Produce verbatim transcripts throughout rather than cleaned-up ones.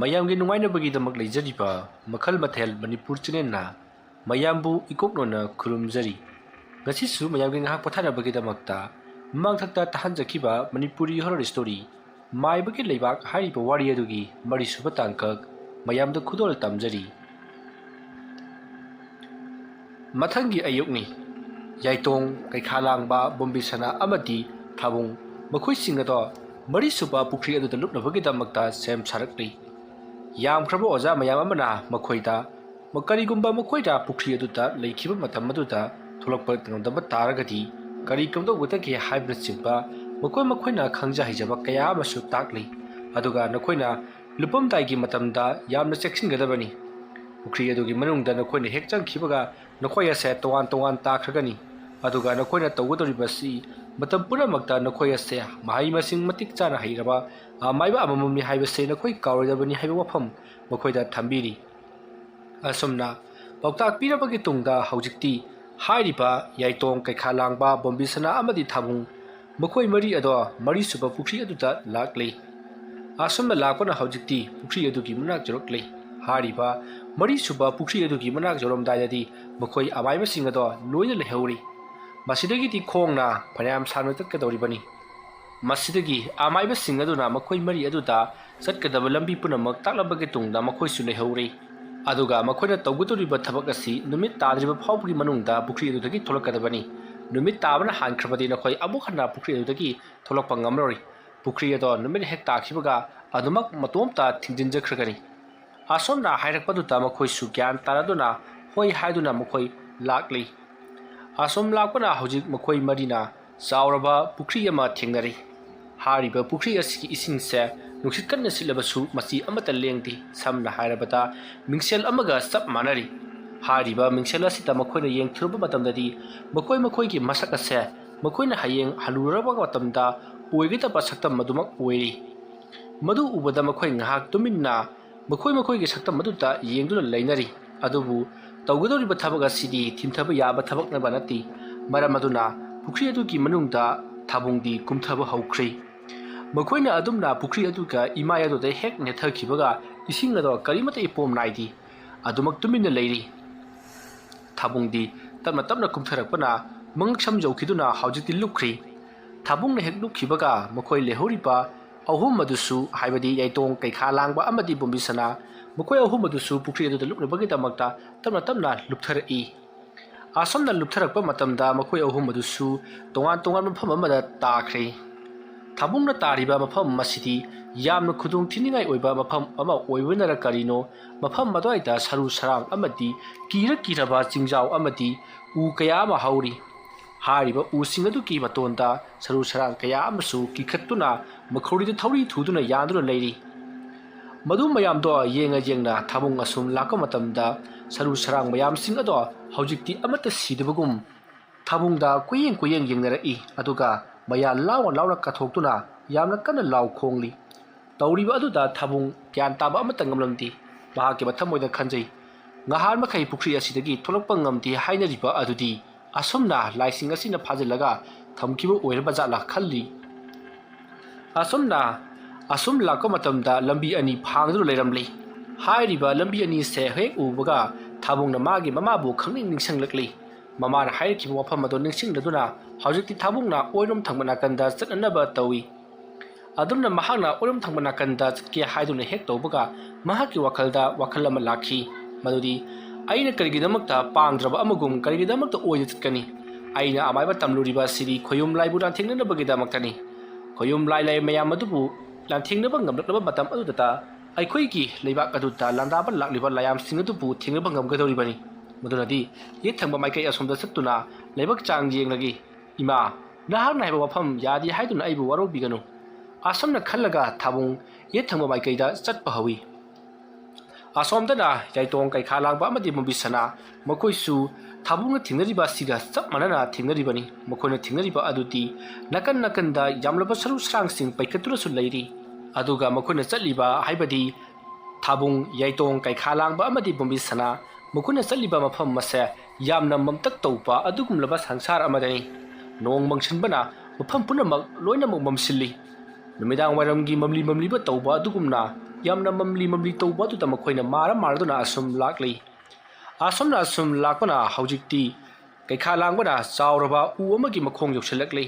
ꯃꯌꯥꯝꯒꯤ ꯅꯨꯡꯉꯥꯏꯅꯕꯒꯤꯗꯃꯛ ꯂꯩꯖꯔꯤꯕ ꯃꯈꯜ ꯃꯊꯦꯜ ꯃꯅꯤꯄꯨꯔ ꯆꯦꯅꯦꯜꯅ ꯃꯌꯥꯝꯕꯨ ꯏꯀꯣꯛꯅꯣꯅ ꯈꯨꯔꯨꯝꯖꯔꯤ꯫ ꯉꯁꯤꯁꯨ ꯃꯌꯥꯝꯒꯤ ꯉꯥꯏꯍꯥꯛ ꯄꯣꯊꯥꯅꯕꯒꯤꯗꯃꯛꯇ ꯃꯃꯥꯡꯊꯛꯇ ꯇꯥꯍꯟꯖꯈꯤꯕ ꯃꯅꯤꯄꯨꯔꯤ ꯍꯣꯔꯔ ꯁ꯭ꯇꯣꯔꯤ ꯃꯥꯏꯕꯒꯤ ꯂꯩꯕꯥꯛ ꯍꯥꯏꯔꯤꯕ ꯋꯥꯔꯤ ꯑꯗꯨꯒꯤ ꯃꯔꯤꯁꯨꯕ ꯇꯥꯡꯀꯛ ꯃꯌꯥꯝꯗ ꯈꯨꯗꯣꯜ ꯇꯝꯖꯔꯤ꯫ ꯃꯊꯪꯒꯤ ꯑꯌꯨꯛꯅꯤ꯫ ꯌꯥꯏꯇꯣꯡ, ꯀꯩꯈꯥ ꯂꯥꯡꯕ, ꯕꯣꯝꯕꯤꯁꯅꯥ ꯑꯃꯗꯤ ꯊꯥꯕꯨꯡ, ꯃꯈꯣꯏꯁꯤꯡ ꯑꯗꯣ ꯃꯔꯤꯁꯨꯕ ꯄꯨꯈ꯭ꯔꯤ ꯑꯗꯨꯗ ꯂꯨꯞꯅꯕꯒꯤꯗꯃꯛꯇ ꯁꯦꯝ ꯁꯥꯔꯛꯂꯤ꯫ ꯌꯥꯝꯈ꯭ꯔꯕ ꯑꯣꯖꯥ ꯃꯌꯥꯝ ꯑꯃꯅ ꯃꯈꯣꯏꯗ, ꯀꯔꯤꯒꯨꯝꯕ ꯃꯈꯣꯏꯅ ꯄꯨꯈ꯭ꯔꯤ ꯑꯗꯨꯗ ꯂꯩꯈꯤꯕ ꯃꯇꯝ ꯑꯗꯨꯗ ꯊꯣꯛꯂꯛꯄ ꯉꯝꯗꯕ ꯇꯥꯔꯒꯗꯤ ꯀꯔꯤ ꯀꯝꯗꯧꯒꯗꯒꯦ ꯍꯥꯏꯕꯅꯆꯤꯡꯕ ꯃꯈꯣꯏ ꯃꯈꯣꯏꯅ ꯈꯪꯖ ꯍꯩꯖꯕ ꯀꯌꯥ ꯑꯃꯁꯨ ꯇꯥꯛꯂꯤ꯫ ꯑꯗꯨꯒ ꯅꯈꯣꯏꯅ ꯂꯨꯞꯄꯝꯗꯥꯏꯒꯤ ꯃꯇꯝꯗ ꯌꯥꯝꯅ ꯆꯦꯛꯁꯤꯟꯒꯗꯕꯅꯤ꯫ ꯄꯨꯈ꯭ꯔꯤ ꯑꯗꯨꯒꯤ ꯃꯅꯨꯡꯗ ꯅꯈꯣꯏꯅ ꯍꯦꯛ ꯆꯪꯈꯤꯕꯒ ꯅꯈꯣꯏ ꯑꯁꯦ ꯇꯣꯉꯥꯟ ꯇꯣꯉꯥꯟ ꯇꯥꯈ꯭ꯔꯒꯅꯤ꯫ ꯑꯗꯨꯒ ꯅꯈꯣꯏꯅ ꯇꯧꯒꯗꯧꯔꯤꯕꯁꯤ ꯃꯇꯝ ꯄꯨꯝꯅꯃꯛꯇ ꯅꯈꯣꯏ ꯑꯁꯦ ꯃꯍꯩ ꯃꯁꯤꯡ ꯃꯇꯤꯛ ꯆꯥꯅ ꯍꯩꯔꯕ, ꯑ, ꯃꯥꯏꯕ ꯑꯃꯃꯝꯅꯤ ꯍꯥꯏꯕꯁꯦ ꯅꯈꯣꯏ ꯀꯥꯎꯔꯣꯏꯗꯕꯅꯤ ꯍꯥꯏꯕ ꯋꯥꯐꯝ ꯃꯈꯣꯏꯗ ꯊꯝꯕꯤꯔꯤ꯫ ꯑꯁꯨꯝꯅ ꯄꯥꯎꯇꯥꯛ ꯄꯤꯔꯕꯒꯤ ꯇꯨꯡꯗ ꯍꯧꯖꯤꯛꯇꯤ ꯍꯥꯏꯔꯤꯕ ꯌꯥꯏꯇꯣꯡ, ꯀꯩꯈꯥ ꯂꯥꯡꯕ, ꯕꯣꯝꯕꯤꯁꯅꯥ ꯑꯃꯗꯤ ꯊꯥꯕꯨꯡ, ꯃꯈꯣꯏ ꯃꯔꯤ ꯑꯗꯣ ꯃꯔꯤꯁꯨꯕ ꯄꯨꯈ꯭ꯔꯤ ꯑꯗꯨꯗ ꯂꯥꯛꯂꯤ꯫ ꯑꯁꯨꯝꯅ ꯂꯥꯛꯄꯅ ꯍꯧꯖꯤꯛꯇꯤ ꯄꯨꯈ꯭ꯔꯤ ꯑꯗꯨꯒꯤ ꯃꯅꯥꯛ ꯌꯧꯔꯛꯂꯤ꯫ ꯍꯥꯏꯔꯤꯕ ꯃꯔꯤꯁꯨꯕ ꯄꯨꯈ꯭ꯔꯤ ꯑꯗꯨꯒꯤ ꯃꯅꯥꯛ ꯌꯧꯔꯝꯗꯥꯏꯗꯗꯤ ꯃꯈꯣꯏ ꯑꯃꯥꯏꯕꯁꯤꯡ ꯑꯗꯣ ꯂꯣꯏꯅ ꯂꯩꯍꯧꯔꯤ꯫ ꯃꯁꯤꯗꯒꯤꯗꯤ ꯈꯣꯡꯅ ꯐꯅꯌꯥꯝ ꯁꯥꯡꯅ ꯆꯠꯀꯗꯧꯔꯤꯕꯅꯤ꯫ ꯃꯁꯤꯗꯒꯤ ꯑꯃꯥꯏꯕꯁꯤꯡ ꯑꯗꯨꯅ ꯃꯈꯣꯏ ꯃꯔꯤ ꯑꯗꯨꯗ ꯆꯠꯀꯗꯕ ꯂꯝꯕꯤ ꯄꯨꯝꯅꯃꯛ ꯇꯥꯛꯂꯕꯒꯤ ꯇꯨꯡꯗ ꯃꯈꯣꯏꯁꯨ ꯂꯩꯍꯧꯔꯤ꯫ ꯑꯗꯨꯒ ꯃꯈꯣꯏꯅ ꯇꯧꯒꯗꯧꯔꯤꯕ ꯊꯕꯛ ꯑꯁꯤ ꯅꯨꯃꯤꯠ ꯇꯥꯗ꯭ꯔꯤꯕ ꯐꯥꯎꯕꯒꯤ ꯃꯅꯨꯡꯗ ꯄꯨꯈ꯭ꯔꯤ ꯑꯗꯨꯗꯒꯤ ꯊꯣꯛꯂꯛꯀꯗꯕꯅꯤ꯫ ꯅꯨꯃꯤꯠ ꯇꯥꯕꯅ ꯍꯥꯟꯈ꯭ꯔꯕꯗꯤ ꯅꯈꯣꯏ ꯑꯃꯨꯛ ꯍꯟꯅ ꯄꯨꯈ꯭ꯔꯤ ꯑꯗꯨꯗꯒꯤ ꯊꯣꯛꯂꯛꯄ ꯉꯝꯂꯔꯣꯏ꯫ ꯄꯨꯈ꯭ꯔꯤ ꯑꯗꯣ ꯅꯨꯃꯤꯠ ꯍꯦꯛ ꯇꯥꯈꯤꯕꯒ ꯑꯗꯨꯃꯛ ꯃꯇꯣꯝꯇ ꯊꯤꯡꯖꯤꯟꯖꯈ꯭ꯔꯒꯅꯤ꯫ ꯑꯁꯣꯝꯅ ꯍꯥꯏꯔꯛꯄꯗꯨꯗ ꯃꯈꯣꯏꯁꯨ ꯒ꯭ꯌꯥꯟ ꯇꯥꯔꯗꯨꯅ ꯍꯣꯏ ꯍꯥꯏꯗꯨꯅ ꯃꯈꯣꯏ ꯂꯥꯛꯂꯤ꯫ ꯑꯁꯣꯝ ꯂꯥꯛꯄꯅ ꯍꯧꯖꯤꯛ ꯃꯈꯣꯏ ꯃꯔꯤꯅ ꯆꯥꯎꯔꯕ ꯄꯨꯈ꯭ꯔꯤ ꯑꯃ ꯊꯦꯡꯅꯔꯤ꯫ ꯍꯥꯏꯔꯤꯕ ꯄꯨꯈ꯭ꯔꯤ ꯑꯁꯤꯒꯤ ꯏꯁꯤꯡꯁꯦ ꯅꯨꯡꯁꯤꯠ ꯀꯟꯅ ꯁꯤꯠꯂꯕꯁꯨ ꯃꯆꯤ ꯑꯃꯠꯇ ꯂꯦꯡꯗꯦ꯫ ꯁꯝꯅ ꯍꯥꯏꯔꯕꯗ ꯃꯤꯡꯁꯦꯜ ꯑꯃꯒ ꯆꯞ ꯃꯥꯟꯅꯔꯤ꯫ ꯍꯥꯏꯔꯤꯕ ꯃꯤꯡꯁꯦꯜ ꯑꯁꯤꯗ ꯃꯈꯣꯏꯅ ꯌꯦꯡꯊꯨꯔꯕ ꯃꯇꯝꯗꯗꯤ ꯃꯈꯣꯏ ꯃꯈꯣꯏꯒꯤ ꯃꯁꯛ ꯑꯁꯦ ꯃꯈꯣꯏꯅ ꯍꯌꯦꯡ ꯍꯜꯂꯨꯔꯕ ꯃꯇꯝꯗ ꯑꯣꯏꯒꯗꯕ ꯁꯛꯇꯝ ꯑꯗꯨꯃꯛ ꯑꯣꯏꯔꯤ꯫ ꯃꯗꯨ ꯎꯕꯗ ꯃꯈꯣꯏ ꯉꯥꯏꯍꯥꯛ ꯇꯨꯃꯤꯟꯅ ꯃꯈꯣꯏ ꯃꯈꯣꯏꯒꯤ ꯁꯛꯇꯝ ꯑꯗꯨꯗ ꯌꯦꯡꯗꯨꯅ ꯂꯩꯅꯔꯤ꯫ ꯑꯗꯨꯕꯨ ꯇꯧꯒꯗꯧꯔꯤꯕ ꯊꯕꯛ ꯑꯁꯤꯗꯤ ꯊꯤꯡꯊꯕ ꯌꯥꯕ ꯊꯕꯛꯅꯕ ꯅꯠꯇꯦ꯫ ꯃꯔꯝ ꯑꯗꯨꯅ ꯄꯨꯈ꯭ꯔꯤ ꯑꯗꯨꯒꯤ ꯃꯅꯨꯡꯗ ꯊꯥꯕꯨꯡꯗꯤ ꯀꯨꯝꯊꯕ ꯍꯧꯈ꯭ꯔꯦ꯫ ꯃꯈꯣꯏꯅ ꯑꯗꯨꯝꯅ ꯄꯨꯈ꯭ꯔꯤ ꯑꯗꯨꯒ ꯏꯃꯥꯏ ꯑꯗꯨꯗ ꯍꯦꯛ ꯅꯦꯠꯊꯈꯤꯕꯒ ꯏꯁꯤꯡ ꯑꯗꯣ ꯀꯔꯤꯃꯠꯇ ꯏꯄꯣꯝ ꯅꯥꯏꯗꯦ꯫ ꯑꯗꯨꯃꯛ ꯇꯨꯃꯤꯟꯅ ꯂꯩꯔꯤ꯫ ꯊꯥꯕꯨꯡꯗꯤ ꯇꯞꯅ ꯇꯞꯅ ꯀꯨꯝꯊꯔꯛꯄꯅ ꯃꯉꯛꯁꯝ ꯌꯧꯈꯤꯗꯨꯅ ꯍꯧꯖꯤꯛꯇꯤ ꯂꯨꯞꯈ꯭ꯔꯤ꯫ ꯊꯥꯕꯨꯡꯅ ꯍꯦꯛ ꯂꯨꯞꯈꯤꯕꯒ ꯃꯈꯣꯏ ꯂꯩꯍꯧꯔꯤꯕ ꯑꯍꯨꯝ ꯑꯗꯨꯁꯨ, ꯍꯥꯏꯕꯗꯤ ꯌꯥꯏꯇꯣꯡ, ꯀꯩꯈꯥ ꯂꯥꯡꯕ ꯑꯃꯗꯤ ꯕꯣꯝꯕꯤꯁꯅꯥ, ꯃꯈꯣꯏ ꯑꯍꯨꯝ ꯑꯗꯨꯁꯨ ꯄꯨꯈ꯭ꯔꯤ ꯑꯗꯨꯗ ꯂꯨꯞꯅꯕꯒꯤꯗꯃꯛꯇ ꯇꯞꯅ ꯇꯞꯅ ꯂꯨꯞꯊꯔꯛꯏ꯫ ꯑꯁꯨꯝꯅ ꯂꯨꯞꯊꯔꯛꯄ ꯃꯇꯝꯗ ꯃꯈꯣꯏ ꯑꯍꯨꯝ ꯑꯗꯨꯁꯨ ꯇꯣꯉꯥꯟ ꯇꯣꯉꯥꯟꯕ ꯃꯐꯝ ꯑꯃꯗ ꯇꯥꯈ꯭ꯔꯦ꯫ ꯊꯥꯕꯨꯡꯅ ꯇꯥꯔꯤꯕ ꯃꯐꯝ ꯑꯁꯤꯗꯤ ꯌꯥꯝꯅ ꯈꯨꯗꯣꯡ ꯊꯤꯅꯤꯡꯉꯥꯏ ꯑꯣꯏꯕ ꯃꯐꯝ ꯑꯃ ꯑꯣꯏꯕꯅꯔ ꯀꯔꯤꯅꯣ, ꯃꯐꯝ ꯑꯗꯨꯋꯥꯏꯗ ꯁꯔꯨ ꯁꯔꯥꯡ ꯑꯃꯗꯤ ꯀꯤꯔ ꯀꯤꯔꯕ ꯆꯤꯡꯖꯥꯎ ꯑꯃꯗꯤ ꯎ ꯀꯌꯥ ꯑꯃ ꯍꯧꯔꯤ꯫ ꯍꯥꯏꯔꯤꯕ ꯎꯁꯤꯡ ꯑꯗꯨꯒꯤ ꯃꯇꯣꯟꯗ ꯁꯔꯨ ꯁꯔꯥꯡ ꯀꯌꯥ ꯑꯃꯁꯨ ꯀꯤꯈꯠꯇꯨꯅ ꯃꯈꯧꯔꯤꯗ ꯊꯧꯔꯤ ꯊꯨꯗꯨꯅ ꯌꯥꯟꯗꯨꯅ ꯂꯩꯔꯤ꯫ ꯃꯗꯨ ꯃꯌꯥꯝꯗꯣ ꯌꯦꯡꯉ ꯌꯦꯡꯅ ꯊꯥꯕꯨꯡ ꯑꯁꯨꯝ ꯂꯥꯛꯄ ꯃꯇꯝꯗ ꯁꯔꯨ ꯁꯔꯥꯡ ꯃꯌꯥꯝꯁꯤꯡ ꯑꯗꯣ ꯍꯧꯖꯤꯛꯇꯤ ꯑꯃꯠꯇ ꯁꯤꯗꯕꯒꯨꯝ ꯊꯥꯕꯨꯡꯗ ꯀꯨꯌꯦꯡ ꯀꯨꯌꯦꯡ ꯌꯦꯡꯅꯔꯛꯏ꯫ ꯑꯗꯨꯒ ꯃꯌꯥ ꯂꯥꯎꯅ ꯂꯥꯎꯅ ꯀꯥꯊꯣꯛꯇꯨꯅ ꯌꯥꯝꯅ ꯀꯟꯅ ꯂꯥꯎ ꯈꯣꯡꯂꯤ꯫ ꯇꯧꯔꯤꯕ ꯑꯗꯨꯗ ꯊꯥꯕꯨꯡ ꯒ꯭ꯌꯥꯟ ꯇꯥꯕ ꯑꯃꯠꯇ ꯉꯝꯂꯝꯗꯦ꯫ ꯃꯍꯥꯛꯀꯤ ꯃꯊꯃꯣꯏꯗ ꯈꯟꯖꯩ, ꯉꯍꯥꯟ ꯃꯈꯩ ꯄꯨꯈ꯭ꯔꯤ ꯑꯁꯤꯗꯒꯤ ꯊꯣꯛꯂꯛꯄ ꯉꯝꯗꯦ ꯍꯥꯏꯅꯔꯤꯕ ꯑꯗꯨꯗꯤ ꯑꯁꯨꯝꯅ ꯂꯥꯏꯁꯤꯡ ꯑꯁꯤꯅ ꯐꯥꯖꯤꯜꯂꯒ ꯊꯝꯈꯤꯕ ꯑꯣꯏꯔꯕ ꯖꯥꯠꯂꯥ ꯈꯜꯂꯤ꯫ ꯑꯁꯨꯝꯅ ꯑꯁꯨꯝ ꯂꯥꯛꯄ ꯃꯇꯝꯗ ꯂꯝꯕꯤ ꯑꯅꯤ ꯐꯥꯡꯗꯨꯅ ꯂꯩꯔꯝꯂꯤ꯫ ꯍꯥꯏꯔꯤꯕ ꯂꯝꯕꯤ ꯑꯅꯤꯁꯦ ꯍꯦꯛ ꯎꯕꯒ ꯊꯥꯕꯨꯡꯅ ꯃꯥꯒꯤ ꯃꯃꯥꯕꯨ ꯈꯪꯅꯤꯡ ꯅꯤꯡꯁꯤꯡꯂꯛꯂꯤ꯫ ꯃꯃꯥꯅ ꯍꯥꯏꯔꯛꯈꯤꯕ ꯋꯥꯐꯝ ꯑꯗꯨ ꯅꯤꯡꯁꯤꯡꯂꯗꯨꯅ ꯍꯧꯖꯤꯛꯇꯤ ꯊꯥꯕꯨꯡꯅ ꯑꯣꯏꯔꯣꯝ ꯊꯪꯕ ꯅꯥꯀꯟꯗ ꯆꯠꯅꯅꯕ ꯇꯧꯏ꯫ ꯑꯗꯨꯝꯅ ꯃꯍꯥꯛꯅ ꯑꯣꯏꯔꯣꯝ ꯊꯪꯕ ꯅꯥꯀꯟꯗ ꯆꯠꯀꯦ ꯍꯥꯏꯗꯨꯅ ꯍꯦꯛ ꯇꯧꯕꯒ ꯃꯍꯥꯛꯀꯤ ꯋꯥꯈꯜꯗ ꯋꯥꯈꯜ ꯑꯃ ꯂꯥꯛꯈꯤ꯫ ꯃꯗꯨꯗꯤ, "ꯑꯩꯅ ꯀꯔꯤꯒꯤꯗꯃꯛꯇ ꯄꯥꯡꯗ꯭ꯔꯕ ꯑꯃꯒꯨꯝ ꯀꯔꯤꯒꯤꯗꯃꯛꯇ ꯑꯣꯏꯗ ꯆꯠꯀꯅꯤ? ꯑꯩꯅ ꯑꯃꯥꯏꯕ ꯇꯝꯂꯨꯔꯤꯕ ꯑꯁꯤꯗꯤ ꯈꯣꯌꯨꯝ ꯂꯥꯏꯕꯨ ꯂꯥꯟꯊꯦꯡꯅꯅꯕꯒꯤꯗꯃꯛꯇꯅꯤ꯫ ꯈꯣꯌꯨꯝ ꯂꯥꯏ ꯂꯥꯏ ꯃꯌꯥꯝ ꯑꯗꯨꯕꯨ ꯂꯥꯟꯊꯦꯡꯅꯕ ꯉꯝꯂꯛꯂꯕ ꯃꯇꯝ ꯑꯗꯨꯗꯇ ꯑꯩꯈꯣꯏꯒꯤ ꯂꯩꯕꯥꯛ ꯑꯗꯨꯗ ꯂꯥꯟꯗꯥꯕ ꯂꯥꯛꯂꯤꯕ ꯂꯥꯏꯌꯥꯝꯁꯤꯡ ꯑꯗꯨꯕꯨ ꯊꯦꯡꯅꯕ ꯉꯝꯒꯗꯧꯔꯤꯕꯅꯤ꯫ ꯃꯗꯨꯅꯗꯤ ꯌꯦꯠ ꯊꯪꯕ ꯃꯥꯏꯀꯩ ꯑꯁꯣꯝꯗ ꯆꯠꯇꯨꯅ ꯂꯥꯏꯕꯛ ꯆꯥꯡ ꯌꯦꯡꯂꯒꯦ꯫ ꯏꯃꯥ, ꯅꯍꯥꯛꯅ ꯍꯥꯏꯕ ꯋꯥꯐꯝ ꯌꯥꯗꯦ ꯍꯥꯏꯗꯨꯅ ꯑꯩꯕꯨ ꯋꯥꯔꯧꯕꯤꯒꯅꯨ꯫" ꯑꯁꯨꯝꯅ ꯈꯜꯂꯒ ꯊꯥꯕꯨꯡ ꯌꯦꯠ ꯊꯪꯕ ꯃꯥꯏꯀꯩꯗ ꯆꯠꯄ ꯍꯧꯏ꯫ ꯑꯁꯣꯝꯗꯅ ꯌꯥꯏꯇꯣꯡ, ꯀꯩꯈꯥ ꯂꯥꯡꯕ ꯑꯃꯗꯤ ꯃꯨꯝꯕꯤꯁꯅꯥ, ꯃꯈꯣꯏꯁꯨ ꯊꯥꯕꯨꯡꯅ ꯊꯦꯡꯅꯔꯤꯕ ꯑꯁꯤꯒ ꯆꯞ ꯃꯥꯟꯅꯅ ꯊꯦꯡꯅꯔꯤꯕꯅꯤ꯫ ꯃꯈꯣꯏꯅ ꯊꯦꯡꯅꯔꯤꯕ ꯑꯗꯨꯗꯤ ꯅꯥꯀꯟ ꯅꯥꯀꯟꯗ ꯌꯥꯝꯂꯕ ꯁꯔꯨ ꯁꯔꯥꯡꯁꯤꯡ ꯄꯩꯈꯠꯇꯨꯅꯁꯨ ꯂꯩꯔꯤ꯫ ꯑꯗꯨꯒ ꯃꯈꯣꯏꯅ ꯆꯠꯂꯤꯕ, ꯍꯥꯏꯕꯗꯤ ꯊꯥꯕꯨꯡ, ꯌꯥꯏꯇꯣꯡ, ꯀꯩꯈꯥ ꯂꯥꯡꯕ ꯑꯃꯗꯤ ꯃꯨꯝꯕꯤꯁꯅꯥ, ꯃꯈꯣꯏꯅ ꯆꯠꯂꯤꯕ ꯃꯐꯝ ꯑꯁꯦ ꯌꯥꯝꯅ ꯃꯝꯇꯛ ꯇꯧꯕ ꯑꯗꯨꯒꯨꯝꯂꯕ ꯁꯪꯁꯥꯔ ꯑꯃꯗꯅꯤ꯫ ꯅꯣꯡ ꯃꯪꯁꯤꯟꯕꯅ ꯃꯐꯝ ꯄꯨꯝꯅꯃꯛ ꯂꯣꯏꯅꯃꯛ ꯃꯝꯁꯤꯜꯂꯤ꯫ ꯅꯨꯃꯤꯗꯥꯡ ꯋꯥꯏꯔꯝꯒꯤ ꯃꯝꯂꯤ ꯃꯝꯂꯤꯕ ꯇꯧꯕ ꯑꯗꯨꯒꯨꯝꯅ ꯌꯥꯝꯅ ꯃꯝꯂꯤ ꯃꯝꯂꯤ ꯇꯧꯕ ꯑꯗꯨꯗ ꯃꯈꯣꯏꯅ ꯃꯥꯔ ꯃꯥꯔꯗꯨꯅ ꯑꯁꯨꯝ ꯂꯥꯛꯂꯤ꯫ ꯑꯁꯨꯝꯅ ꯑꯁꯨꯝ ꯂꯥꯛꯄꯅ ꯍꯧꯖꯤꯛꯇꯤ ꯀꯩꯈꯥ ꯂꯥꯡꯕꯅ ꯆꯥꯎꯔꯕ ꯎ ꯑꯃꯒꯤ ꯃꯈꯣꯡ ꯌꯧꯁꯤꯜꯂꯛꯂꯤ꯫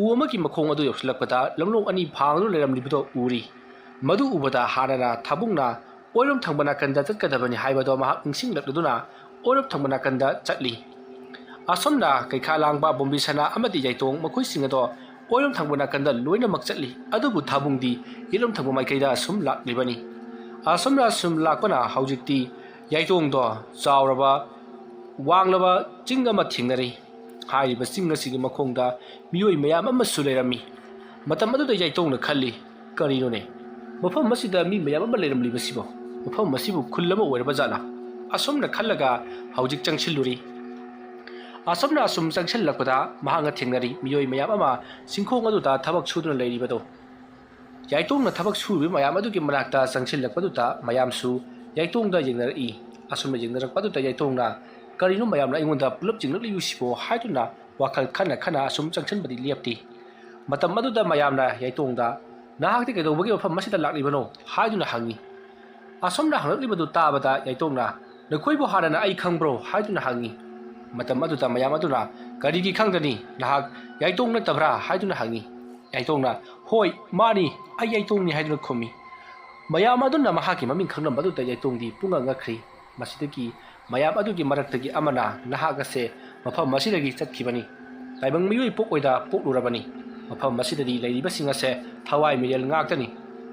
ꯎ ꯑꯃꯒꯤ ꯃꯈꯣꯡ ꯑꯗꯨ ꯌꯧꯁꯤꯜꯂꯛꯄꯗ ꯂꯝꯂꯣꯡ ꯑꯅꯤ ꯐꯥꯡꯗꯨꯅ ꯂꯩꯔꯝꯂꯤꯕꯗꯨ ꯎꯔꯤ꯫ ꯃꯗꯨ ꯎꯕꯗ ꯍꯥꯟꯅꯅ ꯊꯥꯕꯨꯡꯅ ꯑꯣꯏꯔꯣꯝ ꯊꯪꯕ ꯅꯥꯀꯟꯗ ꯆꯠꯀꯗꯕꯅꯤ ꯍꯥꯏꯕꯗꯣ ꯃꯍꯥꯛ ꯅꯤꯡꯁꯤꯡꯂꯛꯂꯗꯨꯅ ꯑꯣꯏꯔꯣꯝ ꯊꯪꯕ ꯅꯥꯀꯟꯗ ꯆꯠꯂꯤ꯫ ꯑꯁꯣꯝꯅ ꯀꯩꯈꯥ ꯂꯥꯡꯕ, ꯕꯣꯝꯕꯤ ꯁꯅꯥ ꯑꯃꯗꯤ ꯌꯥꯏꯇꯣꯡ, ꯃꯈꯣꯏꯁꯤꯡ ꯑꯗꯣ ꯑꯣꯏꯔꯣꯝ ꯊꯪꯕ ꯅꯥꯀꯟꯗ ꯂꯣꯏꯅꯃꯛ ꯆꯠꯂꯤ꯫ ꯑꯗꯨꯕꯨ ꯊꯥꯕꯨꯡꯗꯤ ꯌꯦꯠꯂꯣꯝ ꯊꯪꯕ ꯃꯥꯏꯀꯩꯗ ꯑꯁꯨꯝ ꯂꯥꯛꯂꯤꯕꯅꯤ꯫ ꯑꯁꯣꯝꯅ ꯑꯁꯨꯝ ꯂꯥꯛꯄꯅ ꯍꯧꯖꯤꯛꯇꯤ ꯌꯥꯏꯇꯣꯡꯗꯣ ꯆꯥꯎꯔꯕ, ꯋꯥꯡꯂꯕ ꯆꯤꯡ ꯑꯃ ꯊꯦꯡꯅꯔꯤ꯫ ꯍꯥꯏꯔꯤꯕ ꯆꯤꯡ ꯑꯁꯤꯒꯤ ꯃꯈꯣꯡꯗ ꯃꯤꯑꯣꯏ ꯃꯌꯥꯝ ꯑꯃꯁꯨ ꯂꯩꯔꯝꯃꯤ꯫ ꯃꯇꯝ ꯑꯗꯨꯗ ꯌꯥꯏꯇꯣꯡꯅ ꯈꯜꯂꯤ, "ꯀꯔꯤꯅꯣꯅꯦ? ꯃꯐꯝ ꯑꯁꯤꯗ ꯃꯤ ꯃꯌꯥꯝ ꯑꯃ ꯂꯩꯔꯝꯂꯤꯕꯁꯤꯕꯣ? ꯃꯐꯝ ꯑꯁꯤꯕꯨ ꯈꯨꯜ ꯑꯃ ꯑꯣꯏꯔꯕ ꯖꯥꯠꯂꯥ?" ꯑꯁꯨꯝꯅ ꯈꯜꯂꯒ ꯍꯧꯖꯤꯛ ꯆꯪꯁꯤꯜꯂꯨꯔꯤ꯫ ꯑꯁꯨꯝꯅ ꯑꯁꯨꯝ ꯆꯪꯁꯤꯜꯂꯛꯄꯗ ꯃꯍꯥꯛꯅ ꯊꯦꯡꯅꯔꯤ ꯃꯤꯑꯣꯏ ꯃꯌꯥꯝ ꯑꯃ ꯆꯤꯡꯈꯣꯡ ꯑꯗꯨꯗ ꯊꯕꯛ ꯁꯨꯗꯨꯅ ꯂꯩꯔꯤꯕꯗꯣ꯫ ꯌꯥꯏꯇꯣꯡꯅ ꯊꯕꯛ ꯁꯨꯔꯤꯕ ꯃꯌꯥꯝ ꯑꯗꯨꯒꯤ ꯃꯅꯥꯛꯇ ꯆꯪꯁꯤꯜꯂꯛꯄꯗꯨꯗ ꯃꯌꯥꯝꯁꯨ ꯌꯥꯏꯇꯣꯡꯗ ꯌꯦꯡꯅꯔꯛꯏ꯫ ꯑꯁꯨꯝꯅ ꯌꯦꯡꯅꯔꯛꯄꯗꯨꯗ ꯌꯥꯏꯇꯣꯡꯅ, "ꯀꯔꯤꯅꯣ ꯃꯌꯥꯝꯅ ꯑꯩꯉꯣꯟꯗ ꯄꯨꯂꯞ ꯌꯦꯡꯂꯛꯂꯤꯕꯁꯤꯕꯣ?" ꯍꯥꯏꯗꯨꯅ ꯋꯥꯈꯜ ꯈꯟꯅ ꯈꯟꯅ ꯑꯁꯨꯝ ꯆꯪꯁꯤꯟꯕꯗꯤ ꯂꯦꯞꯇꯦ꯫ ꯃꯇꯝ ꯑꯗꯨꯗ ꯃꯌꯥꯝꯅ ꯌꯥꯏꯇꯣꯡꯗ, "ꯅꯍꯥꯛꯇꯤ ꯀꯩꯗꯧꯕꯒꯤ ꯃꯐꯝ ꯑꯁꯤꯗ ꯂꯥꯛꯂꯤꯕꯅꯣ?" ꯍꯥꯏꯗꯨꯅ ꯍꯪꯉꯤ꯫ ꯑꯁꯨꯝꯅ ꯍꯪꯂꯛꯂꯤꯕꯗꯨ ꯇꯥꯕꯗ ꯌꯥꯏꯇꯣꯡꯅ, "ꯅꯈꯣꯏꯕꯨ ꯍꯥꯟꯅꯅ ꯑꯩ ꯈꯪꯕ꯭ꯔꯣ?" ꯍꯥꯏꯗꯨꯅ ꯍꯪꯉꯤ꯫ ꯃꯇꯝ ꯑꯗꯨꯗ ꯃꯌꯥꯝ ꯑꯗꯨꯅ, "ꯀꯔꯤꯒꯤ ꯈꯪꯗꯅꯤ? ꯅꯍꯥꯛ ꯌꯥꯏꯇꯣꯡ ꯅꯠꯇꯕ꯭ꯔꯥ?" ꯍꯥꯏꯗꯨꯅ ꯍꯪꯉꯤ꯫ ꯌꯥꯏꯇꯣꯡꯅ, "ꯍꯣꯏ, ꯃꯥꯅꯤ, ꯑꯩ ꯌꯥꯏꯇꯣꯡꯅꯤ" ꯍꯥꯏꯗꯨꯅ ꯈꯨꯝꯃꯤ꯫ ꯃꯌꯥꯝ ꯑꯗꯨꯅ ꯃꯍꯥꯛꯀꯤ ꯃꯃꯤꯡ ꯈꯪꯂꯝꯕ ꯑꯗꯨꯗ ꯌꯥꯏꯇꯣꯡꯗꯤ ꯄꯨꯡꯉꯛ ꯉꯛꯈ꯭ꯔꯤ꯫ ꯃꯁꯤꯗꯒꯤ ꯃꯌꯥꯝ ꯑꯗꯨꯒꯤ ꯃꯔꯛꯇꯒꯤ ꯑꯃꯅ, "ꯅꯍꯥꯛ ꯑꯁꯦ ꯃꯐꯝ ꯑꯁꯤꯗꯒꯤ ꯆꯠꯈꯤꯕꯅꯤ꯫ ꯇꯥꯏꯕꯪ ꯃꯤꯑꯣꯏ ꯄꯣꯛꯑꯣꯏꯗ ꯄꯣꯛꯂꯨꯔꯕꯅꯤ꯫ ꯃꯐꯝ ꯑꯁꯤꯗꯗꯤ ꯂꯩꯔꯤꯕꯁꯤꯡ ꯑꯁꯦ ꯊꯋꯥꯏ ꯃꯤꯔꯦꯜ ꯉꯥꯛꯇꯅꯤ꯫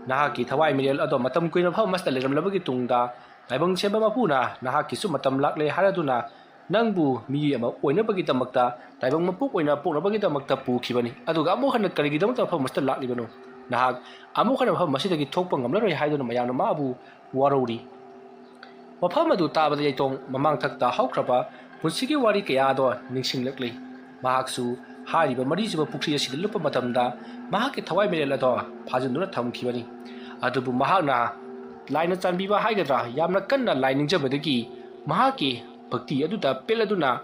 ꯅꯍꯥꯛꯀꯤ ꯊꯋꯥꯏ ꯃꯤꯔꯦꯜ ꯑꯗꯣ ꯃꯇꯝ ꯀꯨꯏꯅ ꯃꯐꯝ ꯑꯁꯤꯗ ꯂꯩꯔꯝꯂꯕꯒꯤ ꯇꯨꯡꯗ ꯇꯥꯏꯕꯪ ꯁꯦꯝꯕ ꯃꯄꯨꯅ ꯅꯍꯥꯛꯀꯤꯁꯨ ꯃꯇꯝ ꯂꯥꯛꯂꯦ ꯍꯥꯏꯔꯗꯨꯅ ꯅꯪꯕꯨ ꯃꯤ ꯑꯃ ꯑꯣꯏꯅꯕꯒꯤꯗꯃꯛꯇ, ꯇꯥꯏꯕꯪ ꯃꯄꯣꯛ ꯑꯣꯏꯅ ꯄꯣꯛꯅꯕꯒꯤꯗꯃꯛꯇ ꯄꯨꯈꯤꯕꯅꯤ꯫ ꯑꯗꯨꯒ ꯑꯃꯨꯛ ꯍꯟꯅ ꯀꯔꯤꯒꯤꯗꯃꯛꯇ ꯃꯐꯝ ꯑꯁꯤꯗ ꯂꯥꯛꯂꯤꯕꯅꯣ? ꯅꯍꯥꯛ ꯑꯃꯨꯛ ꯍꯟꯅ ꯃꯐꯝ ꯑꯁꯤꯗꯒꯤ ꯊꯣꯛꯄ ꯉꯝꯂꯔꯣꯏ" ꯍꯥꯏꯗꯨꯅ ꯃꯌꯥꯝꯅ ꯃꯥꯕꯨ ꯋꯥꯔꯧꯔꯤ꯫ ꯋꯥꯐꯝ ꯑꯗꯨ ꯇꯥꯕꯗ ꯌꯥꯏꯇꯣꯡ ꯃꯃꯥꯡꯊꯛꯇ ꯍꯧꯈ꯭ꯔꯕ ꯄꯨꯟꯁꯤꯒꯤ ꯋꯥꯔꯤ ꯀꯌꯥ ꯑꯗꯣ ꯅꯤꯡꯁꯤꯡꯂꯛꯂꯤ꯫ ꯃꯍꯥꯛꯁꯨ ꯍꯥꯏꯔꯤꯕ ꯃꯔꯤꯁꯨꯕ ꯄꯨꯈ꯭ꯔꯤ ꯑꯁꯤꯗ ꯂꯨꯞꯄ ꯃꯇꯝꯗ ꯃꯍꯥꯛꯀꯤ ꯊꯋꯥꯏ ꯃꯤꯔꯦꯜ ꯑꯗꯣ ꯐꯥꯖꯤꯟꯗꯨꯅ ꯊꯝꯈꯤꯕꯅꯤ꯫ ꯑꯗꯨꯕꯨ ꯃꯍꯥꯛꯅ ꯂꯥꯏꯅ ꯆꯥꯟꯕꯤꯕ ꯍꯥꯏꯒꯗ꯭ꯔꯥ, ꯌꯥꯝꯅ ꯀꯟꯅ ꯂꯥꯏ ꯅꯤꯡꯖꯕꯗꯒꯤ ꯃꯍꯥꯛꯀꯤ ꯚꯛꯇꯤ ꯑꯗꯨꯗ ꯄꯦꯜꯂꯗꯨꯅ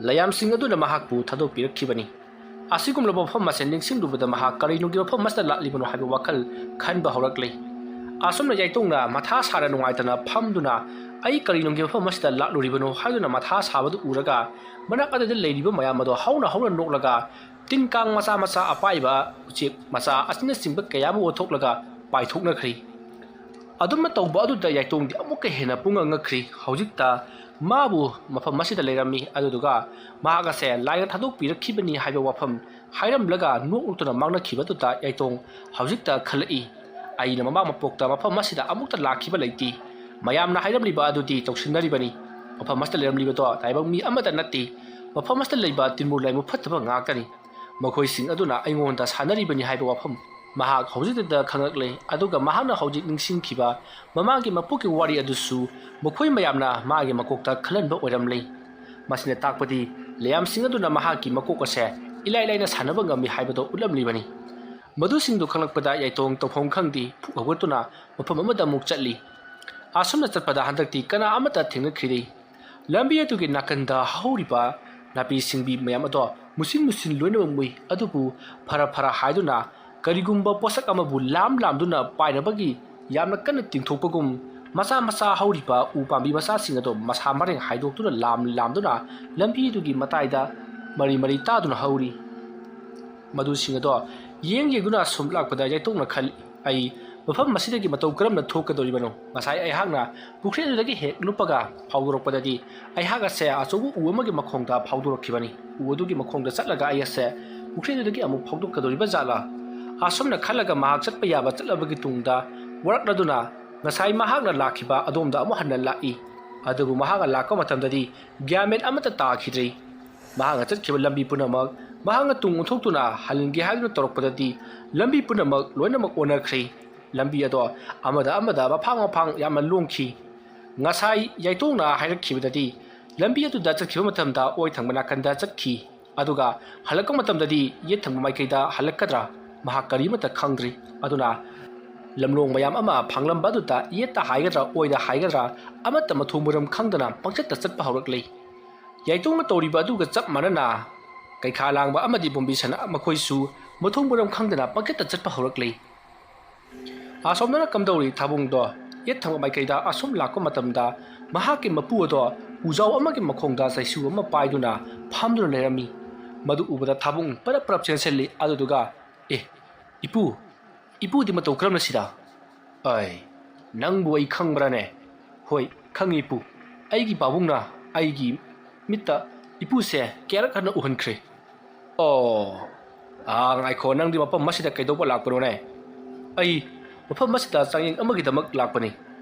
ꯂꯥꯏꯌꯥꯝꯁꯤꯡ ꯑꯗꯨꯅ ꯃꯍꯥꯛꯄꯨ ꯊꯥꯗꯣꯛꯄꯤꯔꯛꯈꯤꯕꯅꯤ꯫ ꯑꯁꯤꯒꯨꯝꯂꯕ ꯃꯐꯝ ꯑꯁꯦ ꯅꯤꯡꯁꯤꯡꯂꯨꯕꯗ ꯃꯍꯥꯛ ꯀꯔꯤꯅꯨꯡꯒꯤ ꯃꯐꯝ ꯑꯁꯤꯗ ꯂꯥꯛꯂꯤꯕꯅꯣ ꯍꯥꯏꯕ ꯋꯥꯈꯜ ꯈꯟꯕ ꯍꯧꯔꯛꯂꯤ꯫ ꯑꯁꯨꯝꯅ ꯌꯥꯏꯇꯣꯡꯅ ꯃꯊꯥ ꯁꯥꯔ ꯅꯨꯡꯉꯥꯏꯇꯅ ꯐꯝꯗꯨꯅ, "ꯑꯩ ꯀꯔꯤꯅꯨꯡꯒꯤ ꯃꯐꯝ ꯑꯁꯤꯗ ꯂꯥꯛꯂꯨꯔꯤꯕꯅꯣ?" ꯍꯥꯏꯗꯨꯅ ꯃꯊꯥ ꯁꯥꯕꯗꯨ ꯎꯔꯒ, ꯃꯅꯥꯛ ꯑꯗꯨꯗ ꯂꯩꯔꯤꯕ ꯃꯌꯥꯝ ꯑꯗꯣ ꯍꯧꯅ ꯍꯧꯅ ꯅꯣꯛꯂꯒ, ꯇꯤꯟ ꯀꯥꯡ ꯃꯆꯥ ꯃꯆꯥ ꯑꯄꯥꯏꯕ, ꯎꯆꯦꯛ ꯃꯆꯥ ꯑꯁꯤꯅꯆꯤꯡꯕ ꯀꯌꯥ ꯑꯃ ꯑꯣꯟꯊꯣꯛꯂꯒ ꯄꯥꯏꯊꯣꯛꯅꯈ꯭ꯔꯤ꯫ ꯑꯗꯨꯝꯅ ꯇꯧꯕ ꯑꯗꯨꯗ ꯌꯥꯏꯇꯣꯡꯗꯤ ꯑꯃꯨꯛꯀ ꯍꯦꯟꯅ ꯄꯨꯡꯉꯛ ꯉꯛꯈ꯭ꯔꯤ꯫ ꯍꯧꯖꯤꯛꯇ ꯃꯥꯕꯨ ꯃꯐꯝ ꯑꯁꯤꯗ ꯂꯩꯔꯝꯃꯤ, ꯑꯗꯨꯗꯨꯒ ꯃꯍꯥꯛ ꯑꯁꯦ ꯂꯥꯏꯅ ꯊꯥꯗꯣꯛꯄꯤꯔꯛꯈꯤꯕꯅꯤ ꯍꯥꯏꯕ ꯋꯥꯐꯝ ꯍꯥꯏꯔꯝꯂꯒ ꯅꯣꯛ ꯅꯣꯛꯇꯨꯅ ꯃꯥꯡꯅꯈꯤꯕꯗꯨꯗ ꯌꯥꯏꯇꯣꯡ ꯍꯧꯖꯤꯛꯇ ꯈꯜꯂꯛꯏ, "ꯑꯩꯅ ꯃꯃꯥꯡ ꯃꯄꯣꯛꯇ ꯃꯐꯝ ꯑꯁꯤꯗ ꯑꯃꯨꯛꯇ ꯂꯥꯛꯈꯤꯕ ꯂꯩꯇꯦ꯫ ꯃꯌꯥꯝꯅ ꯍꯥꯏꯔꯝꯂꯤꯕ ꯑꯗꯨꯗꯤ ꯇꯧꯁꯤꯟꯅꯔꯤꯕꯅꯤ꯫ ꯃꯐꯝ ꯑꯁꯤꯗ ꯂꯩꯔꯝꯂꯤꯕꯗꯣ ꯇꯥꯏꯕꯪ ꯃꯤ ꯑꯃꯠꯇ ꯅꯠꯇꯦ꯫ ꯃꯐꯝ ꯑꯁꯤꯗ ꯂꯩꯕ ꯇꯤꯟꯃꯨ ꯂꯥꯏꯃꯨ ꯐꯠꯇꯕ ꯉꯥꯛꯇꯅꯤ꯫ ꯃꯈꯣꯏꯁꯤꯡ ꯑꯗꯨꯅ ꯑꯩꯉꯣꯟꯗ ꯁꯥꯟꯅꯔꯤꯕꯅꯤ" ꯍꯥꯏꯕ ꯋꯥꯐꯝ ꯃꯍꯥꯛ ꯍꯧꯖꯤꯛꯇꯗ ꯈꯪꯂꯛꯂꯦ꯫ ꯑꯗꯨꯒ ꯃꯍꯥꯛꯅ ꯍꯧꯖꯤꯛ ꯅꯤꯡꯁꯤꯡꯈꯤꯕ ꯃꯃꯥꯡꯒꯤ ꯃꯄꯣꯛꯀꯤ ꯋꯥꯔꯤ ꯑꯗꯨꯁꯨ ꯃꯈꯣꯏ ꯃꯌꯥꯝꯅ ꯃꯥꯒꯤ ꯃꯀꯣꯛꯇ ꯈꯜꯍꯟꯕ ꯑꯣꯏꯔꯝꯂꯦ꯫ ꯃꯁꯤꯅ ꯇꯥꯛꯄꯗꯤ ꯂꯩꯌꯥꯝꯁꯤꯡ ꯑꯗꯨꯅ ꯃꯍꯥꯛꯀꯤ ꯃꯀꯣꯛ ꯑꯁꯦ ꯏꯂꯥꯏ ꯂꯥꯏꯅ ꯁꯥꯟꯅꯕ ꯉꯝꯃꯤ ꯍꯥꯏꯕꯗꯨ ꯎꯠꯂꯝꯂꯤꯕꯅꯤ꯫ ꯃꯗꯨꯁꯤꯡꯗꯨ ꯈꯪꯂꯛꯄꯗ ꯌꯥꯏꯇꯣꯡ ꯇꯧꯐꯝ ꯈꯪꯗꯦ, ꯐꯨꯛ ꯍꯧꯒꯠꯇꯨꯅ ꯃꯐꯝ ꯑꯃꯗ ꯑꯃꯨꯛ ꯆꯠꯂꯤ꯫ ꯑꯁꯨꯝꯅ ꯆꯠꯄꯗ ꯍꯟꯗꯛꯇꯤ ꯀꯅꯥ ꯑꯃꯠꯇ ꯊꯦꯡꯅꯈꯤꯗꯦ꯫ ꯂꯝꯕꯤ ꯑꯗꯨꯒꯤ ꯅꯥꯀꯟꯗ ꯍꯧꯔꯤꯕ ꯅꯥꯄꯤ ꯁꯤꯡꯕꯤ ꯃꯌꯥꯝ ꯑꯗꯣ ꯃꯨꯁꯤꯟ ꯃꯨꯁꯤꯟ ꯂꯣꯏꯅꯃꯛ ꯃꯨꯏ, ꯑꯗꯨꯕꯨ ꯐꯔ ꯐꯔ ꯍꯥꯏꯗꯨꯅ ꯀꯔꯤꯒꯨꯝꯕ ꯄꯣꯠꯁꯛ ꯑꯃꯕꯨ ꯂꯥꯝ ꯂꯥꯝꯗꯨꯅ ꯄꯥꯏꯅꯕꯒꯤ ꯌꯥꯝꯅ ꯀꯟꯅ ꯇꯤꯡꯊꯣꯛꯄꯒꯨꯝ, ꯃꯆꯥ ꯃꯆꯥ ꯍꯧꯔꯤꯕ ꯎ ꯄꯥꯝꯕꯤ ꯃꯆꯥꯁꯤꯡ ꯑꯗꯣ ꯃꯁꯥ ꯃꯔꯦꯡ ꯍꯥꯏꯗꯣꯛꯇꯨꯅ ꯂꯥꯝ ꯂꯥꯝꯗꯨꯅ ꯂꯝꯕꯤꯗꯨꯒꯤ ꯃꯇꯥꯏꯗ ꯃꯔꯤ ꯃꯔꯤ ꯇꯥꯗꯨꯅ ꯍꯧꯔꯤ꯫ ꯃꯗꯨꯁꯤꯡ ꯑꯗꯣ ꯌꯦꯡ ꯌꯦꯡꯗꯨꯅ ꯁꯨꯝ ꯂꯥꯛꯄꯗ ꯌꯥꯏꯇꯣꯡꯅ ꯈꯜꯂꯤ, "ꯑꯩ ꯃꯐꯝ ꯑꯁꯤꯗꯒꯤ ꯃꯇꯧ ꯀꯔꯝꯅ ꯊꯣꯛꯀꯗꯧꯔꯤꯕꯅꯣ? ꯉꯁꯥꯏ ꯑꯩꯍꯥꯛꯅ ꯄꯨꯈ꯭ꯔꯤ ꯑꯗꯨꯗꯒꯤ ꯍꯦꯛ ꯂꯨꯞꯄꯒ ꯐꯥꯎꯗꯣꯔꯛꯄꯗꯒꯤ ꯑꯩꯍꯥꯛ ꯑꯁꯦ ꯑꯆꯧꯕ ꯎ ꯑꯃꯒꯤ ꯃꯈꯣꯡꯗ ꯐꯥꯎꯗꯣꯔꯛꯈꯤꯕꯅꯤ꯫ ꯎ ꯑꯗꯨꯒꯤ ꯃꯈꯣꯡꯗ ꯆꯠꯂꯒ ꯑꯩ ꯑꯁꯦ ꯄꯨꯈ꯭ꯔꯤ ꯑꯗꯨꯗꯒꯤ ꯑꯃꯨꯛ ꯐꯥꯎꯗꯣꯛꯀꯗꯧꯔꯤꯕ ꯖꯥꯠꯂꯥ?" ꯑꯁꯨꯝꯅ ꯈꯜꯂꯒ ꯃꯍꯥꯛ ꯆꯠꯄ ꯌꯥꯕ ꯆꯠꯂꯕꯒꯤ ꯇꯨꯡꯗ ꯋꯥꯔꯛꯂꯗꯨꯅ ꯉꯁꯥꯏ ꯃꯍꯥꯛꯅ ꯂꯥꯛꯈꯤꯕ ꯑꯗꯣꯝꯗ ꯑꯃꯨꯛ ꯍꯟꯅ ꯂꯥꯛꯏ꯫ ꯑꯗꯨꯕꯨ ꯃꯍꯥꯛꯅ ꯂꯥꯛꯄ ꯃꯇꯝꯗꯗꯤ ꯒ꯭ꯌꯥꯟ ꯃꯦꯟ ꯑꯃꯠꯇ ꯇꯥꯈꯤꯗ꯭ꯔꯦ꯫ ꯃꯍꯥꯛꯅ ꯆꯠꯈꯤꯕ ꯂꯝꯕꯤ ꯄꯨꯝꯅꯃꯛ ꯃꯍꯥꯛꯅ ꯇꯨꯡ ꯑꯣꯟꯊꯣꯛꯇꯨꯅ ꯍꯜꯍꯟꯒꯦ ꯍꯥꯏꯗꯨꯅ ꯇꯧꯔꯛꯄꯗꯗꯤ ꯂꯝꯕꯤ ꯄꯨꯝꯅꯃꯛ ꯂꯣꯏꯅꯃꯛ ꯑꯣꯟꯅꯈ꯭ꯔꯦ꯫ ꯂꯝꯕꯤ ꯑꯗꯣ ꯑꯃꯗ ꯑꯃꯗ ꯃꯐꯥꯡ ꯃꯐꯥꯡ ꯌꯥꯝꯅ ꯂꯣꯡꯈꯤ꯫ ꯉꯁꯥꯏ ꯌꯥꯏꯇꯣꯡꯅ ꯍꯥꯏꯔꯛꯈꯤꯕꯗꯗꯤ ꯂꯝꯕꯤ ꯑꯗꯨꯗ ꯆꯠꯈꯤꯕ ꯃꯇꯝꯗ ꯑꯣꯏ ꯊꯪꯕ ꯅꯥꯀꯟꯗ ꯆꯠꯈꯤ, ꯑꯗꯨꯒ ꯍꯜꯂꯛꯄ ꯃꯇꯝꯗꯗꯤ ꯌꯦꯠ ꯊꯪꯕ ꯃꯥꯏꯀꯩꯗ ꯍꯜꯂꯛꯀꯗ꯭ꯔꯥ ꯃꯍꯥꯛ ꯀꯔꯤꯃꯠꯇ ꯈꯪꯗ꯭ꯔꯤ꯫ ꯑꯗꯨꯅ ꯂꯝꯂꯣꯡ ꯃꯌꯥꯝ ꯑꯃ ꯐꯥꯡꯂꯝꯕ ꯑꯗꯨꯗ ꯌꯦꯠꯇ ꯍꯥꯏꯒꯗ꯭ꯔꯥ ꯑꯣꯏꯗ ꯍꯥꯏꯒꯗ꯭ꯔꯥ ꯑꯃꯠꯇ ꯃꯊꯣꯡ ꯃꯔꯝ ꯈꯪꯗꯅ ꯄꯪꯆꯠꯇ ꯆꯠꯄ ꯍꯧꯔꯛꯂꯦ꯫ ꯌꯥꯏꯇꯣꯡꯅ ꯇꯧꯔꯤꯕ ꯑꯗꯨꯒ ꯆꯞ ꯃꯥꯟꯅꯅ ꯀꯩꯈꯥ ꯂꯥꯡꯕ ꯑꯃꯗꯤ ꯕꯣꯝꯕꯤ ꯁꯅꯥ ꯃꯈꯣꯏꯁꯨ ꯃꯊꯣꯡ ꯃꯔꯝ ꯈꯪꯗꯅ ꯄꯪꯆꯠꯇ ꯆꯠꯄ ꯍꯧꯔꯛꯂꯦ꯫ ꯑꯁꯣꯝꯗꯅ ꯀꯝꯗꯧꯔꯤ? ꯊꯥꯕꯨꯡꯗꯣ ꯌꯦꯠ ꯊꯪꯕ ꯃꯥꯏꯀꯩꯗ ꯑꯁꯨꯝ ꯂꯥꯛꯄ ꯃꯇꯝꯗ, ꯃꯍꯥꯛꯀꯤ ꯃꯄꯨ ꯑꯗꯣ ꯎꯖꯥꯎ ꯑꯃꯒꯤ ꯃꯈꯣꯡꯗ ꯆꯩꯁꯨ ꯑꯃ ꯄꯥꯏꯗꯨꯅ ꯐꯝꯗꯨꯅ ꯂꯩꯔꯝꯃꯤ꯫ ꯃꯗꯨ ꯎꯕꯗ ꯊꯥꯕꯨꯡ ꯄꯔꯞ ꯄꯔꯞ ꯆꯦꯟꯁꯤꯜꯂꯤ꯫ ꯑꯗꯨꯗꯨꯒ, "ꯑꯦ, ꯏꯄꯨ, ꯏꯄꯨꯗꯤ ꯃꯇꯧ ꯀꯔꯝꯅ ꯁꯤꯗ?" "ꯑꯩ, ꯅꯪꯕꯨ ꯑꯩ ꯈꯪꯕ꯭ꯔꯥꯅꯦ?" "ꯍꯣꯏ, ꯈꯪꯉꯤ ꯏꯄꯨ꯫ ꯑꯩꯒꯤ ꯄꯥꯕꯨꯡꯅ ꯑꯩꯒꯤ ꯃꯤꯠꯇ ꯏꯄꯨꯁꯦ ꯀꯌꯥꯔꯛ ꯍꯟꯅ ꯎꯍꯟꯈ꯭ꯔꯦ꯫" "ꯑꯣ, ꯑꯥ, ꯉꯥꯏꯈꯣ, ꯅꯪꯗꯤ ꯃꯐꯝ ꯑꯁꯤꯗ ꯀꯩꯗꯧꯕ ꯂꯥꯛꯄꯅꯣꯅꯦ?" "ꯑꯩ ꯃꯐꯝ ꯑꯁꯤꯗ ꯆꯥꯡꯌꯦꯡ ꯑꯃꯒꯤꯗꯃꯛ ꯂꯥꯛꯄꯅꯤ꯫"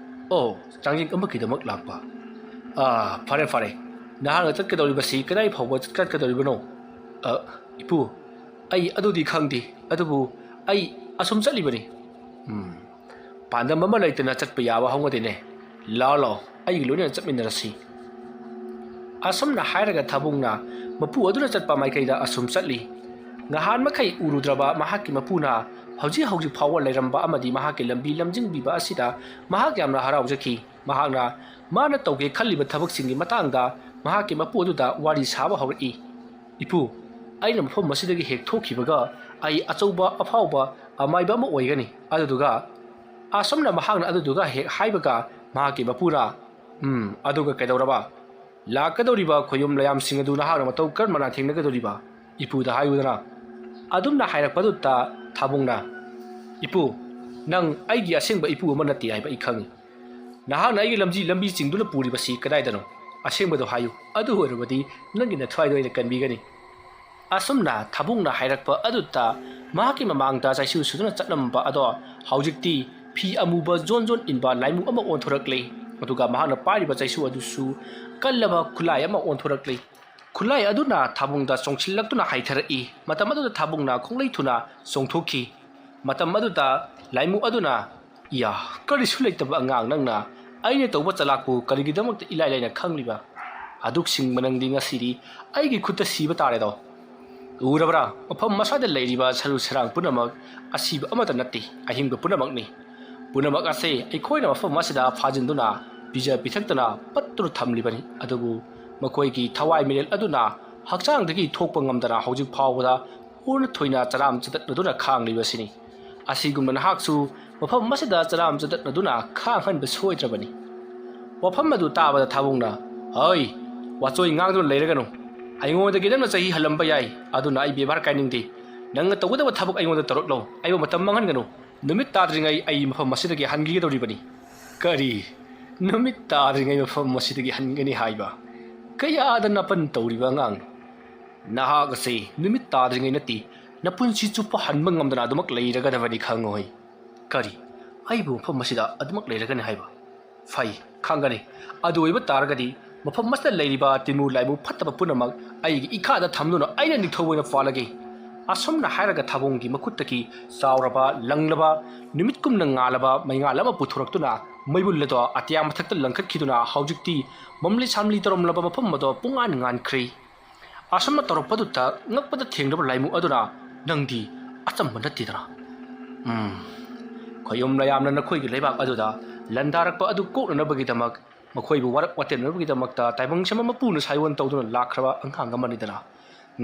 "ꯑꯣ, ꯆꯥꯡꯌꯦꯡ ꯑꯃꯒꯤꯗꯃꯛ ꯂꯥꯛꯄ꯫ ꯑꯥ, ꯐꯔꯦ, ꯐꯔꯦ꯫ ꯅꯍꯥꯛꯅ ꯆꯠꯀꯗꯧꯔꯤꯕꯁꯤ ꯀꯗꯥꯏ ꯐꯥꯎꯕ ꯆꯠꯀꯗꯧꯔꯤꯕꯅꯣ?" "ꯑ, ꯏꯄꯨ, ꯑꯩ ꯑꯗꯨꯗꯤ ꯈꯪꯗꯦ, ꯑꯗꯨꯕꯨ ꯑꯩ ꯑꯁꯨꯝ ꯆꯠꯂꯤꯕꯅꯤ꯫" "ꯎꯝ, ꯄꯥꯟꯗꯝ ꯑꯃ ꯂꯩꯇꯅ ꯆꯠꯄ ꯌꯥꯕ ꯍꯧꯅꯗꯦꯅꯦ꯫ ꯂꯥꯛꯑꯣ, ꯂꯥꯛꯑꯣ, ꯑꯩꯒ ꯂꯣꯏꯅꯅ ꯆꯠꯃꯤꯟꯅꯔꯁꯤ꯫" ꯑꯁꯨꯝꯅ ꯍꯥꯏꯔꯒ ꯊꯥꯕꯨꯡꯅ ꯃꯄꯨ ꯑꯗꯨꯅ ꯆꯠꯄ ꯃꯥꯏꯀꯩꯗ ꯑꯁꯨꯝ ꯆꯠꯂꯤ꯫ ꯉꯍꯥꯟ ꯃꯈꯩ ꯎꯔꯨꯗ꯭ꯔꯕ ꯃꯍꯥꯛꯀꯤ ꯃꯄꯨꯅ ꯍꯧꯖꯤꯛ ꯍꯧꯖꯤꯛ ꯐꯥꯎꯕ ꯂꯩꯔꯝꯕ ꯑꯃꯗꯤ ꯃꯍꯥꯛꯀꯤ ꯂꯝꯕꯤ ꯂꯝꯖꯤꯡꯕꯤꯕ ꯑꯁꯤꯗ ꯃꯍꯥꯛ ꯌꯥꯝꯅ ꯍꯔꯥꯎꯖꯈꯤ꯫ ꯃꯍꯥꯛꯅ ꯃꯥꯅ ꯇꯧꯒꯦ ꯈꯜꯂꯤꯕ ꯊꯕꯛꯁꯤꯡꯒꯤ ꯃꯇꯥꯡꯗ ꯃꯍꯥꯛꯀꯤ ꯃꯄꯨ ꯑꯗꯨꯗ ꯋꯥꯔꯤ ꯁꯥꯕ ꯍꯧꯔꯛꯏ꯫ "ꯏꯄꯨ, ꯑꯩꯅ ꯃꯐꯝ ꯑꯁꯤꯗꯒꯤ ꯍꯦꯛ ꯊꯣꯛꯈꯤꯕꯒ ꯑꯩ ꯑꯆꯧꯕ ꯑꯐꯥꯎꯕ ꯑꯃꯥꯏꯕ ꯑꯃ ꯑꯣꯏꯒꯅꯤ꯫" ꯑꯗꯨꯗꯨꯒ ꯑꯁꯨꯝꯅ ꯃꯍꯥꯛꯅ ꯑꯗꯨꯗꯨꯒ ꯍꯦꯛ ꯍꯥꯏꯕꯒ ꯃꯍꯥꯛꯀꯤ ꯃꯄꯨꯅ, "ꯎꯝ, ꯑꯗꯨꯒ ꯀꯩꯗꯧꯔꯕ? ꯂꯥꯛꯀꯗꯧꯔꯤꯕ ꯈꯣꯌꯨꯝ ꯂꯌꯥꯝꯁꯤꯡ ꯑꯗꯨ ꯅꯍꯥꯛꯅ ꯃꯇꯧ ꯀꯔꯝꯅ ꯊꯦꯡꯅꯒꯗꯧꯔꯤꯕ? ꯏꯄꯨꯗ ꯍꯥꯏꯌꯨꯗꯅ꯫" ꯑꯗꯨꯝꯅ ꯍꯥꯏꯔꯛꯄꯗꯨꯗ ꯊꯥꯕꯨꯡꯅ, "ꯏꯄꯨ, ꯅꯪ ꯑꯩꯒꯤ ꯑꯁꯦꯡꯕ ꯏꯄꯨ ꯑꯃ ꯅꯠꯇꯦ ꯍꯥꯏꯕ ꯑꯩ ꯈꯪꯏ꯫ ꯅꯍꯥꯛꯅ ꯑꯩꯒꯤ ꯂꯝꯖꯤ ꯂꯝꯕꯤ ꯆꯤꯡꯗꯨꯅ ꯄꯨꯔꯤꯕꯁꯤ ꯀꯗꯥꯏꯗꯅꯣ? ꯑꯁꯦꯡꯕꯗꯣ ꯍꯥꯏꯌꯨ꯫ ꯑꯗꯨ ꯑꯣꯏꯔꯕꯗꯤ ꯅꯪꯒꯤ ꯅꯊ꯭ꯋꯥꯏꯗꯣ ꯑꯩꯅ ꯀꯟꯕꯤꯒꯅꯤ꯫" ꯑꯁꯨꯝꯅ ꯊꯥꯕꯨꯡꯅ ꯍꯥꯏꯔꯛꯄ ꯑꯗꯨꯗ ꯃꯍꯥꯛꯀꯤ ꯃꯃꯥꯡꯗ ꯆꯩꯁꯨ ꯁꯨꯗꯨꯅ ꯆꯠꯂꯝꯕ ꯑꯗꯣ ꯍꯧꯖꯤꯛꯇꯤ ꯐꯤ ꯑꯃꯨꯕ ꯖꯣꯟ ꯖꯣꯟ ꯏꯟꯕ ꯂꯥꯏꯃꯨ ꯑꯃ ꯑꯣꯟꯊꯣꯔꯛꯂꯦ꯫ ꯑꯗꯨꯒ ꯃꯍꯥꯛꯅ ꯄꯥꯏꯔꯤꯕ ꯆꯩꯁꯨ ꯑꯗꯨꯁꯨ ꯀꯜꯂꯕ ꯈꯨꯠꯂꯥꯏ ꯑꯃ ꯑꯣꯟꯊꯣꯔꯛꯂꯦ꯫ ꯈꯨꯠꯂꯥꯏ ꯑꯗꯨꯅ ꯊꯥꯕꯨꯡꯗ ꯆꯣꯡꯁꯤꯜꯂꯛꯇꯨꯅ ꯍꯥꯏꯊꯔꯛꯏ꯫ ꯃꯇꯝ ꯑꯗꯨꯗ ꯊꯥꯕꯨꯡꯅ ꯈꯣꯡꯂꯩ ꯊꯨꯅ ꯆꯣꯡꯊꯣꯛꯈꯤ꯫ ꯃꯇꯝ ꯑꯗꯨꯗ ꯂꯥꯏꯃꯨ ꯑꯗꯨꯅ, "ꯏꯌꯥ, ꯀꯔꯤꯁꯨ ꯂꯩꯇꯕ ꯑꯉꯥꯡ ꯅꯪꯅ ꯑꯩꯅ ꯇꯧꯕ ꯆꯂꯥꯛꯄꯨ ꯀꯔꯤꯒꯤꯗꯃꯛꯇ ꯏꯂꯥꯏ ꯂꯥꯏꯅ ꯈꯪꯂꯤꯕ? ꯑꯗꯨꯛꯁꯤꯡꯕ ꯅꯪꯗꯤ ꯉꯁꯤꯗꯤ ꯑꯩꯒꯤ ꯈꯨꯠꯇ ꯁꯤꯕ ꯇꯥꯔꯦꯗꯣ꯫ ꯎꯔꯕ꯭ꯔꯥ? ꯃꯐꯝ ꯑꯁ꯭ꯋꯥꯏꯗ ꯂꯩꯔꯤꯕ ꯁꯔꯨ ꯁꯔꯥꯡ ꯄꯨꯝꯅꯃꯛ ꯑꯁꯤꯕ ꯑꯃꯠꯇ ꯅꯠꯇꯦ, ꯑꯍꯤꯡꯕ ꯄꯨꯝꯅꯃꯛꯅꯤ꯫ ꯄꯨꯝꯅꯃꯛ ꯑꯁꯦ ꯑꯩꯈꯣꯏꯅ ꯃꯐꯝ ꯑꯁꯤꯗ ꯐꯥꯖꯤꯟꯗꯨꯅ ꯄꯤꯖ ꯄꯤꯊꯛꯇꯅ ꯄꯠꯇꯨꯅ ꯊꯝꯂꯤꯕꯅꯤ꯫ ꯑꯗꯨꯕꯨ ꯃꯈꯣꯏꯒꯤ ꯊꯋꯥꯏ ꯃꯤꯔꯦꯜ ꯑꯗꯨꯅ ꯍꯛꯆꯥꯡꯗꯒꯤ ꯊꯣꯛꯄ ꯉꯝꯗꯅ ꯍꯧꯖꯤꯛ ꯐꯥꯎꯕꯗ ꯑꯣꯟꯅ ꯊꯣꯏꯅ ꯆꯔꯥꯝ ꯆꯇꯠꯅꯗꯨꯅ ꯈꯥꯡꯂꯤꯕꯁꯤꯅꯤ꯫ ꯑꯁꯤꯒꯨꯝꯅ ꯅꯍꯥꯛꯁꯨ ꯃꯐꯝ ꯑꯁꯤꯗ ꯆꯔꯥꯝ ꯆꯗꯠꯅꯗꯨꯅ ꯈꯥꯡꯍꯟꯕ ꯁꯣꯏꯗ꯭ꯔꯕꯅꯤ꯫ ꯋꯥꯐꯝ ꯑꯗꯨ ꯇꯥꯕꯗ ꯊꯥꯕꯨꯡꯅ, "ꯍꯩ, ꯋꯥꯆꯣꯏ ꯉꯥꯡꯗꯨꯅ ꯂꯩꯔꯒꯅꯨ꯫ ꯑꯩꯉꯣꯟꯗꯒꯤ ꯅꯪꯅ ꯆꯍꯤ ꯍꯜꯂꯝꯕ ꯌꯥꯏ, ꯑꯗꯨꯅ ꯑꯩ ꯕꯦꯕꯥꯔ ꯀꯥꯏꯅꯤꯡꯗꯦ꯫ ꯅꯪꯅ ꯇꯧꯒꯗꯕ ꯊꯕꯛ ꯑꯩꯉꯣꯟꯗ ꯇꯧꯔꯛꯂꯣ꯫ ꯑꯩꯕꯨ ꯃꯇꯝ ꯃꯥꯡꯍꯟꯒꯅꯨ꯫ ꯅꯨꯃꯤꯠ ꯇꯥꯗ꯭ꯔꯤꯉꯩ ꯑꯩ ꯃꯐꯝ ꯑꯁꯤꯗꯒꯤ ꯍꯟꯈꯤꯒꯗꯧꯔꯤꯕꯅꯤ꯫" "ꯀꯔꯤ? ꯅꯨꯃꯤꯠ ꯇꯥꯗ꯭ꯔꯤꯉꯩ ꯃꯐꯝ ꯑꯁꯤꯗꯒꯤ ꯍꯟꯒꯅꯤ ꯍꯥꯏꯕ? ꯀꯌꯥꯗ ꯅꯥꯄꯟ ꯇꯧꯔꯤꯕ ꯑꯉꯥꯡꯅꯣ? ꯅꯍꯥꯛ ꯑꯁꯤ ꯅꯨꯃꯤꯠ ꯇꯥꯗ꯭ꯔꯤꯉꯩ ꯅꯠꯇꯦ, ꯅꯄꯨꯟꯁꯤ ꯆꯨꯞꯄ ꯍꯟꯕ ꯉꯝꯗꯅ ꯑꯗꯨꯃꯛ ꯂꯩꯔꯒꯗꯕꯅꯤ ꯈꯪꯉꯣꯏ꯫" "ꯀꯔꯤ? ꯑꯩꯕꯨ ꯃꯐꯝ ꯑꯁꯤꯗ ꯑꯗꯨꯃꯛ ꯂꯩꯔꯒꯅꯤ ꯍꯥꯏꯕ? ꯐꯩ, ꯈꯪꯒꯅꯤ꯫ ꯑꯗꯨ ꯑꯣꯏꯕ ꯇꯥꯔꯒꯗꯤ ꯃꯐꯝ ꯑꯁꯤꯗ ꯂꯩꯔꯤꯕ ꯇꯤꯟꯃꯨ ꯂꯥꯏꯃꯨ ꯐꯠꯇꯕ ꯄꯨꯝꯅꯃꯛ ꯑꯩꯒꯤ ꯏꯈꯥꯗ ꯊꯝꯗꯨꯅ ꯑꯩꯅ ꯅꯤꯡꯊꯧ ꯑꯣꯏꯅ ꯄꯥꯜꯂꯒꯦ꯫" ꯑꯁꯨꯝꯅ ꯍꯥꯏꯔꯒ ꯊꯥꯕꯨꯡꯒꯤ ꯃꯈꯨꯠꯇꯒꯤ ꯆꯥꯎꯔꯕ, ꯂꯪꯂꯕ, ꯅꯨꯃꯤꯠꯀꯨꯝꯅ ꯉꯥꯜꯂꯕ ꯃꯩꯉꯥꯜ ꯑꯃ ꯄꯨꯊꯣꯔꯛꯇꯨꯅ ꯃꯩꯕꯨꯜ ꯑꯗꯣ ꯑꯇꯤꯌꯥ ꯃꯊꯛꯇ ꯂꯪꯈꯠꯈꯤꯗꯨꯅ ꯍꯧꯖꯤꯛꯇꯤ ꯃꯝꯂꯤ ꯁꯥꯝꯂꯤ ꯇꯧꯔꯝꯂꯕ ꯃꯐꯝ ꯑꯗꯣ ꯄꯨꯡꯉꯥꯟ ꯉꯥꯟꯈ꯭ꯔꯦ꯫ ꯑꯁꯨꯝꯅ ꯇꯧꯔꯛꯄꯗꯨꯗ ꯉꯛꯄꯗ ꯊꯦꯡꯅꯕ ꯂꯥꯏꯃꯨ ꯑꯗꯨꯅ, "ꯅꯪꯗꯤ ꯑꯆꯝꯕ ꯅꯠꯇꯦꯗꯅ꯫ ꯎꯝ, ꯈꯣꯌꯨꯝ ꯂꯌꯥꯝꯅ ꯅꯈꯣꯏꯒꯤ ꯂꯩꯕꯥꯛ ꯑꯗꯨꯗ ꯂꯟꯗꯥꯔꯛꯄ ꯑꯗꯨ ꯀꯣꯛꯅꯅꯕꯒꯤꯗꯃꯛ, ꯃꯈꯣꯏꯕꯨ ꯋꯥꯔꯛ ꯋꯥꯇꯦꯝꯅꯕꯒꯤꯗꯃꯛꯇ ꯇꯥꯏꯕꯪ ꯁꯤꯟꯕ ꯃꯄꯨꯅ ꯁꯥꯏꯑꯣꯟ ꯇꯧꯗꯨꯅ ꯂꯥꯛꯈ꯭ꯔꯕ ꯑꯉꯥꯡ ꯑꯃꯅꯤꯗꯅ꯫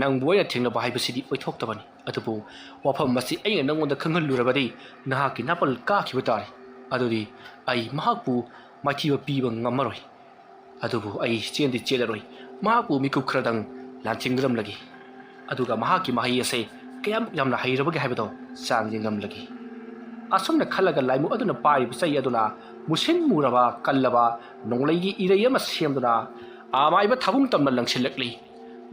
ꯅꯪꯕꯨ ꯑꯩꯅ ꯊꯦꯡꯅꯕ ꯍꯥꯏꯕꯁꯤꯗꯤ ꯑꯣꯏꯊꯣꯛꯇꯕꯅꯤ꯫ ꯑꯗꯨꯕꯨ ꯋꯥꯐꯝ ꯑꯁꯤ ꯑꯩꯅ ꯅꯪꯉꯣꯟꯗ ꯈꯪꯍꯜꯂꯨꯔꯕꯗꯤ ꯅꯍꯥꯛꯀꯤ ꯅꯥꯄꯜ ꯀꯥꯈꯤꯕ ꯇꯥꯔꯦ꯫ ꯑꯗꯨꯗꯤ ꯑꯩ ꯃꯍꯥꯛꯄꯨ ꯃꯥꯏꯊꯤꯕ ꯄꯤꯕ ꯉꯝꯃꯔꯣꯏ꯫ ꯑꯗꯨꯕꯨ ꯑꯩ ꯆꯦꯟꯗꯤ ꯆꯦꯜꯂꯔꯣꯏ꯫ ꯃꯍꯥꯛꯄꯨ ꯃꯤꯀꯨꯞ ꯈꯔꯗꯪ ꯂꯥꯟꯊꯦꯡꯅꯔꯝꯂꯒꯦ꯫ ꯑꯗꯨꯒ ꯃꯍꯥꯛꯀꯤ ꯃꯍꯩ ꯑꯁꯦ ꯀꯌꯥꯃꯨꯛ ꯌꯥꯝꯅ ꯍꯩꯔꯕꯒꯦ ꯍꯥꯏꯕꯗꯣ ꯆꯥꯡ ꯌꯦꯡꯂꯝꯂꯒꯦ꯫" ꯑꯁꯨꯝꯅ ꯈꯜꯂꯒ ꯂꯥꯏꯃꯨ ꯑꯗꯨꯅ ꯄꯥꯏꯔꯤꯕ ꯆꯩ ꯑꯗꯨꯅ ꯃꯨꯁꯤꯟ ꯃꯨꯔꯕ ꯀꯜꯂꯕ ꯅꯣꯡꯂꯩꯒꯤ ꯏꯔꯩ ꯑꯃ ꯁꯦꯝꯗꯨꯅ ꯑꯃꯥꯏꯕ ꯊꯥꯕꯨꯡ ꯇꯝꯅ ꯂꯪꯁꯤꯜꯂꯛꯂꯤ꯫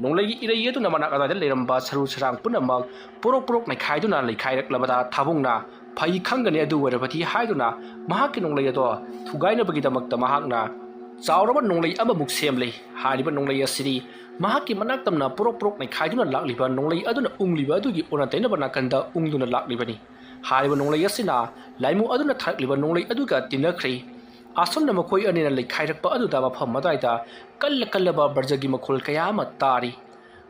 ꯅꯣꯡꯂꯩꯒꯤ ꯏꯔꯩ ꯑꯗꯨꯅ ꯃꯅꯥꯛ ꯑꯗꯥꯏꯗ ꯂꯩꯔꯝꯕ ꯁꯔꯨ ꯁꯔꯥꯡ ꯄꯨꯝꯅꯃꯛ ꯄꯣꯔꯣꯛ ꯄꯣꯔꯣꯛ ꯅꯩꯈꯥꯏꯗꯨꯅ ꯂꯩꯈꯥꯏꯔꯛꯂꯕꯗ ꯊꯥꯕꯨꯡꯅ, "ꯐꯩ, ꯈꯪꯒꯅꯤ ꯑꯗꯨ ꯑꯣꯏꯔꯕꯗꯤ" ꯍꯥꯏꯗꯨꯅ ꯃꯍꯥꯛꯀꯤ ꯅꯣꯡꯂꯩ ꯑꯗꯣ ꯊꯨꯒꯥꯏꯅꯕꯒꯤꯗꯃꯛꯇ ꯃꯍꯥꯛꯅ ꯆꯥꯎꯔꯕ ꯅꯣꯡꯂꯩ ꯑꯃꯃꯨꯛ ꯁꯦꯝꯂꯦ꯫ ꯍꯥꯏꯔꯤꯕ ꯅꯣꯡꯂꯩ ꯑꯁꯤꯗꯤ ꯃꯍꯥꯛꯀꯤ ꯃꯅꯥꯛ ꯇꯝꯅ ꯄꯣꯔꯣꯛ ꯄꯣꯔꯣꯛ ꯅꯩꯈꯥꯏꯗꯨꯅ ꯂꯥꯛꯂꯤꯕ ꯅꯣꯡꯂꯩ ꯑꯗꯨꯅ ꯎꯪꯂꯤꯕ ꯑꯗꯨꯒꯤ ꯑꯣꯟꯅ ꯇꯩꯅꯕ ꯅꯥꯀꯟꯗ ꯎꯪꯗꯨꯅ ꯂꯥꯛꯂꯤꯕꯅꯤ꯫ ꯍꯥꯏꯔꯤꯕ ꯅꯣꯡꯂꯩ ꯑꯁꯤꯅ ꯂꯥꯏꯃꯨ ꯑꯗꯨꯅ ꯊꯥꯔꯛꯂꯤꯕ ꯅꯣꯡꯂꯩ ꯑꯗꯨꯒ ꯇꯤꯟꯅꯈ꯭ꯔꯦ꯫ ꯑꯁꯨꯝꯅ ꯃꯈꯣꯏ ꯑꯅꯤꯅ ꯂꯩꯈꯥꯏꯔꯛꯄ ꯑꯗꯨꯗ ꯃꯐꯝ ꯑꯗꯨꯋꯥꯏꯗ ꯀꯜꯂ ꯀꯜꯂꯕ ꯕ꯭ꯔꯖꯒꯤ ꯃꯈꯣꯜ ꯀꯌꯥ ꯑꯃ ꯇꯥꯔꯤ꯫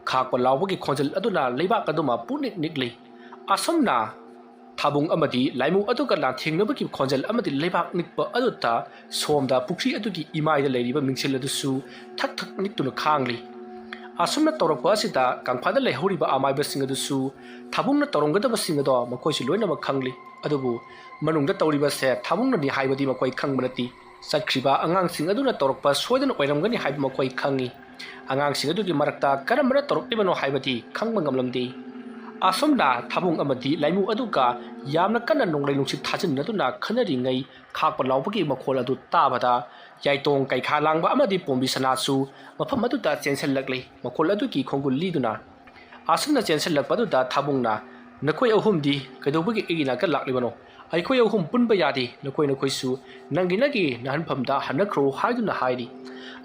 ꯈꯥꯛꯄ ꯂꯥꯎꯕꯒꯤ ꯈꯣꯟꯖꯦꯜ ꯑꯗꯨꯅ ꯂꯩꯕꯥꯛ ꯑꯗꯨꯃ ꯄꯨꯛꯅꯤꯛ ꯅꯤꯛꯂꯤ꯫ ꯑꯁꯨꯝꯅ ꯊꯥꯕꯨꯡ ꯑꯃꯗꯤ ꯂꯥꯏꯃꯨ ꯑꯗꯨꯒ ꯂꯥꯟꯊꯦꯡꯅꯕꯒꯤ ꯈꯣꯟꯖꯦꯜ ꯑꯃꯗꯤ ꯂꯩꯕꯥꯛ ꯅꯤꯛꯄ ꯑꯗꯨꯗ ꯁꯣꯝꯗ ꯄꯨꯈ꯭ꯔꯤ ꯑꯗꯨꯒꯤ ꯏꯃꯥꯏꯗ ꯂꯩꯔꯤꯕ ꯃꯤꯡꯁꯦꯜ ꯑꯗꯨꯁꯨ ꯊꯛ ꯊꯛ ꯅꯤꯛꯇꯨꯅ ꯈꯥꯡꯂꯤ꯫ ꯑꯁꯨꯝꯅ ꯇꯧꯔꯛꯄ ꯑꯁꯤꯗ ꯀꯪꯐꯥꯟꯗ ꯂꯩꯍꯧꯔꯤꯕ ꯑꯃꯥꯏꯕꯁꯤꯡ ꯑꯗꯨꯁꯨ ꯊꯥꯕꯨꯡꯅ ꯇꯧꯔꯝꯒꯗꯕꯁꯤꯡ ꯑꯗꯣ ꯃꯈꯣꯏꯁꯨ ꯂꯣꯏꯅꯃꯛ ꯈꯪꯂꯤ꯫ ꯑꯗꯨꯕꯨ ꯃꯅꯨꯡꯗ ꯇꯧꯔꯤꯕꯁꯦ ꯊꯥꯕꯨꯡꯅꯅꯤ ꯍꯥꯏꯕꯗꯤ ꯃꯈꯣꯏ ꯈꯪꯕ ꯅꯠꯇꯦ꯫ ꯆꯠꯈ꯭ꯔꯤꯕ ꯑꯉꯥꯡꯁꯤꯡ ꯑꯗꯨꯅ ꯇꯧꯔꯛꯄ ꯁꯣꯏꯗꯅ ꯑꯣꯏꯔꯝꯒꯅꯤ ꯍꯥꯏꯕ ꯃꯈꯣꯏ ꯈꯪꯏ꯫ ꯑꯉꯥꯡꯁꯤꯡ ꯑꯗꯨꯒꯤ ꯃꯔꯛꯇ ꯀꯔꯝꯕꯅ ꯇꯧꯔꯛꯂꯤꯕꯅꯣ ꯍꯥꯏꯕꯗꯤ ꯈꯪꯕ ꯉꯝꯂꯝꯗꯦ꯫ ꯑꯁꯨꯝꯅ ꯊꯥꯕꯨꯡ ꯑꯃꯗꯤ ꯂꯥꯏꯃꯨ ꯑꯗꯨꯒ ꯌꯥꯝꯅ ꯀꯟꯅ ꯅꯣꯡꯂꯩ ꯅꯨꯡꯁꯤꯠ ꯊꯥꯖꯤꯟꯅꯗꯨꯅ ꯈꯟꯅꯔꯤꯉꯩ ꯈꯥꯛꯄ ꯂꯥꯎꯕꯒꯤ ꯃꯈꯣꯜ ꯑꯗꯨ ꯇꯥꯕꯗ ꯌꯥꯏꯇꯣꯡ ꯀꯩꯈꯥ ꯂꯥꯡꯕ ꯑꯃꯗꯤ ꯄꯣꯝꯕꯤ ꯁꯅꯥꯁꯨ ꯃꯐꯝ ꯑꯗꯨꯗ ꯆꯦꯟꯁꯤꯜꯂꯛꯂꯤ꯫ ꯃꯈꯣꯜ ꯑꯗꯨꯒꯤ ꯈꯣꯡꯒꯨꯜ ꯂꯤꯗꯨꯅ ꯑꯁꯨꯝꯅ ꯆꯦꯟꯁꯤꯜꯂꯛꯄ ꯑꯗꯨꯗ ꯊꯥꯕꯨꯡꯅ, "ꯅꯈꯣꯏ ꯑꯍꯨꯝꯗꯤ ꯀꯩꯗꯧꯕꯒꯤ ꯑꯩꯒꯤ ꯅꯥꯛꯇ ꯂꯥꯛꯂꯤꯕꯅꯣ? ꯑꯩꯈꯣꯏ ꯑꯍꯨꯝ ꯄꯨꯟꯕ ꯌꯥꯗꯦ꯫ ꯅꯈꯣꯏ ꯅꯈꯣꯏꯁꯨ ꯅꯪꯒꯤ ꯅꯪꯒꯤ ꯅꯥꯍꯟꯐꯝꯗ ꯍꯟꯅꯈ꯭ꯔꯣ" ꯍꯥꯏꯗꯨꯅ ꯍꯥꯏꯔꯤ꯫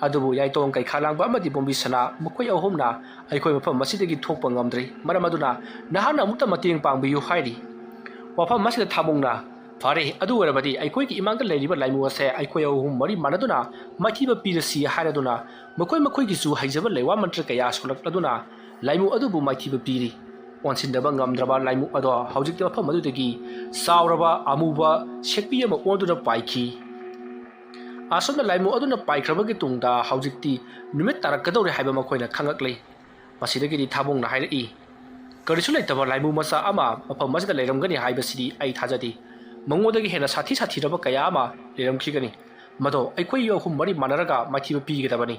ꯑꯗꯨꯕꯨ ꯌꯥꯏꯇꯣꯡ ꯀꯩꯈꯥ ꯂꯥꯡꯕ ꯑꯃꯗꯤ ꯄꯣꯝꯕꯤ ꯁꯅꯥ ꯃꯈꯣꯏ ꯑꯍꯨꯝꯅ ꯑꯩꯈꯣꯏ ꯃꯐꯝ ꯑꯁꯤꯗꯒꯤ ꯊꯣꯛꯄ ꯉꯝꯗ꯭ꯔꯦ꯫ ꯃꯔꯝ ꯑꯗꯨꯅ ꯅꯍꯥꯛꯅ ꯑꯃꯨꯛꯇ ꯃꯇꯦꯡ ꯄꯥꯡꯕꯤꯌꯨ ꯍꯥꯏꯔꯤ꯫ ꯋꯥꯐꯝ ꯑꯁꯤꯗ ꯊꯥꯕꯨꯡꯅ, "ꯐꯔꯦ, ꯑꯗꯨ ꯑꯣꯏꯔꯕꯗꯤ ꯑꯩꯈꯣꯏꯒꯤ ꯏꯃꯥꯡꯗ ꯂꯩꯔꯤꯕ ꯂꯥꯏꯃꯨ ꯑꯁꯦ ꯑꯩꯈꯣꯏ ꯑꯍꯨꯝ ꯃꯔꯤ ꯃꯥꯟꯅꯗꯨꯅ ꯃꯥꯏꯊꯤꯕ ꯄꯤꯔꯁꯤ" ꯍꯥꯏꯔꯗꯨꯅ ꯃꯈꯣꯏ ꯃꯈꯣꯏꯒꯤꯁꯨ ꯍꯩꯖꯕ ꯂꯩꯋꯥ ꯃꯟꯇ꯭ꯔ ꯀꯌꯥ ꯁꯣꯛꯂꯛꯂꯗꯨꯅ ꯂꯥꯏꯃꯨ ꯑꯗꯨꯕꯨ ꯃꯥꯏꯊꯤꯕ ꯄꯤꯔꯤ꯫ ꯑꯣꯟꯁꯤꯟꯗꯕ ꯉꯝꯗ꯭ꯔꯕ ꯂꯥꯏꯃꯨ ꯑꯗꯣ ꯍꯧꯖꯤꯛꯇꯤ ꯃꯐꯝ ꯑꯗꯨꯗꯒꯤ ꯆꯥꯎꯔꯕ ꯑꯃꯨꯕ ꯁꯦꯛꯄꯤ ꯑꯃ ꯑꯣꯟꯗꯨꯅ ꯄꯥꯏꯈꯤ꯫ ꯑꯁꯨꯝꯅ ꯂꯥꯏꯃꯨ ꯑꯗꯨꯅ ꯄꯥꯏꯈ꯭ꯔꯕꯒꯤ ꯇꯨꯡꯗ ꯍꯧꯖꯤꯛꯇꯤ ꯅꯨꯃꯤꯠ ꯇꯥꯔꯛꯀꯗꯧꯔꯦ ꯍꯥꯏꯕ ꯃꯈꯣꯏꯅ ꯈꯪꯂꯛꯂꯦ꯫ ꯃꯁꯤꯗꯒꯤꯗꯤ ꯊꯥꯕꯨꯡꯅ ꯍꯥꯏꯔꯛꯏ, "ꯀꯔꯤꯁꯨ ꯂꯩꯇꯕ ꯂꯥꯏꯃꯨ ꯃꯆꯥ ꯑꯃ ꯃꯐꯝ ꯑꯁꯤꯗ ꯂꯩꯔꯝꯒꯅꯤ ꯍꯥꯏꯕꯁꯤꯗꯤ ꯑꯩ ꯊꯥꯖꯗꯦ꯫ ꯃꯉꯣꯟꯗꯒꯤ ꯍꯦꯟꯅ ꯁꯥꯊꯤ ꯁꯥꯊꯤꯔꯕ ꯀꯌꯥ ꯑꯃ ꯂꯩꯔꯝꯈꯤꯒꯅꯤ꯫ ꯃꯗꯣ ꯑꯩꯈꯣꯏ ꯑꯍꯨꯝ ꯃꯔꯤ ꯃꯥꯟꯅꯔꯒ ꯃꯥꯏꯊꯤꯕ ꯄꯤꯒꯗꯕꯅꯤ꯫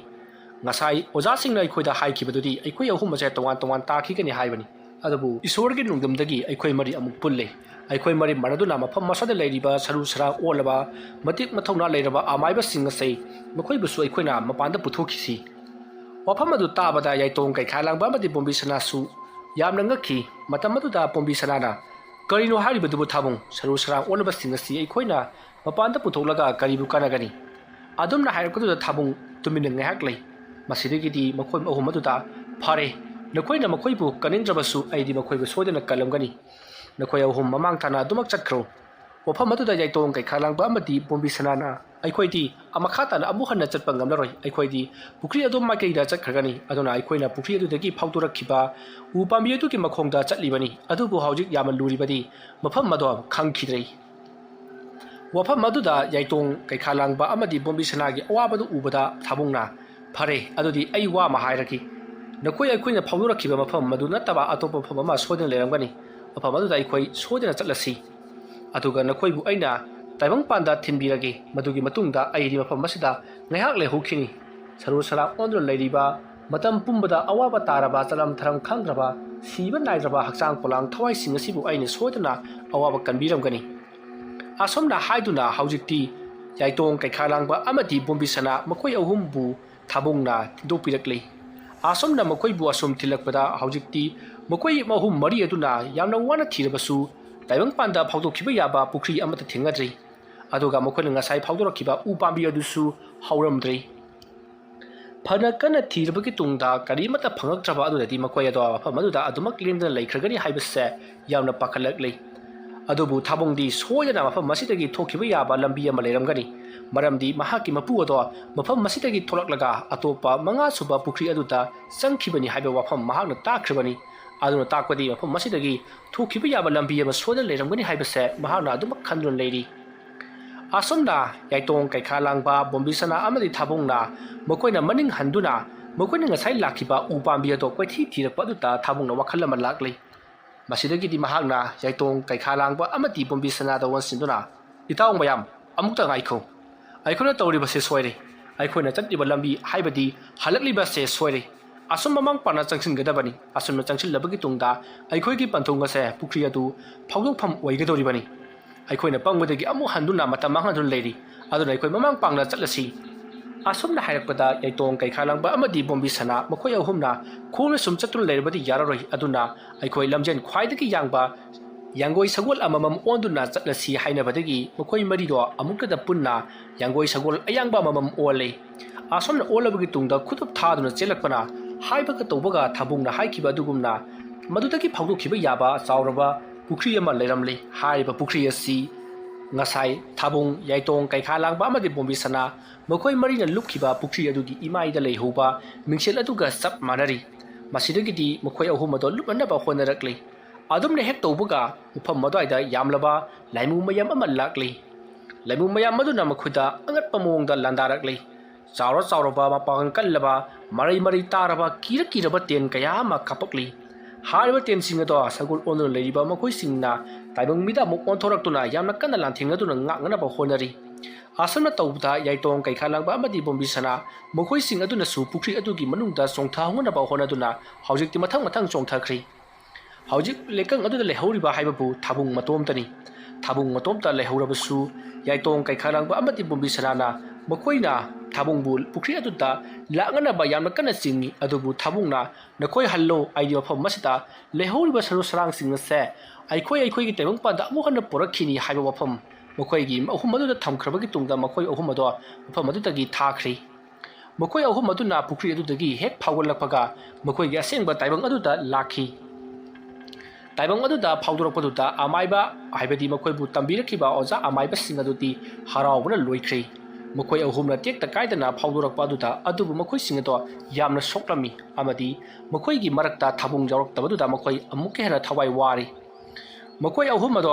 ꯉꯁꯥꯏ ꯑꯣꯖꯥꯁꯤꯡꯅ ꯑꯩꯈꯣꯏꯗ ꯍꯥꯏꯈꯤꯕꯗꯨꯗꯤ ꯑꯩꯈꯣꯏ ꯑꯍꯨꯝ ꯑꯁꯦ ꯇꯣꯉꯥꯟ ꯇꯣꯉꯥꯟ ꯇꯥꯈꯤꯒꯅꯤ ꯍꯥꯏꯕꯅꯤ꯫ ꯑꯗꯨꯕꯨ ꯏꯁꯣꯔꯒꯤ ꯅꯣꯡꯗꯝꯗꯒꯤ ꯑꯩꯈꯣꯏ ꯃꯔꯤ ꯑꯃꯨꯛ ꯄꯨꯜꯂꯦ꯫ ꯑꯩꯈꯣꯏ ꯃꯔꯤ ꯃꯥꯟꯅꯗꯨꯅ ꯃꯐꯝ ꯑꯁꯤꯗ ꯂꯩꯔꯤꯕ ꯁꯔꯨ ꯁꯔꯥꯡ ꯑꯣꯜꯂꯕ, ꯃꯇꯤꯛ ꯃꯊꯧꯅꯥ ꯂꯩꯔꯕ ꯑꯃꯥꯏꯕꯁꯤꯡ ꯑꯁꯦ ꯃꯈꯣꯏꯕꯨꯁꯨ ꯑꯩꯈꯣꯏꯅ ꯃꯄꯥꯟꯗ ꯄꯨꯊꯣꯛꯈꯤꯁꯤ"꯫ ꯋꯥꯐꯝ ꯑꯗꯨ ꯇꯥꯕꯗ ꯌꯥꯏꯇꯣꯡ ꯀꯩꯈꯥ ꯂꯥꯡꯕ ꯑꯃꯗꯤ ꯄꯣꯝꯕꯤ ꯁꯅꯥꯁꯨ ꯌꯥꯝꯅ ꯉꯛꯈꯤ꯫ ꯃꯇꯝ ꯑꯗꯨꯗ ꯄꯣꯝꯕꯤ ꯁꯅꯥꯅ, "ꯀꯔꯤꯅꯣ ꯍꯥꯏꯔꯤꯕꯗꯨꯕꯨ ꯊꯥꯕꯨꯡ? ꯁꯔꯨ ꯁꯔꯥꯡ ꯑꯣꯜꯂꯕꯁꯤꯡ ꯑꯁꯤ ꯑꯩꯈꯣꯏꯅ ꯃꯄꯥꯟꯗ ꯄꯨꯊꯣꯛꯂꯒ ꯀꯔꯤꯕꯨ ꯀꯥꯟꯅꯒꯅꯤ?" ꯑꯗꯨꯝꯅ ꯍꯥꯏꯔꯛꯄꯗꯨꯗ ꯊꯥꯕꯨꯡ ꯇꯨꯃꯤꯟꯅ ꯉꯥꯏꯍꯥꯛ ꯂꯩ꯫ ꯃꯁꯤꯗꯒꯤꯗꯤ ꯃꯈꯣꯏ ꯑꯍꯨꯝ ꯑꯗꯨꯗ, "ꯐꯔꯦ, ꯅꯈꯣꯏꯅ ꯃꯈꯣꯏꯕꯨ ꯀꯟꯅꯤꯡꯗ꯭ꯔꯕꯁꯨ ꯑꯩꯗꯤ ꯃꯈꯣꯏꯕꯨ ꯁꯣꯏꯗꯅ ꯀꯜꯂꯝꯒꯅꯤ꯫ ꯅꯈꯣꯏ ꯑꯍꯨꯝ ꯃꯃꯥꯡ ꯊꯥꯅ ꯑꯗꯨꯃꯛ ꯆꯠꯈ꯭ꯔꯣ"꯫ ꯋꯥꯐꯝ ꯑꯗꯨꯗ ꯌꯥꯏꯇꯣꯡ ꯀꯩꯈꯥ ꯂꯥꯡꯕ ꯑꯃꯗꯤ ꯄꯣꯝꯕꯤ ꯁꯅꯥꯅ, "ꯑꯩꯈꯣꯏꯗꯤ ꯃꯈꯥ ꯇꯥꯅ ꯑꯃꯨꯛ ꯍꯟꯅ ꯆꯠꯄ ꯉꯝꯂꯔꯣꯏ꯫ ꯑꯩꯈꯣꯏꯗꯤ ꯄꯨꯈ꯭ꯔꯤ ꯑꯗꯣꯝ ꯃꯥꯏꯀꯩꯗ ꯆꯠꯈ꯭ꯔꯒꯅꯤ꯫ ꯑꯗꯨꯅ ꯑꯩꯈꯣꯏꯅ ꯄꯨꯈ꯭ꯔꯤ ꯑꯗꯨꯗꯒꯤ ꯐꯥꯎꯗꯣꯔꯛꯈꯤꯕ ꯎ ꯄꯥꯝꯕꯤ ꯑꯗꯨꯒꯤ ꯃꯈꯣꯡꯗ ꯆꯠꯂꯤꯕꯅꯤ꯫ ꯑꯗꯨꯕꯨ ꯍꯧꯖꯤꯛ ꯌꯥꯝꯅ ꯂꯨꯔꯤꯕꯗꯤ ꯃꯐꯝ ꯑꯗꯣ ꯈꯪꯈꯤꯗ꯭ꯔꯦ"꯫ ꯋꯥꯐꯝ ꯑꯗꯨꯗ ꯌꯥꯏꯇꯣꯡ ꯀꯩꯈꯥ ꯂꯥꯡꯕ ꯑꯃꯗꯤ ꯄꯣꯝꯕꯤ ꯁꯅꯥꯒꯤ ꯑꯋꯥꯕꯗꯨ ꯎꯕꯗ ꯊꯥꯕꯨꯡꯅ, "ꯐꯔꯦ, ꯑꯗꯨꯗꯤ ꯑꯩ ꯋꯥ ꯑꯃ ꯍꯥꯏꯔꯒꯦ꯫ ꯅꯈꯣꯏ ꯑꯩꯈꯣꯏꯅ ꯐꯥꯎꯗꯣꯔꯛꯈꯤꯕ ꯃꯐꯝ ꯃꯗꯨ ꯅꯠꯇꯕ ꯑꯇꯣꯞꯄ ꯃꯐꯝ ꯑꯃ ꯁꯣꯏꯗꯅ ꯂꯩꯔꯝꯒꯅꯤ꯫ ꯃꯐꯝ ꯑꯗꯨꯗ ꯑꯩꯈꯣꯏ ꯁꯣꯏꯗꯅ ꯆꯠꯂꯁꯤ꯫ ꯑꯗꯨꯒ ꯅꯈꯣꯏꯕꯨ ꯑꯩꯅ ꯇꯥꯏꯕꯪꯄꯥꯟꯗ ꯊꯤꯟꯕꯤꯔꯒꯦ꯫ ꯃꯗꯨꯒꯤ ꯃꯇꯨꯡꯗ ꯑꯩꯗꯤ ꯃꯐꯝ ꯑꯁꯤꯗ ꯉꯥꯏꯍꯥꯛ ꯂꯩꯍꯧꯈꯤꯅꯤ꯫ ꯁꯔꯨ ꯁꯔꯥꯡ ꯑꯣꯟꯗꯨꯅ ꯂꯩꯔꯤꯕ, ꯃꯇꯝ ꯄꯨꯝꯕꯗ ꯑꯋꯥꯕ ꯇꯥꯔꯕ, ꯆꯅꯝ ꯊꯔꯝ ꯈꯪꯗ꯭ꯔꯕ, ꯁꯤꯕ ꯅꯥꯏꯗ꯭ꯔꯕ ꯍꯛꯆꯥꯡ ꯄꯣꯂꯥꯡ ꯊꯋꯥꯏꯁꯤꯡ ꯑꯁꯤꯕꯨ ꯑꯩꯅ ꯁꯣꯏꯗꯅ ꯑꯋꯥꯕ ꯀꯟꯕꯤꯔꯝꯒꯅꯤ꯫ ꯑꯁꯨꯝꯅ ꯍꯥꯏꯗꯨꯅ ꯍꯧꯖꯤꯛꯇꯤ ꯌꯥꯏꯇꯣꯡ, ꯀꯩꯈꯥ ꯂꯥꯡꯕ ꯑꯃꯗꯤ ꯕꯣꯝꯕꯤꯁꯅꯥ ꯃꯈꯣꯏ ꯑꯍꯨꯝꯕꯨ ꯊꯥꯕꯨꯡꯅ ꯊꯤꯟꯗꯣꯛꯄꯤꯔꯛꯂꯤ꯫ ꯑꯁꯨꯝꯅ ꯃꯈꯣꯏꯕꯨ ꯑꯁꯨꯝ ꯊꯤꯜꯂꯛꯄꯗ ꯍꯧꯖꯤꯛꯇꯤ ꯃꯈꯣꯏ ꯑꯍꯨꯝ ꯃꯔꯤ ꯑꯗꯨꯅ ꯌꯥꯝꯅ ꯋꯥꯅ ꯊꯤꯔꯕꯁꯨ ꯇꯥꯏꯕꯪꯄꯥꯟꯗ ꯐꯥꯎꯗꯣꯛꯈꯤꯕ ꯌꯥꯕ ꯄꯨꯈ꯭ꯔꯤ ꯑꯃꯠꯇ ꯊꯦꯡꯅꯗ꯭ꯔꯤ꯫ ꯑꯗꯨꯒ ꯃꯈꯣꯏꯅ ꯉꯁꯥꯏ ꯐꯥꯎꯗꯣꯔꯛꯈꯤꯕ ꯎ ꯄꯥꯝꯕꯤ ꯑꯗꯨꯁꯨ ꯍꯧꯔꯝꯗ꯭ꯔꯤ꯫ ꯐꯅ ꯀꯟꯅ ꯊꯤꯔꯕꯒꯤ ꯇꯨꯡꯗ ꯀꯔꯤꯃꯠꯇ ꯐꯪꯉꯛꯇ꯭ꯔꯕ ꯑꯗꯨꯗꯗꯤ ꯃꯈꯣꯏ ꯑꯗꯣ ꯃꯐꯝ ꯑꯗꯨꯗ ꯑꯗꯨꯃꯛ ꯂꯦꯡꯗꯅ ꯂꯩꯈ꯭ꯔꯒꯅꯤ ꯍꯥꯏꯕꯁꯦ ꯌꯥꯝꯅ ꯄꯥꯈꯠꯂꯛꯂꯤ꯫ ꯑꯗꯨꯕꯨ ꯊꯥꯕꯨꯡꯗꯤ ꯁꯣꯏꯗꯅ ꯃꯐꯝ ꯑꯁꯤꯗꯒꯤ ꯊꯣꯛꯈꯤꯕ ꯌꯥꯕ ꯂꯝꯕꯤ ꯑꯃ ꯂꯩꯔꯝꯒꯅꯤ, ꯃꯔꯝꯗꯤ ꯃꯍꯥꯛꯀꯤ ꯃꯄꯨ ꯑꯗꯣ ꯃꯐꯝ ꯑꯁꯤꯗꯒꯤ ꯊꯣꯛꯂꯛꯂꯒ ꯑꯇꯣꯞꯄ ꯃꯉꯥꯁꯨꯕ ꯄꯨꯈ꯭ꯔꯤ ꯑꯗꯨꯗ ꯆꯪꯈꯤꯕꯅꯤ ꯍꯥꯏꯕ ꯋꯥꯐꯝ ꯃꯍꯥꯛꯅ ꯇꯥꯈ꯭ꯔꯕꯅꯤ꯫ ꯑꯗꯨꯅ ꯇꯥꯛꯄꯗꯤ ꯃꯐꯝ ꯑꯁꯤꯗꯒꯤ ꯊꯣꯛꯈꯤꯕ ꯌꯥꯕ ꯂꯝꯕꯤ ꯑꯃ ꯁꯣꯏꯗꯅ ꯂꯩꯔꯝꯒꯅꯤ ꯍꯥꯏꯕꯁꯦ ꯃꯍꯥꯛꯅ ꯑꯗꯨꯃꯛ ꯈꯟꯗꯨꯅ ꯂꯩꯔꯤ꯫ ꯑꯁꯨꯝꯅ ꯌꯥꯏꯇꯣꯡ, ꯀꯩꯈꯥ ꯂꯥꯡꯕ, ꯕꯣꯝꯕꯤꯁꯅꯥ ꯑꯃꯗꯤ ꯊꯥꯕꯨꯡꯅ ꯃꯈꯣꯏꯅ ꯃꯅꯤꯡ ꯍꯟꯗꯨꯅ ꯃꯈꯣꯏꯅ ꯉꯁꯥꯏ ꯂꯥꯛꯈꯤꯕ ꯎ ꯄꯥꯝꯕꯤ ꯑꯗꯣ ꯀꯣꯏꯊꯤ ꯊꯤꯔꯛꯄ ꯑꯗꯨꯗ ꯊꯥꯕꯨꯡꯅ ꯋꯥꯈꯜ ꯑꯃ ꯂꯥꯛꯂꯤ꯫ ꯃꯁꯤꯗꯒꯤꯗꯤ ꯃꯍꯥꯛꯅ ꯌꯥꯏꯇꯣꯡ, ꯀꯩꯈꯥ ꯂꯥꯡꯕ ꯑꯃꯗꯤ ꯕꯣꯝꯕꯤꯁꯅꯥꯗ ꯑꯣꯟꯁꯤꯟꯗꯨꯅ, "ꯏꯇꯥꯎ ꯃꯌꯥꯝ, ꯑꯃꯨꯛꯇ ꯉꯥꯏꯈꯣ꯫ ꯑꯩꯈꯣꯏꯅ ꯇꯧꯔꯤꯕꯁꯦ ꯁꯣꯏꯔꯦ꯫ ꯑꯩꯈꯣꯏꯅ ꯆꯠꯂꯤꯕ ꯂꯝꯕꯤ, ꯍꯥꯏꯕꯗꯤ ꯍꯜꯂꯛꯂꯤꯕꯁꯦ ꯁꯣꯏꯔꯦ꯫ ꯑꯁꯨꯝ ꯃꯃꯥꯡ ꯄꯥꯅ ꯆꯪꯁꯤꯟꯒꯗꯕꯅꯤ꯫ ꯑꯁꯨꯝꯅ ꯆꯪꯁꯤꯜꯂꯕꯒꯤ ꯇꯨꯡꯗ ꯑꯩꯈꯣꯏꯒꯤ ꯄꯟꯊꯨꯡ ꯑꯁꯦ ꯄꯨꯈ꯭ꯔꯤ ꯑꯗꯨ ꯐꯥꯎꯗꯣꯛꯐꯝ ꯑꯣꯏꯒꯗꯧꯔꯤꯕꯅꯤ꯫ ꯑꯩꯈꯣꯏꯅ ꯄꯪꯕꯗꯒꯤ ꯑꯃꯨꯛ ꯍꯟꯗꯨꯅ ꯃꯇꯝ ꯃꯥꯡꯍꯟꯗꯨꯅ ꯂꯩꯔꯤ꯫ ꯑꯗꯨꯅ ꯑꯩꯈꯣꯏ ꯃꯃꯥꯡ ꯄꯥꯡꯅ ꯆꯠꯂꯁꯤ꯫" ꯑꯁꯨꯝꯅ ꯍꯥꯏꯔꯛꯄꯗ ꯌꯥꯏꯇꯣꯡ, ꯀꯩꯈꯥ ꯂꯥꯡꯕ ꯑꯃꯗꯤ ꯕꯣꯝꯕꯤꯁꯅꯥ ꯃꯈꯣꯏ ꯑꯍꯨꯝꯅ ꯈꯣꯡꯅ ꯁꯨꯝ ꯆꯠꯇꯨꯅ ꯂꯩꯔꯕꯗꯤ ꯌꯥꯔꯔꯣꯏ꯫ ꯑꯗꯨꯅ ꯑꯩꯈꯣꯏ ꯂꯝꯖꯦꯟ ꯈ꯭ꯋꯥꯏꯗꯒꯤ ꯌꯥꯡꯕ ꯌꯥꯡꯒꯣꯏ ꯁꯒꯣꯜ ꯑꯃꯃꯝ ꯑꯣꯟꯗꯨꯅ ꯆꯠꯂꯁꯤ ꯍꯥꯏꯅꯕꯗꯒꯤ ꯃꯈꯣꯏ ꯃꯔꯤꯗꯣ ꯑꯃꯨꯛꯇꯗ ꯄꯨꯟꯅ ꯌꯥꯡꯒꯣꯏ ꯁꯒꯣꯜ ꯑꯌꯥꯡꯕ ꯑꯃꯃꯝ ꯑꯣꯜꯂꯦ꯫ ꯑꯁꯨꯝꯅ ꯑꯣꯜꯂꯕꯒꯤ ꯇꯨꯡꯗ ꯈꯨꯗꯨꯞ ꯊꯥꯗꯨꯅ ꯆꯦꯜꯂꯛꯄꯅ ꯍꯥꯏꯕꯒ ꯇꯧꯕꯒ ꯊꯥꯕꯨꯡꯅ ꯍꯥꯏꯈꯤꯕ ꯑꯗꯨꯒꯨꯝꯅ ꯃꯗꯨꯗꯒꯤ ꯐꯥꯎꯗꯣꯛꯈꯤꯕ ꯌꯥꯕ ꯆꯥꯎꯔꯕ ꯄꯨꯈ꯭ꯔꯤ ꯑꯃ ꯂꯩꯔꯝꯂꯦ꯫ ꯍꯥꯏꯔꯤꯕ ꯄꯨꯈ꯭ꯔꯤ ꯑꯁꯤ ꯉꯁꯥꯏ ꯊꯥꯕꯨꯡ, ꯌꯥꯏꯇꯣꯡ, ꯀꯩꯈꯥ ꯂꯥꯡꯕ ꯑꯃꯗꯤ ꯕꯣꯝꯕꯤꯁꯅꯥ ꯃꯈꯣꯏ ꯃꯔꯤꯅ ꯂꯨꯞꯈꯤꯕ ꯄꯨꯈ꯭ꯔꯤ ꯑꯗꯨꯒꯤ ꯏꯃꯥꯏꯗ ꯂꯩꯍꯧꯕ ꯃꯤꯡꯁꯦꯜ ꯑꯗꯨꯒ ꯆꯞ ꯃꯥꯟꯅꯔꯤ꯫ ꯃꯁꯤꯗꯒꯤꯗꯤ ꯃꯈꯣꯏ ꯑꯍꯨꯝ ꯑꯗꯣ ꯂꯨꯞꯅꯅꯕ ꯍꯣꯠꯅꯔꯛꯂꯤ꯫ ꯑꯗꯨꯝꯅ ꯍꯦꯛ ꯇꯧꯕꯒ ꯃꯐꯝ ꯑꯗꯨꯋꯥꯏꯗ ꯌꯥꯝꯂꯕ ꯂꯥꯏꯃꯨ ꯃꯌꯥꯝ ꯑꯃ ꯂꯥꯛꯂꯤ꯫ ꯂꯥꯏꯃꯨ ꯃꯌꯥꯝ ꯑꯗꯨꯅ ꯃꯈꯣꯏꯗ ꯑꯉꯛꯄ ꯃꯑꯣꯡꯗ ꯂꯥꯟꯗꯥꯔꯛꯂꯤ꯫ ꯆꯥꯎꯔ ꯆꯥꯎꯔꯕ, ꯃꯄꯥꯡꯒꯜ ꯀꯜꯂꯕ, ꯃꯔꯩ ꯃꯔꯩ ꯇꯥꯔꯕ, ꯀꯤꯔ ꯀꯤꯔꯕ ꯇꯦꯟ ꯀꯌꯥ ꯑꯃ ꯀꯥꯞꯄꯛꯂꯤ꯫ ꯍꯥꯏꯔꯤꯕ ꯇꯦꯟꯁꯤꯡ ꯑꯗꯣ ꯁꯒꯣꯜ ꯑꯣꯟꯗꯨꯅ ꯂꯩꯔꯤꯕ ꯃꯈꯣꯏꯁꯤꯡꯅ ꯇꯥꯏꯕꯪ ꯃꯤꯗ ꯑꯃꯨꯛ ꯑꯣꯟꯊꯣꯔꯛꯇꯨꯅ ꯌꯥꯝꯅ ꯀꯟꯅ ꯂꯥꯟꯊꯦꯡꯅꯗꯨꯅ ꯉꯥꯛꯅꯅꯕ ꯍꯣꯠꯅꯔꯤ꯫ ꯑꯁꯨꯝꯅ ꯇꯧꯕꯗ ꯌꯥꯏꯇꯣꯡ, ꯀꯩꯈꯥ ꯂꯥꯡꯕ ꯑꯃꯗꯤ ꯕꯣꯝꯕꯤ ꯁꯅꯥ ꯃꯈꯣꯏꯁꯤꯡ ꯑꯗꯨꯅꯁꯨ ꯄꯨꯈ꯭ꯔꯤ ꯑꯗꯨꯒꯤ ꯃꯅꯨꯡꯗ ꯆꯣꯡꯊꯍꯧꯅꯅꯕ ꯍꯣꯠꯅꯗꯨꯅ ꯍꯧꯖꯤꯛꯇꯤ ꯃꯊꯪ ꯃꯊꯪ ꯆꯣꯡꯊꯈ꯭ꯔꯤ꯫ ꯍꯧꯖꯤꯛ ꯂꯩꯀꯪ ꯑꯗꯨꯗ ꯂꯩꯍꯧꯔꯤꯕ ꯍꯥꯏꯕꯕꯨ ꯊꯥꯕꯨꯡ ꯃꯇꯣꯝꯇꯅꯤ꯫ ꯊꯥꯕꯨꯡ ꯃꯇꯣꯝꯇ ꯂꯩꯍꯧꯔꯕꯁꯨ ꯌꯥꯏꯇꯣꯡ, ꯀꯩꯈꯥ ꯂꯥꯡꯕ ꯑꯃꯗꯤ ꯕꯣꯝꯕꯤ ꯁꯅꯥꯅ ꯃꯈꯣꯏꯅ ꯊꯥꯕꯨꯡꯕꯨ ꯄꯨꯈ꯭ꯔꯤ ꯑꯗꯨꯗ ꯂꯥꯛꯅꯅꯕ ꯌꯥꯝꯅ ꯀꯟꯅ ꯆꯤꯡꯏ꯫ ꯑꯗꯨꯕꯨ ꯊꯥꯕꯨꯡꯅ, "ꯅꯈꯣꯏ ꯍꯜꯂꯣ, ꯑꯩꯗꯤ ꯃꯐꯝ ꯑꯁꯤꯗ ꯂꯩꯍꯧꯔꯤꯕ ꯁꯔꯨ ꯁꯔꯥꯡꯁꯤꯡ ꯑꯁꯦ ꯑꯩꯈꯣꯏ ꯑꯩꯈꯣꯏꯒꯤ ꯇꯥꯏꯕꯪꯄꯥꯟꯗ ꯑꯃꯨꯛ ꯍꯟꯅ ꯄꯨꯔꯛꯈꯤꯅꯤ" ꯍꯥꯏꯕ ꯋꯥꯐꯝ ꯃꯈꯣꯏꯒꯤ ꯑꯍꯨꯝ ꯑꯗꯨꯗ ꯊꯝꯈ꯭ꯔꯕꯒꯤ ꯇꯨꯡꯗ ꯃꯈꯣꯏ ꯑꯍꯨꯝ ꯑꯗꯣ ꯃꯐꯝ ꯑꯗꯨꯗꯒꯤ ꯊꯥꯈ꯭ꯔꯤ꯫ ꯃꯈꯣꯏ ꯑꯍꯨꯝ ꯑꯗꯨꯅ ꯄꯨꯈ꯭ꯔꯤ ꯑꯗꯨꯗꯒꯤ ꯍꯦꯛ ꯐꯥꯎꯒꯠꯂꯛꯄꯒ ꯃꯈꯣꯏꯒꯤ ꯑꯁꯦꯡꯕ ꯇꯥꯏꯕꯪ ꯑꯗꯨꯗ ꯂꯥꯛꯈꯤ꯫ ꯇꯥꯏꯕꯪ ꯑꯗꯨꯗ ꯐꯥꯎꯗꯣꯔꯛꯄꯗꯨꯗ ꯑꯃꯥꯏꯕ, ꯍꯥꯏꯕꯗꯤ ꯃꯈꯣꯏꯕꯨ ꯇꯝꯕꯤꯔꯛꯈꯤꯕ ꯑꯣꯖꯥ ꯑꯃꯥꯏꯕꯁꯤꯡ ꯑꯗꯨꯗꯤ ꯍꯔꯥꯎꯕꯅ ꯂꯣꯏꯈ꯭ꯔꯦ꯫ ꯃꯈꯣꯏ ꯑꯍꯨꯝꯅ ꯇꯦꯛꯇ ꯀꯥꯏꯗꯅ ꯐꯥꯎꯗꯣꯔꯛꯄ ꯑꯗꯨꯗ, ꯑꯗꯨꯕꯨ ꯃꯈꯣꯏꯁꯤꯡ ꯑꯗꯣ ꯌꯥꯝꯅ ꯁꯣꯛꯂꯝꯃꯤ ꯑꯃꯗꯤ ꯃꯈꯣꯏꯒꯤ ꯃꯔꯛꯇ ꯊꯥꯕꯨꯡ ꯌꯥꯎꯔꯛꯇꯕꯗꯨꯗ ꯃꯈꯣꯏ ꯑꯃꯨꯛꯀ ꯍꯦꯟꯅ ꯊꯋꯥꯏ ꯋꯥꯔꯤ꯫ ꯃꯈꯣꯏ ꯑꯍꯨꯝ ꯑꯗꯣ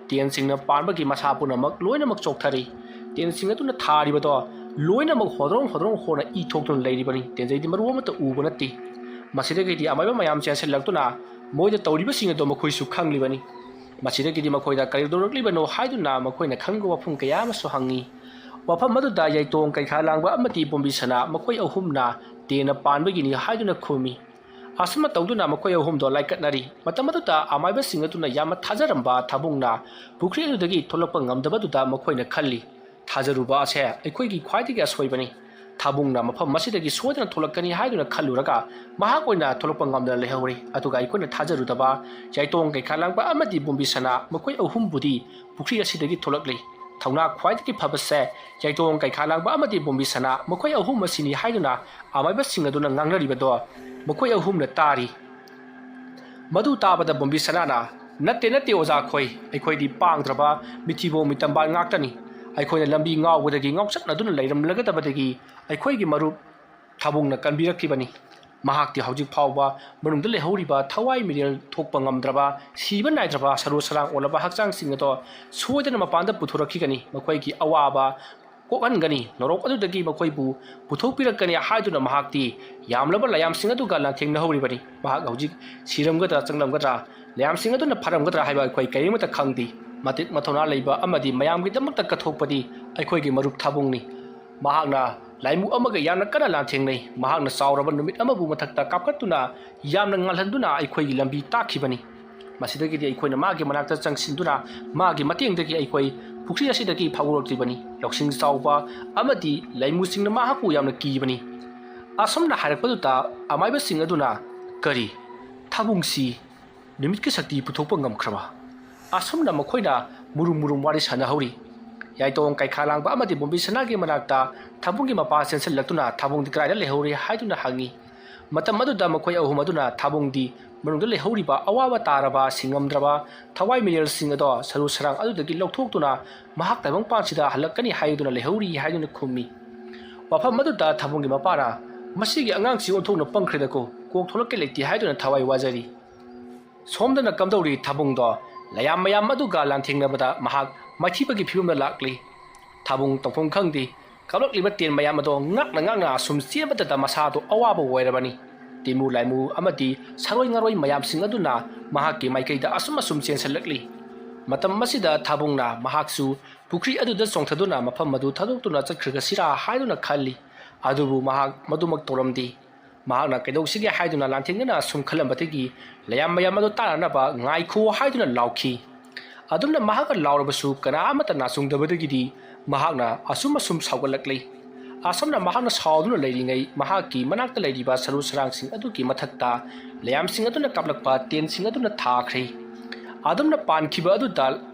ꯇꯦꯟꯁꯤꯡꯅ ꯄꯥꯟꯕꯒꯤ ꯃꯁꯥ ꯄꯨꯝꯅꯃꯛ ꯂꯣꯏꯅꯃꯛ ꯆꯣꯛꯊꯔꯤ꯫ ꯇꯦꯟꯁꯤꯡ ꯑꯗꯨꯅ ꯊꯥꯔꯤꯕꯗꯣ ꯂꯣꯏꯅꯃꯛ ꯍꯣꯗ꯭ꯔꯣꯡ ꯍꯣꯗ꯭ꯔꯣꯡ ꯍꯣꯅ ꯏ ꯊꯣꯛꯇꯨꯅ ꯂꯩꯔꯤꯕꯅꯤ꯫ ꯇꯦꯟꯖꯩꯗꯤ ꯃꯔꯨ ꯑꯃꯠꯇ ꯎꯕ ꯅꯠꯇꯦ꯫ ꯃꯁꯤꯗꯒꯤꯗꯤ ꯑꯃꯥꯏꯕ ꯃꯌꯥꯝ ꯆꯦꯟꯁꯤꯜꯂꯛꯇꯨꯅ ꯃꯣꯏꯗ ꯇꯧꯔꯤꯕꯁꯤꯡ ꯑꯗꯣ ꯃꯈꯣꯏꯁꯨ ꯈꯪꯂꯤꯕꯅꯤ꯫ ꯃꯁꯤꯗꯒꯤꯗꯤ ꯃꯈꯣꯏꯗ ꯀꯔꯤꯗꯧꯔꯛꯂꯤꯕꯅꯣ ꯍꯥꯏꯗꯨꯅ ꯃꯈꯣꯏꯅ ꯈꯪꯅꯤꯡꯕ ꯋꯥꯐꯝ ꯀꯌꯥ ꯑꯃꯁꯨ ꯍꯪꯉꯤ꯫ ꯋꯥꯐꯝ ꯑꯗꯨꯗ ꯌꯥꯏꯇꯣꯡ, ꯀꯩꯈꯥ ꯂꯥꯡꯕ ꯑꯃꯗꯤ ꯕꯣꯝꯕꯤ ꯁꯅꯥ ꯃꯈꯣꯏ ꯑꯍꯨꯝꯅ ꯇꯦꯟꯅ ꯄꯥꯟꯕꯒꯤꯅꯤ ꯍꯥꯏꯗꯨꯅ ꯈꯨꯝꯃꯤ꯫ ꯑꯁꯨꯝꯅ ꯇꯧꯗꯨꯅ ꯃꯈꯣꯏ ꯑꯍꯨꯝꯗꯣ ꯂꯥꯏꯀꯠꯅꯔꯤ꯫ ꯃꯇꯝ ꯑꯗꯨꯗ ꯑꯃꯥꯏꯕꯁꯤꯡ ꯑꯗꯨꯅ ꯌꯥꯝꯅ ꯊꯥꯖꯔꯝꯕ ꯊꯥꯕꯨꯡꯅ ꯄꯨꯈ꯭ꯔꯤ ꯑꯗꯨꯗꯒꯤ ꯊꯣꯛꯂꯛꯄ ꯉꯝꯗꯕꯗꯨꯗ ꯃꯈꯣꯏꯅ ꯈꯜꯂꯤ, "ꯊꯥꯖꯔꯨꯕ ꯑꯁꯦ ꯑꯩꯈꯣꯏꯒꯤ ꯈ꯭ꯋꯥꯏꯗꯒꯤ ꯑꯁꯣꯏꯕꯅꯤ꯫ ꯊꯥꯕꯨꯡꯅ ꯃꯐꯝ ꯑꯁꯤꯗꯒꯤ ꯁꯣꯏꯗꯅ ꯊꯣꯛꯂꯛꯀꯅꯤ" ꯍꯥꯏꯗꯨꯅ ꯈꯜꯂꯨꯔꯒ ꯃꯍꯥꯛ ꯑꯣꯏꯅ ꯊꯣꯛꯂꯛꯄ ꯉꯝꯗꯅ ꯂꯩꯍꯧꯔꯤ꯫ ꯑꯗꯨꯒ ꯑꯩꯈꯣꯏꯅ ꯊꯥꯖꯔꯨꯗꯕ ꯌꯥꯏꯇꯣꯡ, ꯀꯩꯈꯥ ꯂꯥꯡꯕ ꯑꯃꯗꯤ ꯕꯣꯝꯕꯤ ꯁꯅꯥ ꯃꯈꯣꯏ ꯑꯍꯨꯝꯕꯨꯗꯤ ꯄꯨꯈ꯭ꯔꯤ ꯑꯁꯤꯗꯒꯤ ꯊꯣꯛꯂꯛꯂꯤ꯫ ꯊꯧꯅꯥ ꯈ꯭ꯋꯥꯏꯗꯒꯤ ꯐꯕꯁꯦ ꯌꯥꯏꯇꯣꯡ, ꯀꯩꯈꯥ ꯂꯥꯡꯕ ꯑꯃꯗꯤ ꯕꯣꯝꯕꯤ ꯁꯅꯥ ꯃꯈꯣꯏ ꯑꯍꯨꯝ ꯑꯁꯤꯅꯤ ꯍꯥꯏꯗꯨꯅ ꯑꯃꯥꯏꯕꯁꯤꯡ ꯑꯗꯨꯅ ꯉꯥꯡꯅꯔꯤꯕꯗꯣ ꯃꯈꯣꯏ ꯑꯍꯨꯝꯅ ꯇꯥꯔꯤ꯫ ꯃꯗꯨ ꯇꯥꯕꯗ ꯕꯣꯝꯕꯤ ꯁꯅꯥꯅ, "ꯅꯠꯇꯦ, ꯅꯠꯇꯦ, ꯑꯣꯖꯥ ꯈꯣꯏ, ꯑꯩꯈꯣꯏꯗꯤ ꯄꯥꯡꯗ꯭ꯔꯕ ꯃꯤꯊꯤꯕꯣꯡ ꯃꯤꯇꯝꯕꯥꯟ ꯉꯥꯛꯇꯅꯤ꯫ ꯑꯩꯈꯣꯏꯅ ꯂꯝꯕꯤ ꯉꯥꯎꯕꯗꯒꯤ ꯉꯥꯎꯆꯠꯅꯗꯨꯅ ꯂꯩꯔꯝꯂꯒꯗꯕꯗꯒꯤ ꯑꯩꯈꯣꯏꯒꯤ ꯃꯔꯨꯞ ꯊꯥꯕꯨꯡꯅ ꯀꯟꯕꯤꯔꯛꯈꯤꯕꯅꯤ꯫ ꯃꯍꯥꯛꯇꯤ ꯍꯧꯖꯤꯛ ꯐꯥꯎꯕ ꯃꯅꯨꯡꯗ ꯂꯩꯍꯧꯔꯤꯕ ꯊꯋꯥꯏ ꯃꯤꯔꯦꯜ ꯊꯣꯛꯄ ꯉꯝꯗ꯭ꯔꯕ, ꯁꯤꯕ ꯅꯥꯏꯗ꯭ꯔꯕ, ꯁꯔꯨ ꯁꯔꯥꯡ ꯑꯣꯜꯂꯕ ꯍꯛꯆꯥꯡꯁꯤꯡ ꯑꯗꯣ ꯁꯣꯏꯗꯅ ꯃꯄꯥꯟꯗ ꯄꯨꯊꯣꯔꯛꯈꯤꯒꯅꯤ꯫ ꯃꯈꯣꯏꯒꯤ ꯑꯋꯥꯕ ꯀꯣꯛꯍꯟꯒꯅꯤ, ꯅꯣꯔꯣꯛ ꯑꯗꯨꯗꯒꯤ ꯃꯈꯣꯏꯕꯨ ꯄꯨꯊꯣꯛꯄꯤꯔꯛꯀꯅꯤ ꯍꯥꯏꯗꯨꯅ ꯃꯍꯥꯛꯇꯤ ꯌꯥꯝꯂꯕ ꯂꯥꯏꯌꯥꯝꯁꯤꯡ ꯑꯗꯨꯒ ꯂꯥꯟꯊꯦꯡꯅꯍꯧꯔꯤꯕꯅꯤ꯫ ꯃꯍꯥꯛ ꯍꯧꯖꯤꯛ ꯁꯤꯔꯝꯒꯗ꯭ꯔꯥ, ꯆꯪꯂꯝꯒꯗ꯭ꯔꯥ, ꯂꯥꯏꯌꯥꯝꯁꯤꯡ ꯑꯗꯨꯅ ꯐꯔꯝꯒꯗ꯭ꯔꯥ ꯍꯥꯏꯕ ꯑꯩꯈꯣꯏ ꯀꯔꯤꯃꯠꯇ ꯈꯪꯗꯦ꯫ ꯃꯇꯤꯛ ꯃꯊꯧꯅꯥ ꯂꯩꯕ ꯑꯃꯗꯤ ꯃꯌꯥꯝꯒꯤꯗꯃꯛꯇ ꯀꯠꯊꯣꯛꯄꯗꯤ ꯑꯩꯈꯣꯏꯒꯤ ꯃꯔꯨꯞ ꯊꯥꯕꯨꯡꯅꯤ꯫ ꯃꯍꯥꯛꯅ ꯂꯥꯏꯃꯨ ꯑꯃꯒ ꯌꯥꯝꯅ ꯀꯟꯅ ꯂꯥꯟꯊꯦꯡꯅꯩ꯫ ꯃꯍꯥꯛꯅ ꯆꯥꯎꯔꯕ ꯅꯨꯃꯤꯠ ꯑꯃꯕꯨ ꯃꯊꯛꯇ ꯀꯥꯞꯈꯠꯇꯨꯅ ꯌꯥꯝꯅ ꯉꯥꯜꯍꯟꯗꯨꯅ ꯑꯩꯈꯣꯏꯒꯤ ꯂꯝꯕꯤ ꯇꯥꯛꯈꯤꯕꯅꯤ꯫ ꯃꯁꯤꯗꯒꯤꯗꯤ ꯑꯩꯈꯣꯏꯅ ꯃꯥꯒꯤ ꯃꯅꯥꯛꯇ ꯆꯪꯁꯤꯟꯗꯨꯅ ꯃꯥꯒꯤ ꯃꯇꯦꯡꯗꯒꯤ ꯑꯩꯈꯣꯏ ꯄꯨꯈ꯭ꯔꯤ ꯑꯁꯤꯗꯒꯤ ꯐꯥꯎꯗꯣꯔꯛꯂꯤꯕꯅꯤ꯫ ꯂꯧꯁꯤꯡ ꯆꯥꯎꯕ ꯑꯃꯗꯤ ꯂꯥꯏꯃꯨꯁꯤꯡꯅ ꯃꯍꯥꯛꯄꯨ ꯌꯥꯝꯅ ꯀꯤꯕꯅꯤ꯫ ꯑꯁꯨꯝꯅ ꯍꯥꯏꯔꯛꯄꯗꯨꯗ ꯑꯃꯥꯏꯕꯁꯤꯡ ꯑꯗꯨꯅ, "ꯀꯔꯤ? ꯊꯥꯕꯨꯡꯁꯤ ꯅꯨꯃꯤꯠꯀꯤ ꯁꯛꯇꯤ ꯄꯨꯊꯣꯛꯄ ꯉꯝꯈ꯭ꯔꯕ?" ꯑꯁꯨꯝꯅ ꯃꯈꯣꯏꯅ ꯃꯨꯔꯨꯝ ꯃꯨꯔꯨꯝ ꯋꯥꯔꯤ ꯁꯥꯟꯅꯍꯧꯔꯤ꯫ ꯌꯥꯏꯇꯣꯡ ꯀꯩꯈꯥ ꯂꯥꯡꯕ ꯑꯃꯗꯤ ꯕꯣꯝꯕꯤ ꯁꯅꯥꯒꯤ ꯃꯅꯥꯛꯇ ꯊꯥꯕꯨꯡꯒꯤ ꯃꯄꯥ ꯆꯦꯟꯁꯤꯜꯂꯛꯇꯨꯅ ꯊꯥꯕꯨꯡꯗꯤ ꯀꯗꯥꯏꯗ ꯂꯩꯍꯧꯔꯤ ꯍꯥꯏꯗꯨꯅ ꯍꯪꯉꯤ꯫ ꯃꯇꯝ ꯑꯗꯨꯗ ꯃꯈꯣꯏ ꯑꯍꯨꯝ ꯑꯗꯨꯅ ꯊꯥꯕꯨꯡꯗꯤ ꯃꯅꯨꯡꯗ ꯂꯩꯍꯧꯔꯤꯕ ꯑꯋꯥꯕ ꯇꯥꯔꯕ, ꯁꯤꯡꯉꯝꯗ꯭ꯔꯕ ꯊꯋꯥꯏ ꯃꯤꯔꯦꯜꯁꯤꯡ ꯑꯗꯣ ꯁꯔꯨ ꯁꯔꯥꯡ ꯑꯗꯨꯗꯒꯤ ꯂꯧꯊꯣꯛꯇꯨꯅ ꯃꯍꯥꯛ ꯇꯥꯏꯕꯪꯄꯥꯟꯁꯤꯗ ꯍꯜꯂꯛꯀꯅꯤ ꯍꯥꯏꯗꯨꯅ ꯂꯩꯍꯧꯔꯤ ꯍꯥꯏꯗꯨꯅ ꯈꯨꯝꯃꯤ꯫ ꯋꯥꯐꯝ ꯑꯗꯨꯗ ꯊꯥꯕꯨꯡꯒꯤ ꯃꯄꯥꯅ, "ꯃꯁꯤꯒꯤ ꯑꯉꯥꯡꯁꯤ ꯑꯣꯟꯊꯣꯛꯅ ꯄꯪꯈ꯭ꯔꯦꯗꯀꯣ, ꯀꯣꯛ ꯊꯣꯛꯂꯛꯀꯦ ꯂꯩꯇꯦ" ꯍꯥꯏꯗꯨꯅ ꯊꯋꯥꯏ ꯋꯥꯖꯔꯤ꯫ ꯁꯣꯝꯗꯅ ꯀꯝꯗꯧꯔꯤ ꯊꯥꯕꯨꯡꯗꯣ? ꯂꯥꯏꯌꯥꯝ ꯃꯌꯥꯝ ꯑꯗꯨꯒ ꯂꯥꯟꯊꯦꯡꯅꯕꯗ ꯃꯍꯥꯛ ꯃꯥꯏꯊꯤꯕꯒꯤ ꯐꯤꯕꯝꯗ ꯂꯥꯛꯂꯤ꯫ ꯊꯥꯕꯨꯡ ꯇꯧꯐꯝ ꯈꯪꯗꯦ꯫ ꯀꯥꯞꯂꯛꯂꯤꯕ ꯇꯦꯟ ꯃꯌꯥꯝ ꯑꯗꯣ ꯉꯥꯛꯅ ꯉꯥꯛꯅ ꯑꯁꯨꯝ ꯆꯦꯟꯕꯇꯗ ꯃꯁꯥꯗꯣ ꯑꯋꯥꯕ ꯑꯣꯏꯔꯕꯅꯤ꯫ ꯇꯤꯃꯨ ꯂꯥꯏꯃꯨ ꯑꯃꯗꯤ ꯁꯥꯔꯣꯏ ꯉꯥꯔꯣꯏ ꯃꯌꯥꯝꯁꯤꯡ ꯑꯗꯨꯅ ꯃꯍꯥꯛꯀꯤ ꯃꯥꯏꯀꯩꯗ ꯑꯁꯨꯝ ꯑꯁꯨꯝ ꯆꯦꯟꯁꯤꯜꯂꯛꯂꯤ꯫ ꯃꯇꯝ ꯑꯁꯤꯗ ꯊꯥꯕꯨꯡꯅ ꯃꯍꯥꯛꯁꯨ ꯄꯨꯈ꯭ꯔꯤ ꯑꯗꯨꯗ ꯆꯣꯡꯊꯗꯨꯅ ꯃꯐꯝ ꯑꯗꯨ ꯊꯥꯗꯣꯛꯇꯨꯅ ꯆꯠꯈ꯭ꯔꯒꯁꯤꯔꯥ ꯍꯥꯏꯗꯨꯅ ꯈꯜꯂꯤ꯫ ꯑꯗꯨꯕꯨ ꯃꯍꯥꯛ ꯃꯗꯨꯃꯛ ꯇꯧꯔꯝꯗꯦ꯫ ꯃꯍꯥꯛꯅ ꯀꯩꯗꯧꯁꯤꯒꯦ ꯍꯥꯏꯗꯨꯅ ꯂꯥꯟꯊꯦꯡꯅꯅ ꯁꯨꯝ ꯈꯜꯂꯝꯕꯗꯒꯤ ꯂꯥꯏꯌꯥꯝ ꯃꯌꯥꯝ ꯑꯗꯨ ꯇꯥꯅꯅꯕ "ꯉꯥꯏꯈꯣ" ꯍꯥꯏꯗꯨꯅ ꯂꯥꯎꯈꯤ꯫ ꯑꯗꯨꯝꯅ ꯃꯍꯥꯛꯅ ꯂꯥꯎꯔꯕꯁꯨ ꯀꯅꯥ ꯑꯃꯠꯇ ꯅꯥꯆꯨꯡꯗꯕꯗꯒꯤꯗꯤ ꯃꯍꯥꯛꯅ ꯑꯁꯨꯝ ꯑꯁꯨꯝ ꯁꯥꯎꯒꯠꯂꯛꯂꯤ꯫ ꯑꯁꯨꯝꯅ ꯃꯍꯥꯛꯅ ꯁꯥꯎꯗꯨꯅ ꯂꯩꯔꯤꯉꯩ ꯃꯍꯥꯛꯀꯤ ꯃꯅꯥꯛꯇ ꯂꯩꯔꯤꯕ ꯁꯔꯨ ꯁꯔꯥꯡꯁꯤꯡ ꯑꯗꯨꯒꯤ ꯃꯊꯛꯇ ꯂꯥꯏꯌꯥꯝꯁꯤꯡ ꯑꯗꯨꯅ ꯀꯥꯞꯂꯛꯄ ꯇꯦꯟꯁꯤꯡ ꯑꯗꯨꯅ ꯊꯥꯈ꯭ꯔꯦ꯫ ꯑꯗꯨꯝꯅ ꯄꯥꯟꯈꯤꯕ ꯑꯗꯨꯗ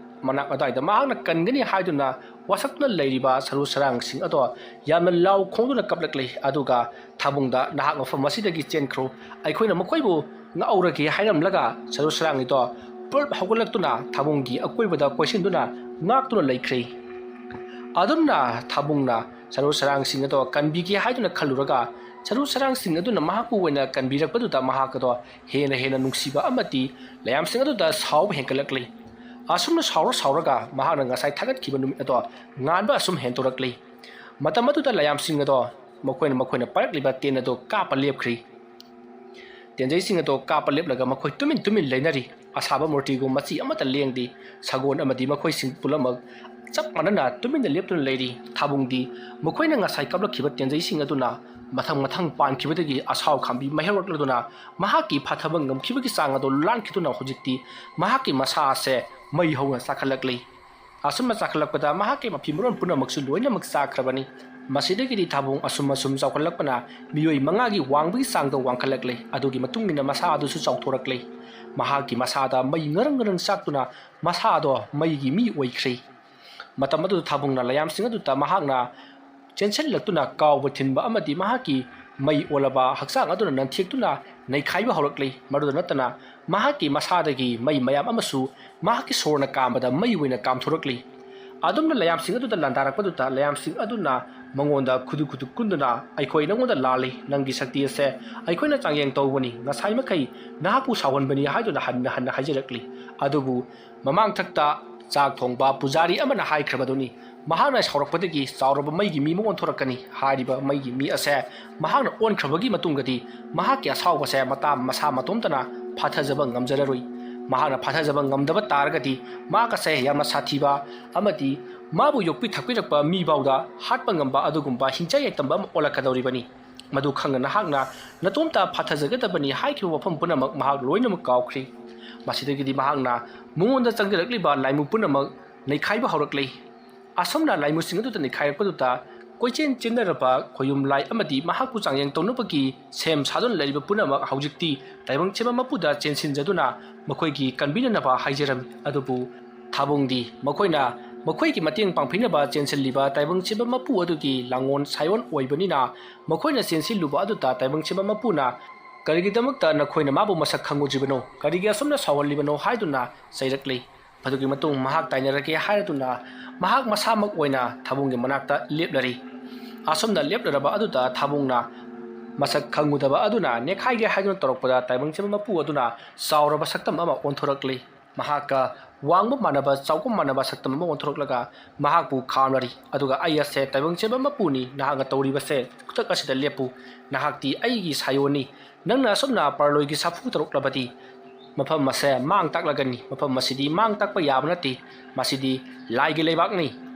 ꯃꯅꯥꯛ ꯑꯗꯨꯋꯥꯏꯗ ꯃꯍꯥꯛꯅ ꯀꯟꯒꯅꯤ ꯍꯥꯏꯗꯨꯅ ꯋꯥꯁꯛꯇꯨꯅ ꯂꯩꯔꯤꯕ ꯁꯔꯨ ꯁꯔꯥꯡꯁꯤꯡ ꯑꯗꯣ ꯌꯥꯝꯅ ꯂꯥꯎ ꯈꯣꯡꯗꯨꯅ ꯀꯞꯂꯛꯂꯤ꯫ ꯑꯗꯨꯒ ꯊꯥꯕꯨꯡꯗ, "ꯅꯍꯥꯛ ꯃꯐꯝ ꯑꯁꯤꯗꯒꯤ ꯆꯦꯟꯈ꯭ꯔꯣ, ꯑꯩꯈꯣꯏꯅ ꯃꯈꯣꯏꯕꯨ ꯉꯥꯛꯍꯧꯔꯒꯦ" ꯍꯥꯏꯔꯝꯂꯒ ꯁꯔꯨ ꯁꯔꯥꯡ ꯑꯗꯣ ꯄꯨꯂꯞ ꯍꯧꯒꯠꯂꯛꯇꯨꯅ ꯊꯥꯕꯨꯡꯒꯤ ꯑꯀꯣꯏꯕꯗ ꯀꯣꯏꯁꯤꯟꯗꯨꯅ ꯉꯥꯛꯇꯨꯅ ꯂꯩꯈ꯭ꯔꯦ꯫ ꯑꯗꯨꯝꯅ ꯊꯥꯕꯨꯡꯅ ꯁꯔꯨ ꯁꯔꯥꯡꯁꯤꯡ ꯑꯗꯣ ꯀꯟꯕꯤꯒꯦ ꯍꯥꯏꯗꯨꯅ ꯈꯜꯂꯨꯔꯒ ꯁꯔꯨ ꯁꯔꯥꯡꯁꯤꯡ ꯑꯗꯨꯅ ꯃꯍꯥꯛꯄꯨ ꯑꯣꯏꯅ ꯀꯟꯕꯤꯔꯛꯄꯗꯨꯗ ꯃꯍꯥꯛ ꯑꯗꯣ ꯍꯦꯟꯅ ꯍꯦꯟꯅ ꯅꯨꯡꯁꯤꯕ ꯑꯃꯗꯤ ꯂꯥꯏꯌꯥꯝꯁꯤꯡ ꯑꯗꯨꯗ ꯁꯥꯎꯕ ꯍꯦꯟꯒꯠꯂꯛꯂꯤ꯫ ꯑꯁꯨꯝꯅ ꯁꯥꯎꯔ ꯁꯥꯎꯔꯒ ꯃꯍꯥꯛꯅ ꯉꯁꯥꯏ ꯊꯥꯒꯠꯈꯤꯕ ꯅꯨꯃꯤꯠ ꯑꯗꯣ ꯉꯥꯟꯕ ꯑꯁꯨꯝ ꯍꯦꯟꯗꯣꯔꯛꯂꯤ꯫ ꯃꯇꯝ ꯑꯗꯨꯗ ꯂꯌꯥꯝꯁꯤꯡ ꯑꯗꯣ ꯃꯈꯣꯏꯅ ꯃꯈꯣꯏꯅ ꯄꯥꯏꯔꯛꯂꯤꯕ ꯇꯦꯟ ꯑꯗꯨ ꯀꯥꯞꯄ ꯂꯦꯞꯈ꯭ꯔꯤ꯫ ꯇꯦꯟꯖꯩꯁꯤꯡ ꯑꯗꯣ ꯀꯥꯞꯄ ꯂꯦꯞꯂꯒ ꯃꯈꯣꯏ ꯇꯨꯃꯤꯟ ꯇꯨꯃꯤꯟ ꯂꯩꯅꯔꯤ꯫ ꯑꯁꯥꯕ ꯃꯨꯔꯇꯤꯒꯨꯝ ꯃꯆꯤ ꯑꯃꯠꯇ ꯂꯦꯡꯗꯦ꯫ ꯁꯒꯣꯜ ꯑꯃꯗꯤ ꯃꯈꯣꯏꯁꯤꯡ ꯄꯨꯝꯅꯃꯛ ꯆꯞ ꯃꯥꯟꯅꯅ ꯇꯨꯃꯤꯟꯅ ꯂꯦꯞꯇꯨꯅ ꯂꯩꯔꯤ꯫ ꯊꯥꯕꯨꯡꯗꯤ ꯃꯈꯣꯏꯅ ꯉꯁꯥꯏ ꯀꯥꯞꯂꯛꯈꯤꯕ ꯇꯦꯟꯖꯩꯁꯤꯡ ꯑꯗꯨꯅ ꯃꯊꯪ ꯃꯊꯪ ꯄꯥꯟꯈꯤꯕꯗꯒꯤ ꯑꯁꯥꯎ ꯈꯥꯝꯕꯤ ꯃꯩ ꯍꯧꯔꯛꯂꯗꯨꯅ ꯃꯍꯥꯛꯀꯤ ꯐꯥꯊꯕ ꯉꯝꯈꯤꯕꯒꯤ ꯆꯥꯡ ꯑꯗꯨ ꯂꯥꯟꯈꯤꯗꯨꯅ ꯍꯧꯖꯤꯛꯇꯤ ꯃꯍꯥꯛꯀꯤ ꯃꯁꯥ ꯑꯁꯦ ꯃꯩ ꯍꯧꯅ ꯆꯥꯛꯈꯠꯂꯛꯂꯤ꯫ ꯑꯁꯨꯝꯅ ꯆꯥꯛꯈꯠꯂꯛꯄꯗ ꯃꯍꯥꯛꯀꯤ ꯃꯐꯤ ꯃꯔꯣꯟ ꯄꯨꯝꯅꯃꯛꯁꯨ ꯂꯣꯏꯅꯃꯛ ꯆꯥꯛꯈ꯭ꯔꯕꯅꯤ꯫ ꯃꯁꯤꯗꯒꯤꯗꯤ ꯊꯥꯕꯨꯡ ꯑꯁꯨꯝ ꯑꯁꯨꯝ ꯆꯥꯎꯈꯠꯂꯛꯄꯅ ꯃꯤꯑꯣꯏ ꯃꯉꯥꯒꯤ ꯋꯥꯡꯕꯒꯤ ꯆꯥꯡꯗ ꯋꯥꯡꯈꯠꯂꯛꯂꯦ꯫ ꯑꯗꯨꯒꯤ ꯃꯇꯨꯡ ꯏꯟꯅ ꯃꯁꯥ ꯑꯗꯨꯁꯨ ꯆꯥꯎꯊꯣꯔꯛꯂꯦ꯫ ꯃꯍꯥꯛꯀꯤ ꯃꯁꯥꯗ ꯃꯩ ꯉꯔꯪ ꯉꯔꯪ ꯆꯥꯛꯇꯨꯅ ꯃꯁꯥ ꯑꯗꯣ ꯃꯩꯒꯤ ꯃꯤ ꯑꯣꯏꯈ꯭ꯔꯦ꯫ ꯃꯇꯝ ꯑꯗꯨꯗ ꯊꯥꯕꯨꯡꯅ ꯂꯌꯥꯝꯁꯤꯡ ꯑꯗꯨꯗ ꯃꯍꯥꯛꯅ ꯆꯦꯟꯁꯤꯜꯂꯛꯇꯨꯅ ꯀꯥꯎꯕ ꯊꯤꯟꯕ ꯑꯃꯗꯤ ꯃꯍꯥꯛꯀꯤ ꯃꯩ ꯑꯣꯜꯂꯕ ꯍꯛꯆꯥꯡ ꯑꯗꯨꯅ ꯅꯟꯊꯦꯛꯇꯨꯅ ꯅꯩꯈꯥꯏꯕ ꯍꯧꯔꯛꯂꯤ꯫ ꯃꯗꯨꯗ ꯅꯠꯇꯅ ꯃꯍꯥꯛꯀꯤ ꯃꯁꯥꯗꯒꯤ ꯃꯩ ꯃꯌꯥꯝ ꯑꯃꯁꯨ ꯃꯍꯥꯛꯀꯤ ꯁꯣꯔꯅ ꯀꯥꯝꯕꯗ ꯃꯩ ꯑꯣꯏꯅ ꯀꯥꯝꯊꯣꯔꯛꯂꯤ꯫ ꯑꯗꯨꯝꯅ ꯂꯌꯥꯝꯁꯤꯡ ꯑꯗꯨꯗ ꯂꯥꯟꯗꯥꯔꯛꯄꯗꯨꯗ ꯂꯌꯥꯝꯁꯤꯡ ꯑꯗꯨꯅ ꯃꯉꯣꯟꯗ ꯈꯨꯗꯨ ꯈꯨꯗꯨ ꯀꯨꯟꯗꯨꯅ, "ꯑꯩꯈꯣꯏ ꯅꯉꯣꯟꯗ ꯂꯥꯜꯂꯤ, ꯅꯪꯒꯤ ꯁꯛꯇꯤ ꯑꯁꯦ ꯑꯩꯈꯣꯏꯅ ꯆꯥꯡꯌꯦꯡ ꯇꯧꯕꯅꯤ, ꯉꯁꯥꯏ ꯃꯈꯩ ꯅꯍꯥꯛꯄꯨ ꯁꯥꯎꯍꯟꯕꯅꯤ" ꯍꯥꯏꯗꯨꯅ ꯍꯟꯅ ꯍꯟꯅ ꯍꯥꯏꯖꯔꯛꯂꯤ꯫ ꯑꯗꯨꯕꯨ ꯃꯃꯥꯡꯊꯛꯇ ꯆꯥꯛ ꯊꯣꯡꯕ ꯄꯨꯖꯥꯔꯤ ꯑꯃꯅ ꯍꯥꯏꯈ꯭ꯔꯕꯗꯨꯅꯤ, ꯃꯍꯥꯛꯅ ꯁꯥꯎꯔꯛꯄꯗꯒꯤ ꯆꯥꯎꯔꯕ ꯃꯩꯒꯤ ꯃꯤ ꯑꯃ ꯑꯣꯟꯊꯣꯔꯛꯀꯅꯤ꯫ ꯍꯥꯏꯔꯤꯕ ꯃꯩꯒꯤ ꯃꯤ ꯑꯁꯦ ꯃꯍꯥꯛꯅ ꯑꯣꯟꯈ꯭ꯔꯕꯒꯤ ꯃꯇꯨꯡꯗꯗꯤ ꯃꯍꯥꯛꯀꯤ ꯑꯁꯥꯎꯕꯁꯦ ꯃꯇꯥ ꯃꯁꯥ ꯃꯇꯣꯝꯇꯅ ꯐꯥꯊꯖꯕ ꯉꯝꯖꯔꯔꯣꯏ꯫ ꯃꯍꯥꯛꯅ ꯐꯥꯊꯖꯕ ꯉꯝꯗꯕ ꯇꯥꯔꯒꯗꯤ ꯃꯍꯥꯛ ꯑꯁꯦ ꯌꯥꯝꯅ ꯁꯥꯊꯤꯕ ꯑꯃꯗꯤ ꯃꯥꯕꯨ ꯌꯣꯛꯄꯤ ꯊꯛꯄꯤꯔꯛꯄ ꯃꯤꯐꯥꯎꯗ ꯍꯥꯠꯄ ꯉꯝꯕ ꯑꯗꯨꯒꯨꯝꯕ ꯍꯤꯡꯆꯥꯏ ꯌꯥꯏꯇꯝꯕ ꯑꯃ ꯑꯣꯜꯂꯛꯀꯗꯧꯔꯤꯕꯅꯤ꯫ ꯃꯗꯨ ꯈꯪꯅ ꯅꯍꯥꯛꯅ ꯅꯇꯣꯝꯇ ꯐꯥꯊꯖꯒꯗꯕꯅꯤ ꯍꯥꯏꯈꯤꯕ ꯋꯥꯐꯝ ꯄꯨꯝꯅꯃꯛ ꯃꯍꯥꯛ ꯂꯣꯏꯅꯃꯛ ꯀꯥꯎꯈ꯭ꯔꯤ꯫ ꯃꯁꯤꯗꯒꯤꯗꯤ ꯃꯍꯥꯛꯅ ꯃꯉꯣꯟꯗ ꯆꯪꯁꯤꯜꯂꯛꯂꯤꯕ ꯂꯥꯏꯃꯨ ꯄꯨꯝꯅꯃꯛ ꯅꯩꯈꯥꯏꯕ ꯍꯧꯔꯛꯂꯤ꯫ ꯑꯁꯨꯝꯅ ꯂꯥꯏꯃꯨꯁꯤꯡ ꯑꯗꯨꯗ ꯅꯩꯈꯥꯏꯔꯛꯄꯗꯨꯗ ꯀꯣꯏꯆꯦꯟ ꯆꯦꯟꯅꯔꯕ ꯈꯣꯌꯨꯝ ꯂꯥꯏ ꯑꯃꯗꯤ ꯃꯍꯥꯛꯄꯨ ꯆꯥꯡꯌꯦꯡ ꯇꯧꯅꯕꯒꯤ ꯁꯦꯝ ꯁꯥꯗꯨꯅ ꯂꯩꯔꯤꯕ ꯄꯨꯝꯅꯃꯛ ꯍꯧꯖꯤꯛꯇꯤ ꯇꯥꯏꯕꯪ ꯁꯦꯝꯕ ꯃꯄꯨꯗ ꯆꯦꯟꯁꯤꯟꯖꯗꯨꯅ ꯃꯈꯣꯏꯒꯤ ꯀꯟꯕꯤꯅꯅꯕ ꯍꯥꯏꯖꯔꯝꯃꯤ꯫ ꯑꯗꯨꯕꯨ ꯊꯥꯕꯨꯡꯗꯤ ꯃꯈꯣꯏꯅ ꯃꯈꯣꯏꯒꯤ ꯃꯇꯦꯡ ꯄꯥꯡꯕꯤꯅꯕ ꯆꯦꯟꯁꯤꯜꯂꯤꯕ ꯇꯥꯏꯕꯪ ꯁꯦꯝꯕ ꯃꯄꯨ ꯑꯗꯨꯒꯤ ꯂꯥꯡꯒꯣꯜ ꯁꯥꯏꯑꯣꯟ ꯑꯣꯏꯕꯅꯤꯅ ꯃꯈꯣꯏꯅ ꯆꯦꯟꯁꯤꯜꯂꯨꯕ ꯑꯗꯨꯗ ꯇꯥꯏꯕꯪ ꯁꯦꯝꯕ ꯃꯄꯨꯅ "ꯀꯔꯤꯒꯤꯗꯃꯛꯇ ꯅꯈꯣꯏꯅ ꯃꯥꯕꯨ ꯃꯁꯛ ꯈꯪꯉꯨꯗ꯭ꯔꯤꯕꯅꯣ? ꯀꯔꯤꯒꯤ ꯑꯁꯨꯝꯅ ꯁꯥꯎꯍꯜꯂꯤꯕꯅꯣ?" ꯍꯥꯏꯗꯨꯅ ꯆꯩꯔꯛꯂꯤ꯫ ꯃꯗꯨꯒꯤ ꯃꯇꯨꯡ ꯃꯍꯥꯛ ꯇꯥꯏꯅꯔꯒꯦ ꯍꯥꯏꯔꯗꯨꯅ ꯃꯍꯥꯛ ꯃꯁꯥꯃꯛ ꯑꯣꯏꯅ ꯊꯥꯕꯨꯡꯒꯤ ꯃꯅꯥꯛꯇ ꯂꯦꯞꯂꯔꯤ꯫ ꯑꯁꯨꯝꯅ ꯂꯦꯞꯂꯔꯕ ꯑꯗꯨꯗ ꯊꯥꯕꯨꯡꯅ ꯃꯁꯛ ꯈꯪꯉꯨꯗꯕ ꯑꯗꯨꯅ ꯅꯦꯛꯈꯥꯏꯒꯦ ꯍꯥꯏꯗꯨꯅ ꯇꯧꯔꯛꯄꯗ ꯇꯥꯏꯕꯪ ꯁꯦꯝꯕ ꯃꯄꯨ ꯑꯗꯨꯅ ꯆꯥꯎꯔꯕ ꯁꯛꯇꯝ ꯑꯃ ꯑꯣꯟꯊꯣꯔꯛꯂꯤ꯫ ꯃꯍꯥꯛꯀ ꯋꯥꯡꯕ ꯃꯥꯟꯅꯕ, ꯆꯥꯎꯕ ꯃꯥꯟꯅꯕ ꯁꯛꯇꯝ ꯑꯃ ꯑꯣꯟꯊꯣꯔꯛꯂꯒ ꯃꯍꯥꯛꯄꯨ ꯈꯥꯝꯂꯔꯤ꯫ ꯑꯗꯨꯒ "ꯑꯩ ꯑꯁꯦ ꯇꯥꯏꯕꯪ ꯆꯦꯟꯕ ꯃꯄꯨꯅꯤ, ꯅꯍꯥꯛꯅ ꯇꯧꯔꯤꯕꯁꯦ ꯈꯨꯗꯛ ꯑꯁꯤꯗ ꯂꯦꯞꯄꯨ, ꯅꯍꯥꯛꯇꯤ ꯑꯩꯒꯤ ꯁꯥꯌꯣꯟꯅꯤ꯫ ꯅꯪꯅ ꯑꯁꯨꯝꯅ ꯄꯔꯂꯣꯏꯒꯤ ꯁꯥꯐꯨ ꯇꯧꯔꯛꯂꯕꯗꯤ ꯃꯐꯝ ꯑꯁꯦ ꯃꯥꯡ ꯇꯥꯛꯂꯒꯅꯤ꯫ ꯃꯐꯝ ꯑꯁꯤꯗꯤ ꯃꯥꯡ ꯇꯥꯛꯄ ꯌꯥꯕ ꯅꯠꯇꯦ, ꯃꯁꯤꯗꯤ ꯂꯥꯏꯒꯤ ꯂꯩꯕꯥꯛꯅꯤ꯫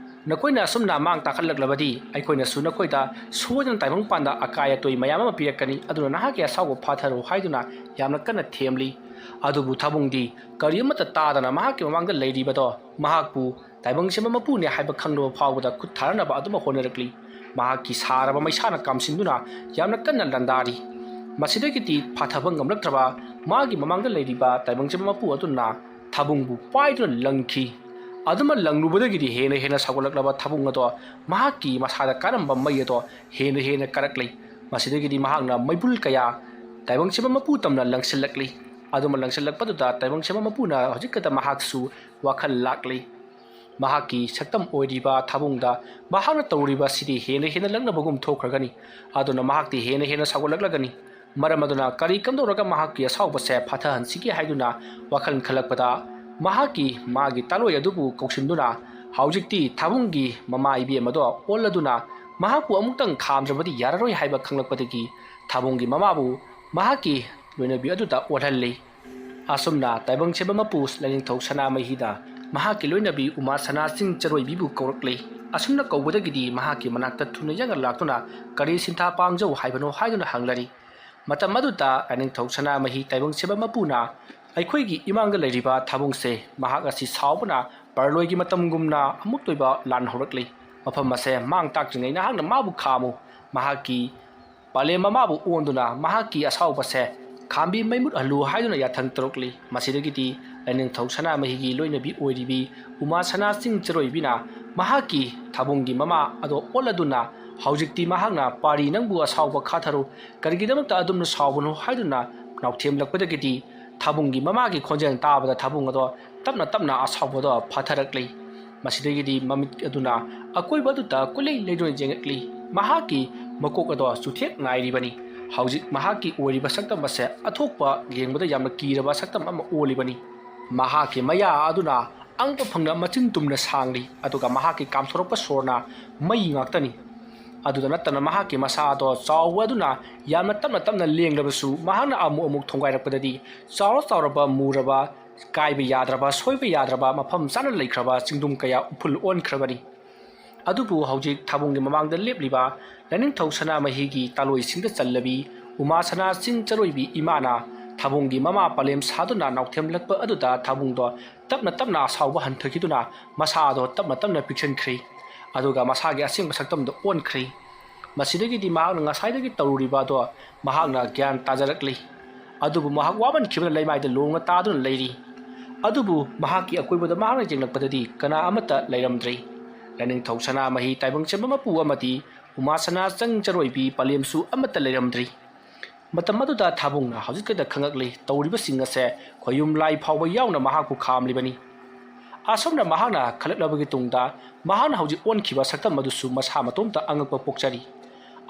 ꯅꯈꯣꯏꯅ ꯑꯁꯨꯝꯅ ꯃꯥꯡ ꯇꯥꯛꯍꯜꯂꯛꯂꯕꯗꯤ ꯑꯩꯈꯣꯏꯅꯁꯨ ꯅꯈꯣꯏꯗ ꯁꯣꯏꯗꯅ ꯇꯥꯏꯕꯪꯄꯥꯟꯗ ꯑꯀꯥꯏ ꯑꯇꯣꯏ ꯃꯌꯥꯝ ꯑꯃ ꯄꯤꯔꯛꯀꯅꯤ, ꯑꯗꯨꯅ ꯅꯍꯥꯛꯀꯤ ꯑꯁꯥꯎꯕ ꯐꯥꯊꯔꯣ" ꯍꯥꯏꯗꯨꯅ ꯌꯥꯝꯅ ꯀꯟꯅ ꯊꯦꯝꯂꯤ꯫ ꯑꯗꯨꯕꯨ ꯊꯥꯕꯨꯡꯗꯤ ꯀꯔꯤꯃꯠꯇ ꯇꯥꯗꯅ ꯃꯍꯥꯛꯀꯤ ꯃꯃꯥꯡꯗ ꯂꯩꯔꯤꯕꯗꯣ ꯃꯍꯥꯛꯄꯨ ꯇꯥꯏꯕꯪ ꯁꯦꯝꯕ ꯃꯄꯨꯅꯦ ꯍꯥꯏꯕ ꯈꯪꯅꯕ ꯐꯥꯎꯕꯗ ꯈꯨꯠ ꯊꯥꯔꯅꯕ ꯑꯗꯨꯃꯛ ꯍꯣꯠꯅꯔꯛꯂꯤ꯫ ꯃꯍꯥꯛꯀꯤ ꯁꯥꯔꯕ ꯃꯩꯁꯥꯅ ꯀꯥꯝꯁꯤꯟꯗꯨꯅ ꯌꯥꯝꯅ ꯀꯟꯅ ꯂꯥꯟꯗꯥꯔꯤ꯫ ꯃꯁꯤꯗꯒꯤꯗꯤ ꯐꯥꯊꯕ ꯉꯝꯂꯛꯇ꯭ꯔꯕ ꯃꯥꯒꯤ ꯃꯃꯥꯡꯗ ꯂꯩꯔꯤꯕ ꯇꯥꯏꯕꯪ ꯁꯦꯝꯕ ꯃꯄꯨ ꯑꯗꯨꯅ ꯊꯥꯕꯨꯡꯕꯨ ꯄꯥꯏꯗꯨꯅ ꯂꯪꯈꯤ꯫ ꯑꯗꯨꯃꯛ ꯂꯪꯂꯨꯕꯗꯒꯤꯗꯤ ꯍꯦꯟꯅ ꯍꯦꯟꯅ ꯁꯥꯎꯒꯠꯂꯛꯂꯕ ꯊꯥꯕꯨꯡ ꯑꯗꯣ ꯃꯍꯥꯛꯀꯤ ꯃꯁꯥꯗ ꯀꯥꯔꯝꯕ ꯃꯩ ꯑꯗꯣ ꯍꯦꯟꯅ ꯍꯦꯟꯅ ꯀꯥꯔꯛꯂꯤ꯫ ꯃꯁꯤꯗꯒꯤꯗꯤ ꯃꯍꯥꯛꯅ ꯃꯩꯕꯨꯜ ꯀꯌꯥ ꯇꯥꯏꯕꯪ ꯁꯦꯝꯕ ꯃꯄꯨ ꯇꯝꯅ ꯂꯪꯁꯤꯜꯂꯛꯂꯤ꯫ ꯑꯗꯨꯃꯛ ꯂꯪꯁꯤꯜꯂꯛꯄꯗꯨꯗ ꯇꯥꯏꯕꯪ ꯁꯦꯝꯕ ꯃꯄꯨꯅ ꯍꯧꯖꯤꯛꯈꯛꯇ ꯃꯍꯥꯛꯁꯨ ꯋꯥꯈꯜ ꯂꯥꯛꯂꯤ꯫ ꯃꯍꯥꯛꯀꯤ ꯁꯛꯇꯝ ꯑꯣꯏꯔꯤꯕ ꯊꯥꯕꯨꯡꯗ ꯃꯍꯥꯛꯅ ꯇꯧꯔꯤꯕ ꯑꯁꯤꯗꯤ ꯍꯦꯟꯅ ꯍꯦꯟꯅ ꯂꯛꯅꯕꯒꯨꯝ ꯊꯣꯛꯈ꯭ꯔꯒꯅꯤ꯫ ꯑꯗꯨꯅ ꯃꯍꯥꯛꯇꯤ ꯍꯦꯟꯅ ꯍꯦꯟꯅ ꯁꯥꯎꯒꯠꯂꯛꯂꯒꯅꯤ꯫ ꯃꯔꯝ ꯑꯗꯨꯅ ꯀꯔꯤ ꯀꯝꯗꯧꯔꯒ ꯃꯍꯥꯛꯀꯤ ꯑꯁꯥꯎꯕꯁꯦ ꯐꯥꯊꯍꯟꯁꯤꯒꯦ ꯍꯥꯏꯗꯨꯅ ꯋꯥꯈꯜ ꯈꯜꯂꯛꯄꯗ ꯃꯍꯥꯛꯀꯤ ꯃꯥꯒꯤ ꯇꯥꯂꯣꯏ ꯑꯗꯨꯕꯨ ꯀꯧꯁꯤꯟꯗꯨꯅ ꯍꯧꯖꯤꯛꯇꯤ ꯊꯥꯕꯨꯡꯒꯤ ꯃꯃꯥ ꯏꯕꯦꯝ ꯑꯗꯣ ꯑꯣꯜꯂꯗꯨꯅ ꯃꯍꯥꯛꯄꯨ ꯑꯃꯨꯛꯇꯪ ꯈꯥꯝꯗ꯭ꯔꯕꯗꯤ ꯌꯥꯔꯔꯣꯏ ꯍꯥꯏꯕ ꯈꯪꯂꯛꯄꯗꯒꯤ ꯊꯥꯕꯨꯡꯒꯤ ꯃꯃꯥꯕꯨ ꯃꯍꯥꯛꯀꯤ ꯂꯣꯏꯅꯕꯤ ꯑꯗꯨꯗ ꯑꯣꯜꯍꯜꯂꯤ꯫ ꯑꯁꯨꯝꯅ ꯇꯥꯏꯕꯪ ꯁꯦꯝꯕ ꯃꯄꯨ ꯂꯥꯏꯅꯤꯡꯊꯧ ꯁꯅꯥꯃꯍꯤꯗ ꯃꯍꯥꯛꯀꯤ ꯂꯣꯏꯅꯕꯤ ꯎꯃꯥ ꯁꯅꯥ ꯆꯤꯡ ꯆꯔꯣꯏꯕꯤꯕꯨ ꯀꯧꯔꯛꯂꯤ꯫ ꯑꯁꯨꯝꯅ ꯀꯧꯕꯗꯒꯤꯗꯤ ꯃꯍꯥꯛꯀꯤ ꯃꯅꯥꯛꯇ ꯊꯨꯅ ꯌꯥꯡꯅ ꯂꯥꯛꯇꯨꯅ "ꯀꯔꯤ ꯁꯤꯟꯊꯥ ꯄꯥꯡꯖꯧ ꯍꯥꯏꯕꯅꯣ?" ꯍꯥꯏꯗꯨꯅ ꯍꯪꯂꯔꯤ꯫ ꯃꯇꯝ ꯑꯗꯨꯗ ꯂꯥꯏꯅꯤꯡꯊꯧ ꯁꯅꯥꯃꯍꯤ ꯇꯥꯏꯕꯪ ꯁꯦꯝꯕ ꯃꯄꯨꯅ ꯑꯩꯈꯣꯏꯒꯤ ꯏꯃꯥꯡꯗ ꯂꯩꯔꯤꯕ ꯊꯥꯕꯨꯡꯁꯦ ꯃꯍꯥꯛ ꯑꯁꯤ ꯁꯥꯎꯕꯅ ꯄꯔꯂꯣꯏꯒꯤ ꯃꯇꯝꯒꯨꯝꯅ ꯑꯃꯨꯛꯇꯣꯏꯕ ꯂꯥꯟ ꯍꯧꯔꯛꯂꯤ꯫ ꯃꯐꯝ ꯑꯁꯦ ꯃꯥꯡ ꯇꯥꯛꯇ꯭ꯔꯤꯉꯩ ꯅꯍꯥꯛꯅ ꯃꯥꯕꯨ ꯈꯥꯝꯃꯨ꯫ ꯃꯍꯥꯛꯀꯤ ꯄꯥꯂꯦꯝ ꯃꯃꯥꯕꯨ ꯑꯣꯟꯗꯨꯅ ꯃꯍꯥꯛꯀꯤ ꯑꯁꯥꯎꯕꯁꯦ ꯈꯥꯝꯕꯤ ꯃꯩ ꯃꯨꯠꯍꯜꯂꯨ ꯍꯥꯏꯗꯨꯅ ꯌꯥꯊꯪ ꯇꯧꯔꯛꯂꯤ꯫ ꯃꯁꯤꯗꯒꯤꯗꯤ ꯂꯥꯏꯅꯤꯡꯊꯧ ꯁꯅꯥꯃꯍꯤꯒꯤ ꯂꯣꯏꯅꯕꯤ ꯑꯣꯏꯔꯤꯕꯤ ꯎꯃꯥ ꯁꯅꯥ ꯆꯤꯡ ꯆꯔꯣꯏꯕꯤꯅ ꯃꯍꯥꯛꯀꯤ ꯊꯥꯕꯨꯡꯒꯤ ꯃꯃꯥ ꯑꯗꯣ ꯑꯣꯜꯂꯗꯨꯅ "ꯍꯧꯖꯤꯛꯇꯤ ꯃꯍꯥꯛꯅ ꯄꯥꯔꯤ ꯅꯪꯕꯨ ꯑꯁꯥꯎꯕ ꯈꯥꯊꯔꯨ, ꯀꯔꯤꯒꯤꯗꯃꯛꯇ ꯑꯗꯨꯝꯅ ꯁꯥꯎꯕꯅꯣ?" ꯍꯥꯏꯗꯨꯅ ꯅꯥꯎꯊꯦꯝꯂꯛꯄꯗꯒꯤꯗꯤ ꯊꯥꯕꯨꯡꯒꯤ ꯃꯃꯥꯒꯤ ꯈꯣꯟꯖꯦꯜ ꯇꯥꯕꯗ ꯊꯥꯕꯨꯡ ꯑꯗꯣ ꯇꯞꯅ ꯇꯞꯅ ꯑꯁꯥꯎꯕꯗꯣ ꯐꯥꯊꯔꯛꯂꯤ꯫ ꯃꯁꯤꯗꯒꯤꯗꯤ ꯃꯃꯤꯠ ꯑꯗꯨꯅ ꯑꯀꯣꯏꯕ ꯑꯗꯨꯗ ꯀꯣꯏꯂꯩ ꯂꯩꯗꯨꯅ ꯌꯦꯡꯉꯛꯂꯤ꯫ ꯃꯍꯥꯛꯀꯤ ꯃꯀꯣꯛ ꯑꯗꯣ ꯆꯨꯊꯦꯛ ꯅꯥꯏꯔꯤꯕꯅꯤ꯫ ꯍꯧꯖꯤꯛ ꯃꯍꯥꯛꯀꯤ ꯑꯣꯏꯔꯤꯕ ꯁꯛꯇꯝ ꯑꯁꯦ ꯑꯊꯣꯛꯄ ꯌꯦꯡꯕꯗ ꯌꯥꯝꯅ ꯀꯤꯔꯕ ꯁꯛꯇꯝ ꯑꯃ ꯑꯣꯜꯂꯤꯕꯅꯤ꯫ ꯃꯍꯥꯛꯀꯤ ꯃꯌꯥ ꯑꯗꯨꯅ ꯑꯉꯛꯄ ꯐꯪꯅ ꯃꯆꯤꯟ ꯇꯨꯝꯅ ꯁꯥꯡꯂꯤ, ꯑꯗꯨꯒ ꯃꯍꯥꯛꯀꯤ ꯀꯥꯝꯊꯣꯔꯛꯄ ꯁꯣꯔꯅ ꯃꯩ ꯉꯥꯛꯇꯅꯤ꯫ ꯑꯗꯨꯗ ꯅꯠꯇꯅ ꯃꯍꯥꯛꯀꯤ ꯃꯁꯥ ꯑꯗꯣ ꯆꯥꯎꯕ ꯑꯗꯨꯅ ꯌꯥꯝꯅ ꯇꯞꯅ ꯇꯞꯅ ꯂꯦꯡꯂꯕꯁꯨ, ꯃꯍꯥꯛꯅ ꯑꯃꯨꯛ ꯑꯃꯨꯛ ꯊꯣꯡꯒꯥꯏꯔꯛꯄꯗꯗꯤ ꯆꯥꯎꯔ ꯆꯥꯎꯔꯕ, ꯃꯨꯔꯕ, ꯀꯥꯏꯕ ꯌꯥꯗ꯭ꯔꯕ, ꯁꯣꯏꯕ ꯌꯥꯗ꯭ꯔꯕ, ꯃꯐꯝ ꯆꯥꯅ ꯂꯩꯈ꯭ꯔꯕ ꯆꯤꯡꯗꯨꯝ ꯀꯌꯥ ꯎꯐꯨꯜ ꯑꯣꯟꯈ꯭ꯔꯕꯅꯤ꯫ ꯑꯗꯨꯕꯨ ꯍꯧꯖꯤꯛ ꯊꯥꯕꯨꯡꯒꯤ ꯃꯃꯥꯡꯗ ꯂꯦꯞꯂꯤꯕ ꯂꯥꯏꯅꯤꯡꯊꯧ ꯁꯅꯥꯃꯍꯤꯒꯤ ꯇꯥꯂꯣꯏꯁꯤꯡꯗ ꯆꯜꯂꯕꯤ ꯎꯃꯥ ꯁꯅꯥ ꯆꯤꯡ ꯆꯔꯣꯏꯕꯤ ꯏꯃꯥꯅ ꯊꯥꯕꯨꯡꯒꯤ ꯃꯃꯥ ꯄꯂꯦꯝ ꯁꯥꯗꯨꯅ ꯅꯥꯎꯊꯦꯝꯂꯛꯄ ꯑꯗꯨꯗ ꯊꯥꯕꯨꯡꯗꯣ ꯇꯞꯅ ꯇꯞꯅ ꯑꯁꯥꯎꯕ ꯍꯟꯊꯈꯤꯗꯨꯅ ꯃꯁꯥꯗꯣ ꯇꯞꯅ ꯇꯞꯅ ꯄꯤꯛꯁꯤꯟꯈ꯭ꯔꯦ꯫ ꯑꯗꯨꯒ ꯃꯁꯥꯒꯤ ꯑꯁꯦꯡꯕ ꯁꯛꯇꯝꯗꯣ ꯑꯣꯟꯈ꯭ꯔꯦ꯫ ꯃꯁꯤꯗꯒꯤꯗꯤ ꯃꯍꯥꯛꯅ ꯉꯁꯥꯏꯗꯒꯤ ꯇꯧꯔꯨꯔꯤꯕ ꯑꯗꯣ ꯃꯍꯥꯛꯅ ꯒ꯭ꯌꯥꯟ ꯇꯥꯖꯔꯛꯂꯤ꯫ ꯑꯗꯨꯕꯨ ꯃꯍꯥꯛ ꯋꯥꯃꯟꯈꯤꯕꯅ ꯂꯩꯃꯥꯏꯗ ꯂꯣꯡꯅ ꯇꯥꯗꯨꯅ ꯂꯩꯔꯤ꯫ ꯑꯗꯨꯕꯨ ꯃꯍꯥꯛꯀꯤ ꯑꯀꯣꯏꯕꯗ ꯃꯍꯥꯛꯅ ꯌꯦꯡꯂꯛꯄꯗꯗꯤ ꯀꯅꯥ ꯑꯃꯠꯇ ꯂꯩꯔꯝꯗ꯭ꯔꯦ꯫ ꯂꯥꯏꯅꯤꯡꯊꯧ ꯁꯅꯥꯃꯍꯤ ꯇꯥꯏꯕꯪ ꯆꯦꯟꯕ ꯃꯄꯨ ꯑꯃꯗꯤ ꯎꯃꯥ ꯁꯅꯥ ꯆꯪ ꯆꯔꯣꯏꯕꯤ ꯄꯂꯦꯝꯁꯨ ꯑꯃꯠꯇ ꯂꯩꯔꯝꯗ꯭ꯔꯤ꯫ ꯃꯇꯝ ꯑꯗꯨꯗ ꯊꯥꯕꯨꯡꯅ ꯍꯧꯖꯤꯛꯇꯗ ꯈꯪꯉꯛꯂꯤ, ꯇꯧꯔꯤꯕꯁꯤꯡ ꯑꯁꯦ ꯈꯣꯌꯨꯝ ꯂꯥꯏ ꯐꯥꯎꯕ ꯌꯥꯎꯅ ꯃꯍꯥꯛꯄꯨ ꯈꯥꯝꯂꯤꯕꯅꯤ꯫ ꯑꯁꯨꯝꯅ ꯃꯍꯥꯛꯅ ꯈꯜꯂꯛꯂꯕꯒꯤ ꯇꯨꯡꯗ ꯃꯍꯥꯛꯅ ꯍꯧꯖꯤꯛ ꯑꯣꯟꯈꯤꯕ ꯁꯛꯇꯝ ꯑꯗꯨꯁꯨ ꯃꯁꯥ ꯃꯇꯣꯝꯇ ꯑꯉꯛꯄ ꯄꯣꯛꯆꯔꯤ꯫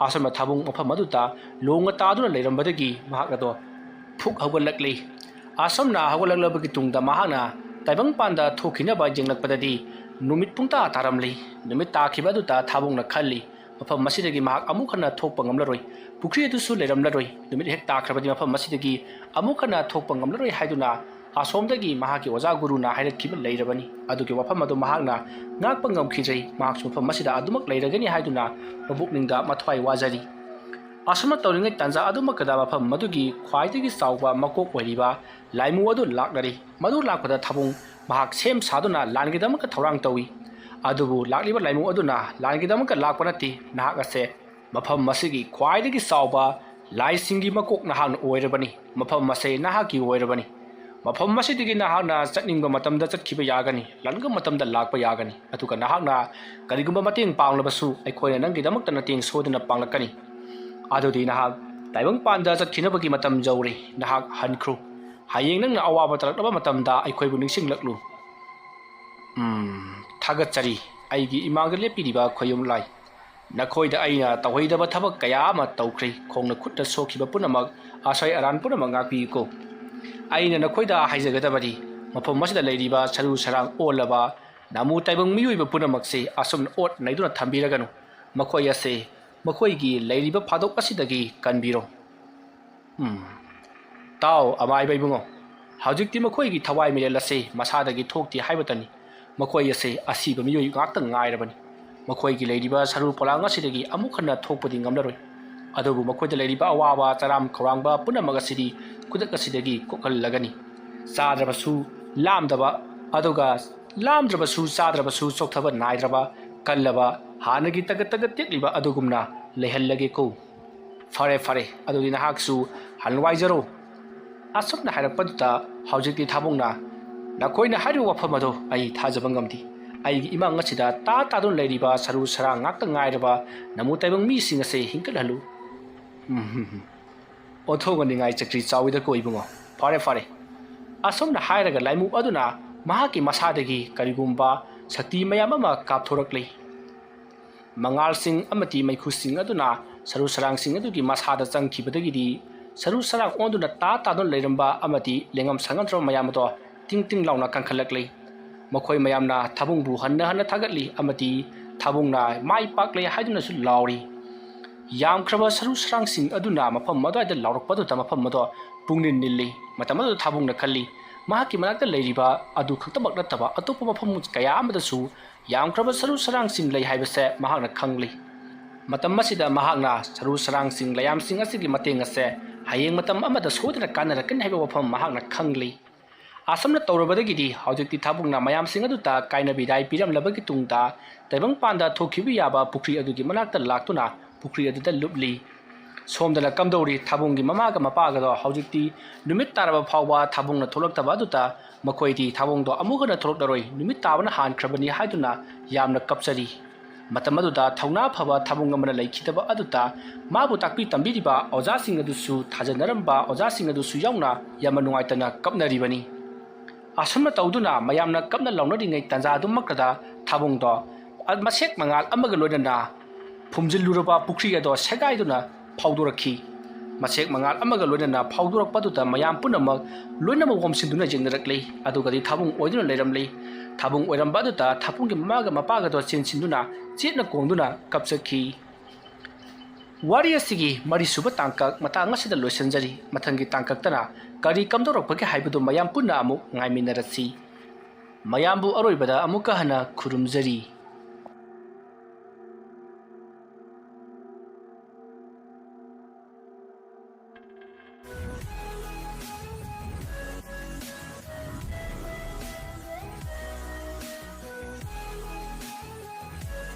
ꯑꯁꯨꯝꯅ ꯊꯥꯕꯨꯡ ꯃꯐꯝ ꯑꯗꯨꯗ ꯂꯣꯡꯅ ꯇꯥꯗꯨꯅ ꯂꯩꯔꯝꯕꯗꯒꯤ ꯃꯍꯥꯛ ꯑꯗꯣ ꯐꯨꯛ ꯍꯧꯒꯠꯂꯛꯂꯤ꯫ ꯑꯁꯨꯝꯅ ꯍꯧꯒꯠꯂꯛꯂꯕꯒꯤ ꯇꯨꯡꯗ ꯃꯍꯥꯛꯅ ꯇꯥꯏꯕꯪꯄꯥꯟꯗ ꯊꯣꯛꯈꯤꯅꯕ ꯌꯦꯡꯂꯛꯄꯗꯗꯤ ꯅꯨꯃꯤꯠ ꯄꯨꯡꯇꯥ ꯇꯥꯔꯝꯂꯤ꯫ ꯅꯨꯃꯤꯠ ꯇꯥꯈꯤꯕ ꯑꯗꯨꯗ ꯊꯥꯕꯨꯡꯅ ꯈꯜꯂꯤ, ꯃꯐꯝ ꯑꯁꯤꯗꯒꯤ ꯃꯍꯥꯛ ꯑꯃꯨꯛ ꯍꯟꯅ ꯊꯣꯛꯄ ꯉꯝꯂꯔꯣꯏ꯫ ꯄꯨꯈ꯭ꯔꯤ ꯑꯗꯨꯁꯨ ꯂꯩꯔꯝꯂꯔꯣꯏ꯫ ꯅꯨꯃꯤꯠ ꯍꯦꯛ ꯇꯥꯈ꯭ꯔꯕꯗꯤ ꯃꯐꯝ ꯑꯁꯤꯗꯒꯤ ꯑꯃꯨꯛ ꯍꯟꯅ ꯊꯣꯛꯄ ꯉꯝꯂꯔꯣꯏ ꯍꯥꯏꯗꯨꯅ ꯑꯁꯣꯝꯗꯒꯤ ꯃꯍꯥꯛꯀꯤ ꯑꯣꯖꯥ ꯒꯨꯔꯨꯅ ꯍꯥꯏꯔꯛꯈꯤꯕ ꯂꯩꯔꯕꯅꯤ꯫ ꯑꯗꯨꯒꯤ ꯋꯥꯐꯝ ꯑꯗꯨ ꯃꯍꯥꯛꯅ ꯉꯥꯛꯄ ꯉꯝꯈꯤꯗ꯭ꯔꯦ꯫ ꯃꯍꯥꯛꯁꯨ ꯃꯐꯝ ꯑꯁꯤꯗ ꯑꯗꯨꯃꯛ ꯂꯩꯔꯒꯅꯤ ꯍꯥꯏꯗꯨꯅ ꯃꯕꯨꯛꯅꯤꯡꯗ ꯃꯊ꯭ꯋꯥꯏ ꯋꯥꯖꯔꯤ꯫ ꯑꯁꯨꯝꯅ ꯇꯧꯔꯤꯉꯩ ꯇꯥꯟꯖꯥ ꯑꯗꯨꯃꯛꯇꯗ ꯃꯐꯝ ꯑꯗꯨꯒꯤ ꯈ꯭ꯋꯥꯏꯗꯒꯤ ꯆꯥꯎꯕ ꯃꯀꯣꯛ ꯑꯣꯏꯔꯤꯕ ꯂꯥꯏꯃꯨ ꯑꯗꯨ ꯂꯥꯛꯅꯔꯤ꯫ ꯃꯗꯨ ꯂꯥꯛꯄꯗ ꯊꯥꯕꯨꯡ ꯃꯍꯥꯛ ꯁꯦꯝ ꯁꯥꯗꯨꯅ ꯂꯥꯟꯒꯤꯗꯃꯛꯇ ꯊꯧꯔꯥꯡ ꯇꯧꯏ꯫ ꯑꯗꯨꯕꯨ ꯂꯥꯛꯂꯤꯕ ꯂꯥꯏꯃꯨ ꯑꯗꯨꯅ ꯂꯥꯟꯒꯤꯗꯃꯛꯇ ꯂꯥꯛꯄ ꯅꯠꯇꯦ, ꯅꯍꯥꯛ ꯑꯁꯦ ꯃꯐꯝ ꯑꯁꯤꯒꯤ ꯈ꯭ꯋꯥꯏꯗꯒꯤ ꯆꯥꯎꯕ ꯂꯥꯏꯁꯤꯡꯒꯤ ꯃꯀꯣꯛ ꯅꯍꯥꯛꯅ ꯑꯣꯏꯔꯕꯅꯤ꯫ ꯃꯐꯝ ꯑꯁꯦ ꯅꯍꯥꯛꯀꯤ ꯑꯣꯏꯔꯕꯅꯤ꯫ ꯃꯐꯝ ꯑꯁꯤꯗꯒꯤ ꯅꯍꯥꯛꯅ ꯆꯠꯅꯤꯡꯕ ꯃꯇꯝꯗ ꯆꯠꯈꯤꯕ ꯌꯥꯒꯅꯤ, ꯂꯥꯛꯅꯤꯡꯕ ꯃꯇꯝꯗ ꯂꯥꯛꯄ ꯌꯥꯒꯅꯤ꯫ ꯑꯗꯨꯒ ꯅꯍꯥꯛꯅ ꯀꯔꯤꯒꯨꯝꯕ ꯃꯇꯦꯡ ꯄꯥꯡꯂꯕꯁꯨ ꯑꯩꯈꯣꯏꯅ ꯅꯪꯒꯤꯗꯃꯛꯇ ꯃꯇꯦꯡ ꯁꯣꯏꯗꯅ ꯄꯥꯡꯂꯛꯀꯅꯤ꯫ ꯑꯗꯨꯗꯤ ꯅꯍꯥꯛ ꯇꯥꯏꯕꯪꯄꯥꯟꯗ ꯆꯠꯈꯤꯅꯕꯒꯤ ꯃꯇꯝ ꯌꯧꯔꯦ꯫ ꯅꯍꯥꯛ ꯍꯟꯈ꯭ꯔꯣ꯫ ꯍꯌꯦꯡ ꯅꯪꯅ ꯑꯋꯥꯕ ꯇꯥꯔꯛꯂꯕ ꯃꯇꯝꯗ ꯑꯩꯈꯣꯏꯕꯨ ꯅꯤꯡꯁꯤꯡꯂꯛꯂꯨ꯫ ꯎꯝ, ꯊꯥꯒꯠꯆꯔꯤ꯫ ꯑꯩꯒꯤ ꯏꯃꯥꯡꯗ ꯂꯦꯞꯄꯤꯔꯤꯕ ꯈꯣꯌꯨꯝ ꯂꯥꯏ, ꯅꯈꯣꯏꯗ ꯑꯩꯅ ꯇꯧꯍꯩꯗꯕ ꯊꯕꯛ ꯀꯌꯥ ꯑꯃ ꯇꯧꯈ꯭ꯔꯦ꯫ ꯈꯣꯡꯅ ꯈꯨꯠꯅ ꯁꯣꯛꯈꯤꯕ ꯄꯨꯝꯅꯃꯛ, ꯑꯁꯣꯏ ꯑꯔꯥꯟ ꯄꯨꯝꯅꯃꯛ ꯉꯥꯛꯄꯤꯌꯨꯀꯣ꯫ ꯑꯩꯅ ꯅꯈꯣꯏꯗ ꯍꯥꯏꯖꯒꯗꯕꯗꯤ, ꯃꯐꯝ ꯑꯁꯤꯗ ꯂꯩꯔꯤꯕ ꯁꯔꯨ ꯁꯔꯥꯡ ꯑꯣꯜꯂꯕ ꯅꯥꯃꯨ ꯇꯥꯏꯕꯪ ꯃꯤꯑꯣꯏꯕ ꯄꯨꯝꯅꯃꯛꯁꯤ ꯑꯁꯨꯝꯅ ꯑꯣꯠ ꯅꯩꯗꯨꯅ ꯊꯝꯕꯤꯔꯒꯅꯨ꯫ ꯃꯈꯣꯏ ꯑꯁꯦ ꯃꯈꯣꯏꯒꯤ ꯂꯩꯔꯤꯕ ꯐꯥꯗꯣꯛ ꯑꯁꯤꯗꯒꯤ ꯀꯟꯕꯤꯔꯣ꯫ ꯎꯝ꯫ ꯇꯥꯎ, ꯑꯃꯥꯏꯕ ꯏꯕꯨꯡꯉꯣ, ꯍꯧꯖꯤꯛꯇꯤ ꯃꯈꯣꯏꯒꯤ ꯊꯋꯥꯏ ꯃꯤꯔꯦꯜ ꯑꯁꯤ ꯃꯁꯥꯗꯒꯤ ꯊꯣꯛꯇꯦ ꯍꯥꯏꯕꯇꯅꯤ꯫ ꯃꯈꯣꯏ ꯑꯁꯦ ꯑꯁꯤꯕ ꯃꯤꯑꯣꯏ ꯉꯥꯛꯇ ꯉꯥꯏꯔꯕꯅꯤ꯫ ꯃꯈꯣꯏꯒꯤ ꯂꯩꯔꯤꯕ ꯁꯔꯨ ꯄꯣꯂꯥꯡ ꯑꯁꯤꯗꯒꯤ ꯑꯃꯨꯛ ꯍꯟꯅ ꯊꯣꯛꯄꯗꯤ ꯉꯝꯂꯔꯣꯏ꯫ ꯑꯗꯨꯕꯨ ꯃꯈꯣꯏꯗ ꯂꯩꯔꯤꯕ ꯑꯋꯥꯕ ꯆꯔꯥꯝ ꯈꯧꯔꯥꯡꯕ ꯄꯨꯝꯅꯃꯛ ꯑꯁꯤꯗꯤ ꯈꯨꯗꯛ ꯑꯁꯤꯗꯒꯤ ꯀꯣꯛꯍꯜꯂꯒꯅꯤ꯫ ꯆꯥꯗ꯭ꯔꯕꯁꯨ ꯂꯥꯝꯗꯕ, ꯑꯗꯨꯒ ꯂꯥꯝꯗ꯭ꯔꯕꯁꯨ ꯆꯥꯗ꯭ꯔꯕꯁꯨ ꯆꯣꯛꯊꯕ ꯅꯥꯏꯗ꯭ꯔꯕ, ꯀꯜꯂꯕ, ꯍꯥꯟꯅꯒꯤ ꯇꯒꯠ ꯇꯒꯠ ꯇꯦꯛꯂꯤꯕ ꯑꯗꯨꯒꯨꯝꯅ ꯂꯩꯍꯜꯂꯒꯦꯀꯣ꯫ ꯐꯔꯦ, ꯐꯔꯦ, ꯑꯗꯨꯗꯤ ꯅꯍꯥꯛꯁꯨ ꯍꯟꯋꯥꯏꯖꯔꯣ꯫ ꯑꯁꯨꯝꯅ ꯍꯥꯏꯔꯛꯄꯗꯨꯗ ꯍꯧꯖꯤꯛꯇꯤ ꯊꯥꯕꯨꯡꯅ, "ꯅꯈꯣꯏꯅ ꯍꯥꯏꯔꯤꯕ ꯋꯥꯐꯝ ꯑꯗꯣ ꯑꯩ ꯊꯥꯖꯕ ꯉꯝꯗꯦ꯫ ꯑꯩꯒꯤ ꯏꯃꯥꯡ ꯑꯁꯤꯗ ꯇꯥ ꯇꯥꯗꯨꯅ ꯂꯩꯔꯤꯕ ꯁꯔꯨ ꯁꯔꯥꯡ ꯉꯥꯛꯇ ꯉꯥꯏꯔꯕ ꯅꯥꯃꯨ ꯇꯥꯏꯕꯪ ꯃꯤꯁꯤꯡ ꯑꯁꯦ ꯍꯤꯡꯒꯠꯍꯜꯂꯨ꯫" ꯎꯝ, ꯍꯝ, ꯍꯝ꯫ ꯑꯣꯟꯊꯣꯛꯅ ꯅꯤꯡꯉꯥꯏ ꯆꯀ꯭ꯔꯤ ꯆꯥꯎꯏꯗꯀꯣ ꯏꯕꯨꯡꯉꯣ꯫ ꯐꯔꯦ, ꯐꯔꯦ꯫ ꯑꯁꯨꯝꯅ ꯍꯥꯏꯔꯒ ꯂꯥꯏꯃꯨ ꯑꯗꯨꯅ ꯃꯍꯥꯛꯀꯤ ꯃꯁꯥꯗꯒꯤ ꯀꯔꯤꯒꯨꯝꯕ ꯁꯛꯇꯤ ꯃꯌꯥꯝ ꯑꯃ ꯀꯥꯞꯊꯣꯔꯛꯂꯤ꯫ ꯃꯉꯥꯜꯁꯤꯡ ꯑꯃꯗꯤ ꯃꯩꯈꯨꯁꯤꯡ ꯑꯗꯨꯅ ꯁꯔꯨ ꯁꯔꯥꯡꯁꯤꯡ ꯑꯗꯨꯒꯤ ꯃꯁꯥꯗ ꯆꯪꯈꯤꯕꯗꯒꯤꯗꯤ ꯁꯔꯨ ꯁꯔꯥꯡ ꯑꯣꯟꯗꯨꯅ ꯇꯥ ꯇꯥꯗꯨꯅ ꯂꯩꯔꯝꯕ ꯑꯃꯗꯤ ꯂꯦꯡꯉꯝ ꯁꯥꯉꯝꯗ꯭ꯔꯕ ꯃꯌꯥꯝ ꯑꯗꯣ ꯇꯤꯡ ꯇꯤꯡ ꯂꯥꯎꯅ ꯀꯟꯈꯠꯂꯛꯂꯤ꯫ ꯃꯈꯣꯏ ꯃꯌꯥꯝꯅ ꯊꯥꯕꯨꯡꯕꯨ ꯍꯟꯅ ꯍꯟꯅ ꯊꯥꯒꯠꯂꯤ ꯑꯃꯗꯤ ꯊꯥꯕꯨꯡꯅ ꯃꯥꯏ ꯄꯥꯛꯂꯦ ꯍꯥꯏꯗꯨꯅꯁꯨ ꯂꯥꯎꯔꯤ꯫ ꯌꯥꯝꯈ꯭ꯔꯕ ꯁꯔꯨ ꯁꯔꯥꯡꯁꯤꯡ ꯑꯗꯨꯅ ꯃꯐꯝ ꯑꯗꯨꯋꯥꯏꯗ ꯂꯥꯎꯔꯛꯄꯗꯨꯗ ꯃꯐꯝ ꯑꯗꯣ ꯄꯨꯡꯅꯤꯜ ꯅꯤꯜꯂꯤ꯫ ꯃꯇꯝ ꯑꯗꯨꯗ ꯊꯥꯕꯨꯡꯅ ꯈꯜꯂꯤ, ꯃꯍꯥꯛꯀꯤ ꯃꯅꯥꯛꯇ ꯂꯩꯔꯤꯕ ꯑꯗꯨ ꯈꯛꯇꯃꯛ ꯅꯠꯇꯕ ꯑꯇꯣꯞꯄ ꯃꯐꯝ ꯀꯌꯥ ꯑꯃꯗꯁꯨ ꯌꯥꯝꯈ꯭ꯔꯕ ꯁꯔꯨ ꯁꯔꯥꯡꯁꯤꯡ ꯂꯩ ꯍꯥꯏꯕꯁꯦ ꯃꯍꯥꯛꯅ ꯈꯪꯂꯤ꯫ ꯃꯇꯝ ꯑꯁꯤꯗ ꯃꯍꯥꯛꯅ ꯁꯔꯨ ꯁꯔꯥꯡꯁꯤꯡ ꯂꯩꯌꯥꯝꯁꯤꯡ ꯑꯁꯤꯒꯤ ꯃꯇꯦꯡ ꯑꯁꯦ ꯍꯌꯦꯡ ꯃꯇꯝ ꯑꯃꯗ ꯁꯣꯏꯗꯅ ꯀꯥꯟꯅꯔꯛꯀꯅꯤ ꯍꯥꯏꯕ ꯋꯥꯐꯝ ꯃꯍꯥꯛꯅ ꯈꯪꯂꯤ꯫ ꯑꯁꯨꯝꯅ ꯇꯧꯔꯕꯗꯒꯤꯗꯤ ꯍꯧꯖꯤꯛꯇꯤ ꯊꯥꯕꯨꯡꯅ ꯃꯌꯥꯝꯁꯤꯡ ꯑꯗꯨꯗ ꯀꯥꯏꯅ ꯕꯤꯗꯥꯏ ꯄꯤꯔꯝꯂꯕꯒꯤ ꯇꯨꯡꯗ ꯇꯥꯏꯕꯪꯄꯥꯟꯗ ꯊꯣꯛꯈꯤꯕ ꯌꯥꯕ ꯄꯨꯈ꯭ꯔꯤ ꯑꯗꯨꯒꯤ ꯃꯅꯥꯛꯇ ꯂꯥꯛꯇꯨꯅ ꯄꯨꯈ꯭ꯔꯤ ꯑꯗꯨꯗ ꯂꯨꯞꯂꯤ꯫ ꯁꯣꯝꯗꯅ ꯀꯝꯗꯧꯔꯤ? ꯊꯥꯕꯨꯡꯒꯤ ꯃꯃꯥꯒ ꯃꯄꯥꯒꯗꯣ ꯍꯧꯖꯤꯛꯇꯤ ꯅꯨꯃꯤꯠ ꯇꯥꯔꯕ ꯐꯥꯎꯕ ꯊꯥꯕꯨꯡꯅ ꯊꯣꯛꯂꯛꯇꯕ ꯑꯗꯨꯗ ꯃꯈꯣꯏꯗꯤ ꯊꯥꯕꯨꯡꯗꯣ ꯑꯃꯨꯛ ꯍꯟꯅ ꯊꯣꯛꯂꯛꯂꯔꯣꯏ, ꯅꯨꯃꯤꯠ ꯇꯥꯕꯅ ꯍꯥꯟꯈ꯭ꯔꯕꯅꯤ ꯍꯥꯏꯗꯨꯅ ꯌꯥꯝꯅ ꯀꯞꯆꯔꯤ꯫ ꯃꯇꯝ ꯑꯗꯨꯗ ꯊꯧꯅꯥ ꯐꯕ ꯊꯥꯕꯨꯡ ꯑꯃꯅ ꯂꯩꯈꯤꯗꯕ ꯑꯗꯨꯗ ꯃꯥꯕꯨ ꯇꯥꯛꯄꯤ ꯇꯝꯕꯤꯔꯤꯕ ꯑꯣꯖꯥꯁꯤꯡ ꯑꯗꯨꯁꯨ ꯊꯥꯖꯅꯔꯝꯕ ꯑꯣꯖꯥꯁꯤꯡ ꯑꯗꯨꯁꯨ ꯌꯥꯎꯅ ꯌꯥꯝꯅ ꯅꯨꯡꯉꯥꯏꯇꯅ ꯀꯞꯅꯔꯤꯕꯅꯤ꯫ ꯑꯁꯨꯝꯅ ꯇꯧꯗꯨꯅ ꯃꯌꯥꯝꯅ ꯀꯞꯅ ꯂꯥꯎꯅꯔꯤꯉꯩ ꯇꯥꯟꯖꯥꯗꯨꯃꯛꯇꯗ ꯊꯥꯕꯨꯡꯗꯣ ꯃꯁꯦꯛ ꯃꯉꯥꯜ ꯑꯃꯒ ꯂꯣꯏꯅꯅ ꯐꯨꯝꯖꯤꯜꯂꯨꯔꯕ ꯄꯨꯈ꯭ꯔꯤ ꯑꯗꯣ ꯁꯦꯒꯥꯏꯗꯨꯅ ꯐꯥꯎꯗꯣꯔꯛꯈꯤ꯫ ꯃꯁꯦꯛ ꯃꯉꯥꯜ ꯑꯃꯒ ꯂꯣꯏꯅꯅ ꯐꯥꯎꯗꯣꯔꯛꯄ ꯑꯗꯨꯗ ꯃꯌꯥꯝ ꯄꯨꯝꯅꯃꯛ ꯂꯣꯏꯅꯃꯛ ꯑꯣꯝꯁꯤꯟꯗꯨꯅ ꯌꯦꯡꯅꯔꯛꯂꯤ꯫ ꯑꯗꯨꯒꯗꯤ ꯊꯥꯕꯨꯡ ꯑꯣꯏꯗꯨꯅ ꯂꯩꯔꯝꯂꯤ꯫ ꯊꯥꯕꯨꯡ ꯑꯣꯏꯔꯝꯕ ꯑꯗꯨꯗ ꯊꯥꯕꯨꯡꯒꯤ ꯃꯃꯥꯒ ꯃꯄꯥꯒꯗꯣ ꯆꯦꯟꯁꯤꯟꯗꯨꯅ ꯆꯦꯠꯅ ꯀꯣꯡꯗꯨꯅ ꯀꯞꯆꯈꯤ꯫ ꯋꯥꯔꯤ ꯑꯁꯤꯒꯤ ꯃꯔꯤꯁꯨꯕ ꯇꯥꯡꯀꯛ ꯃꯇꯥꯡ ꯑꯁꯤꯗ ꯂꯣꯏꯁꯤꯟꯖꯔꯤ꯫ ꯃꯊꯪꯒꯤ ꯇꯥꯡꯀꯛꯇꯅ ꯀꯔꯤ ꯀꯝꯗꯧꯔꯛꯄꯒꯦ ꯍꯥꯏꯕꯗꯨ ꯃꯌꯥꯝ ꯄꯨꯟꯅ ꯑꯃꯨꯛ ꯉꯥꯏꯃꯤꯟꯅꯔꯁꯤ꯫ ꯃꯌꯥꯝꯕꯨ ꯑꯔꯣꯏꯕꯗ ꯑꯃꯨꯛꯀ ꯍꯟꯅ ꯈꯨꯔꯨꯝꯖꯔꯤ꯫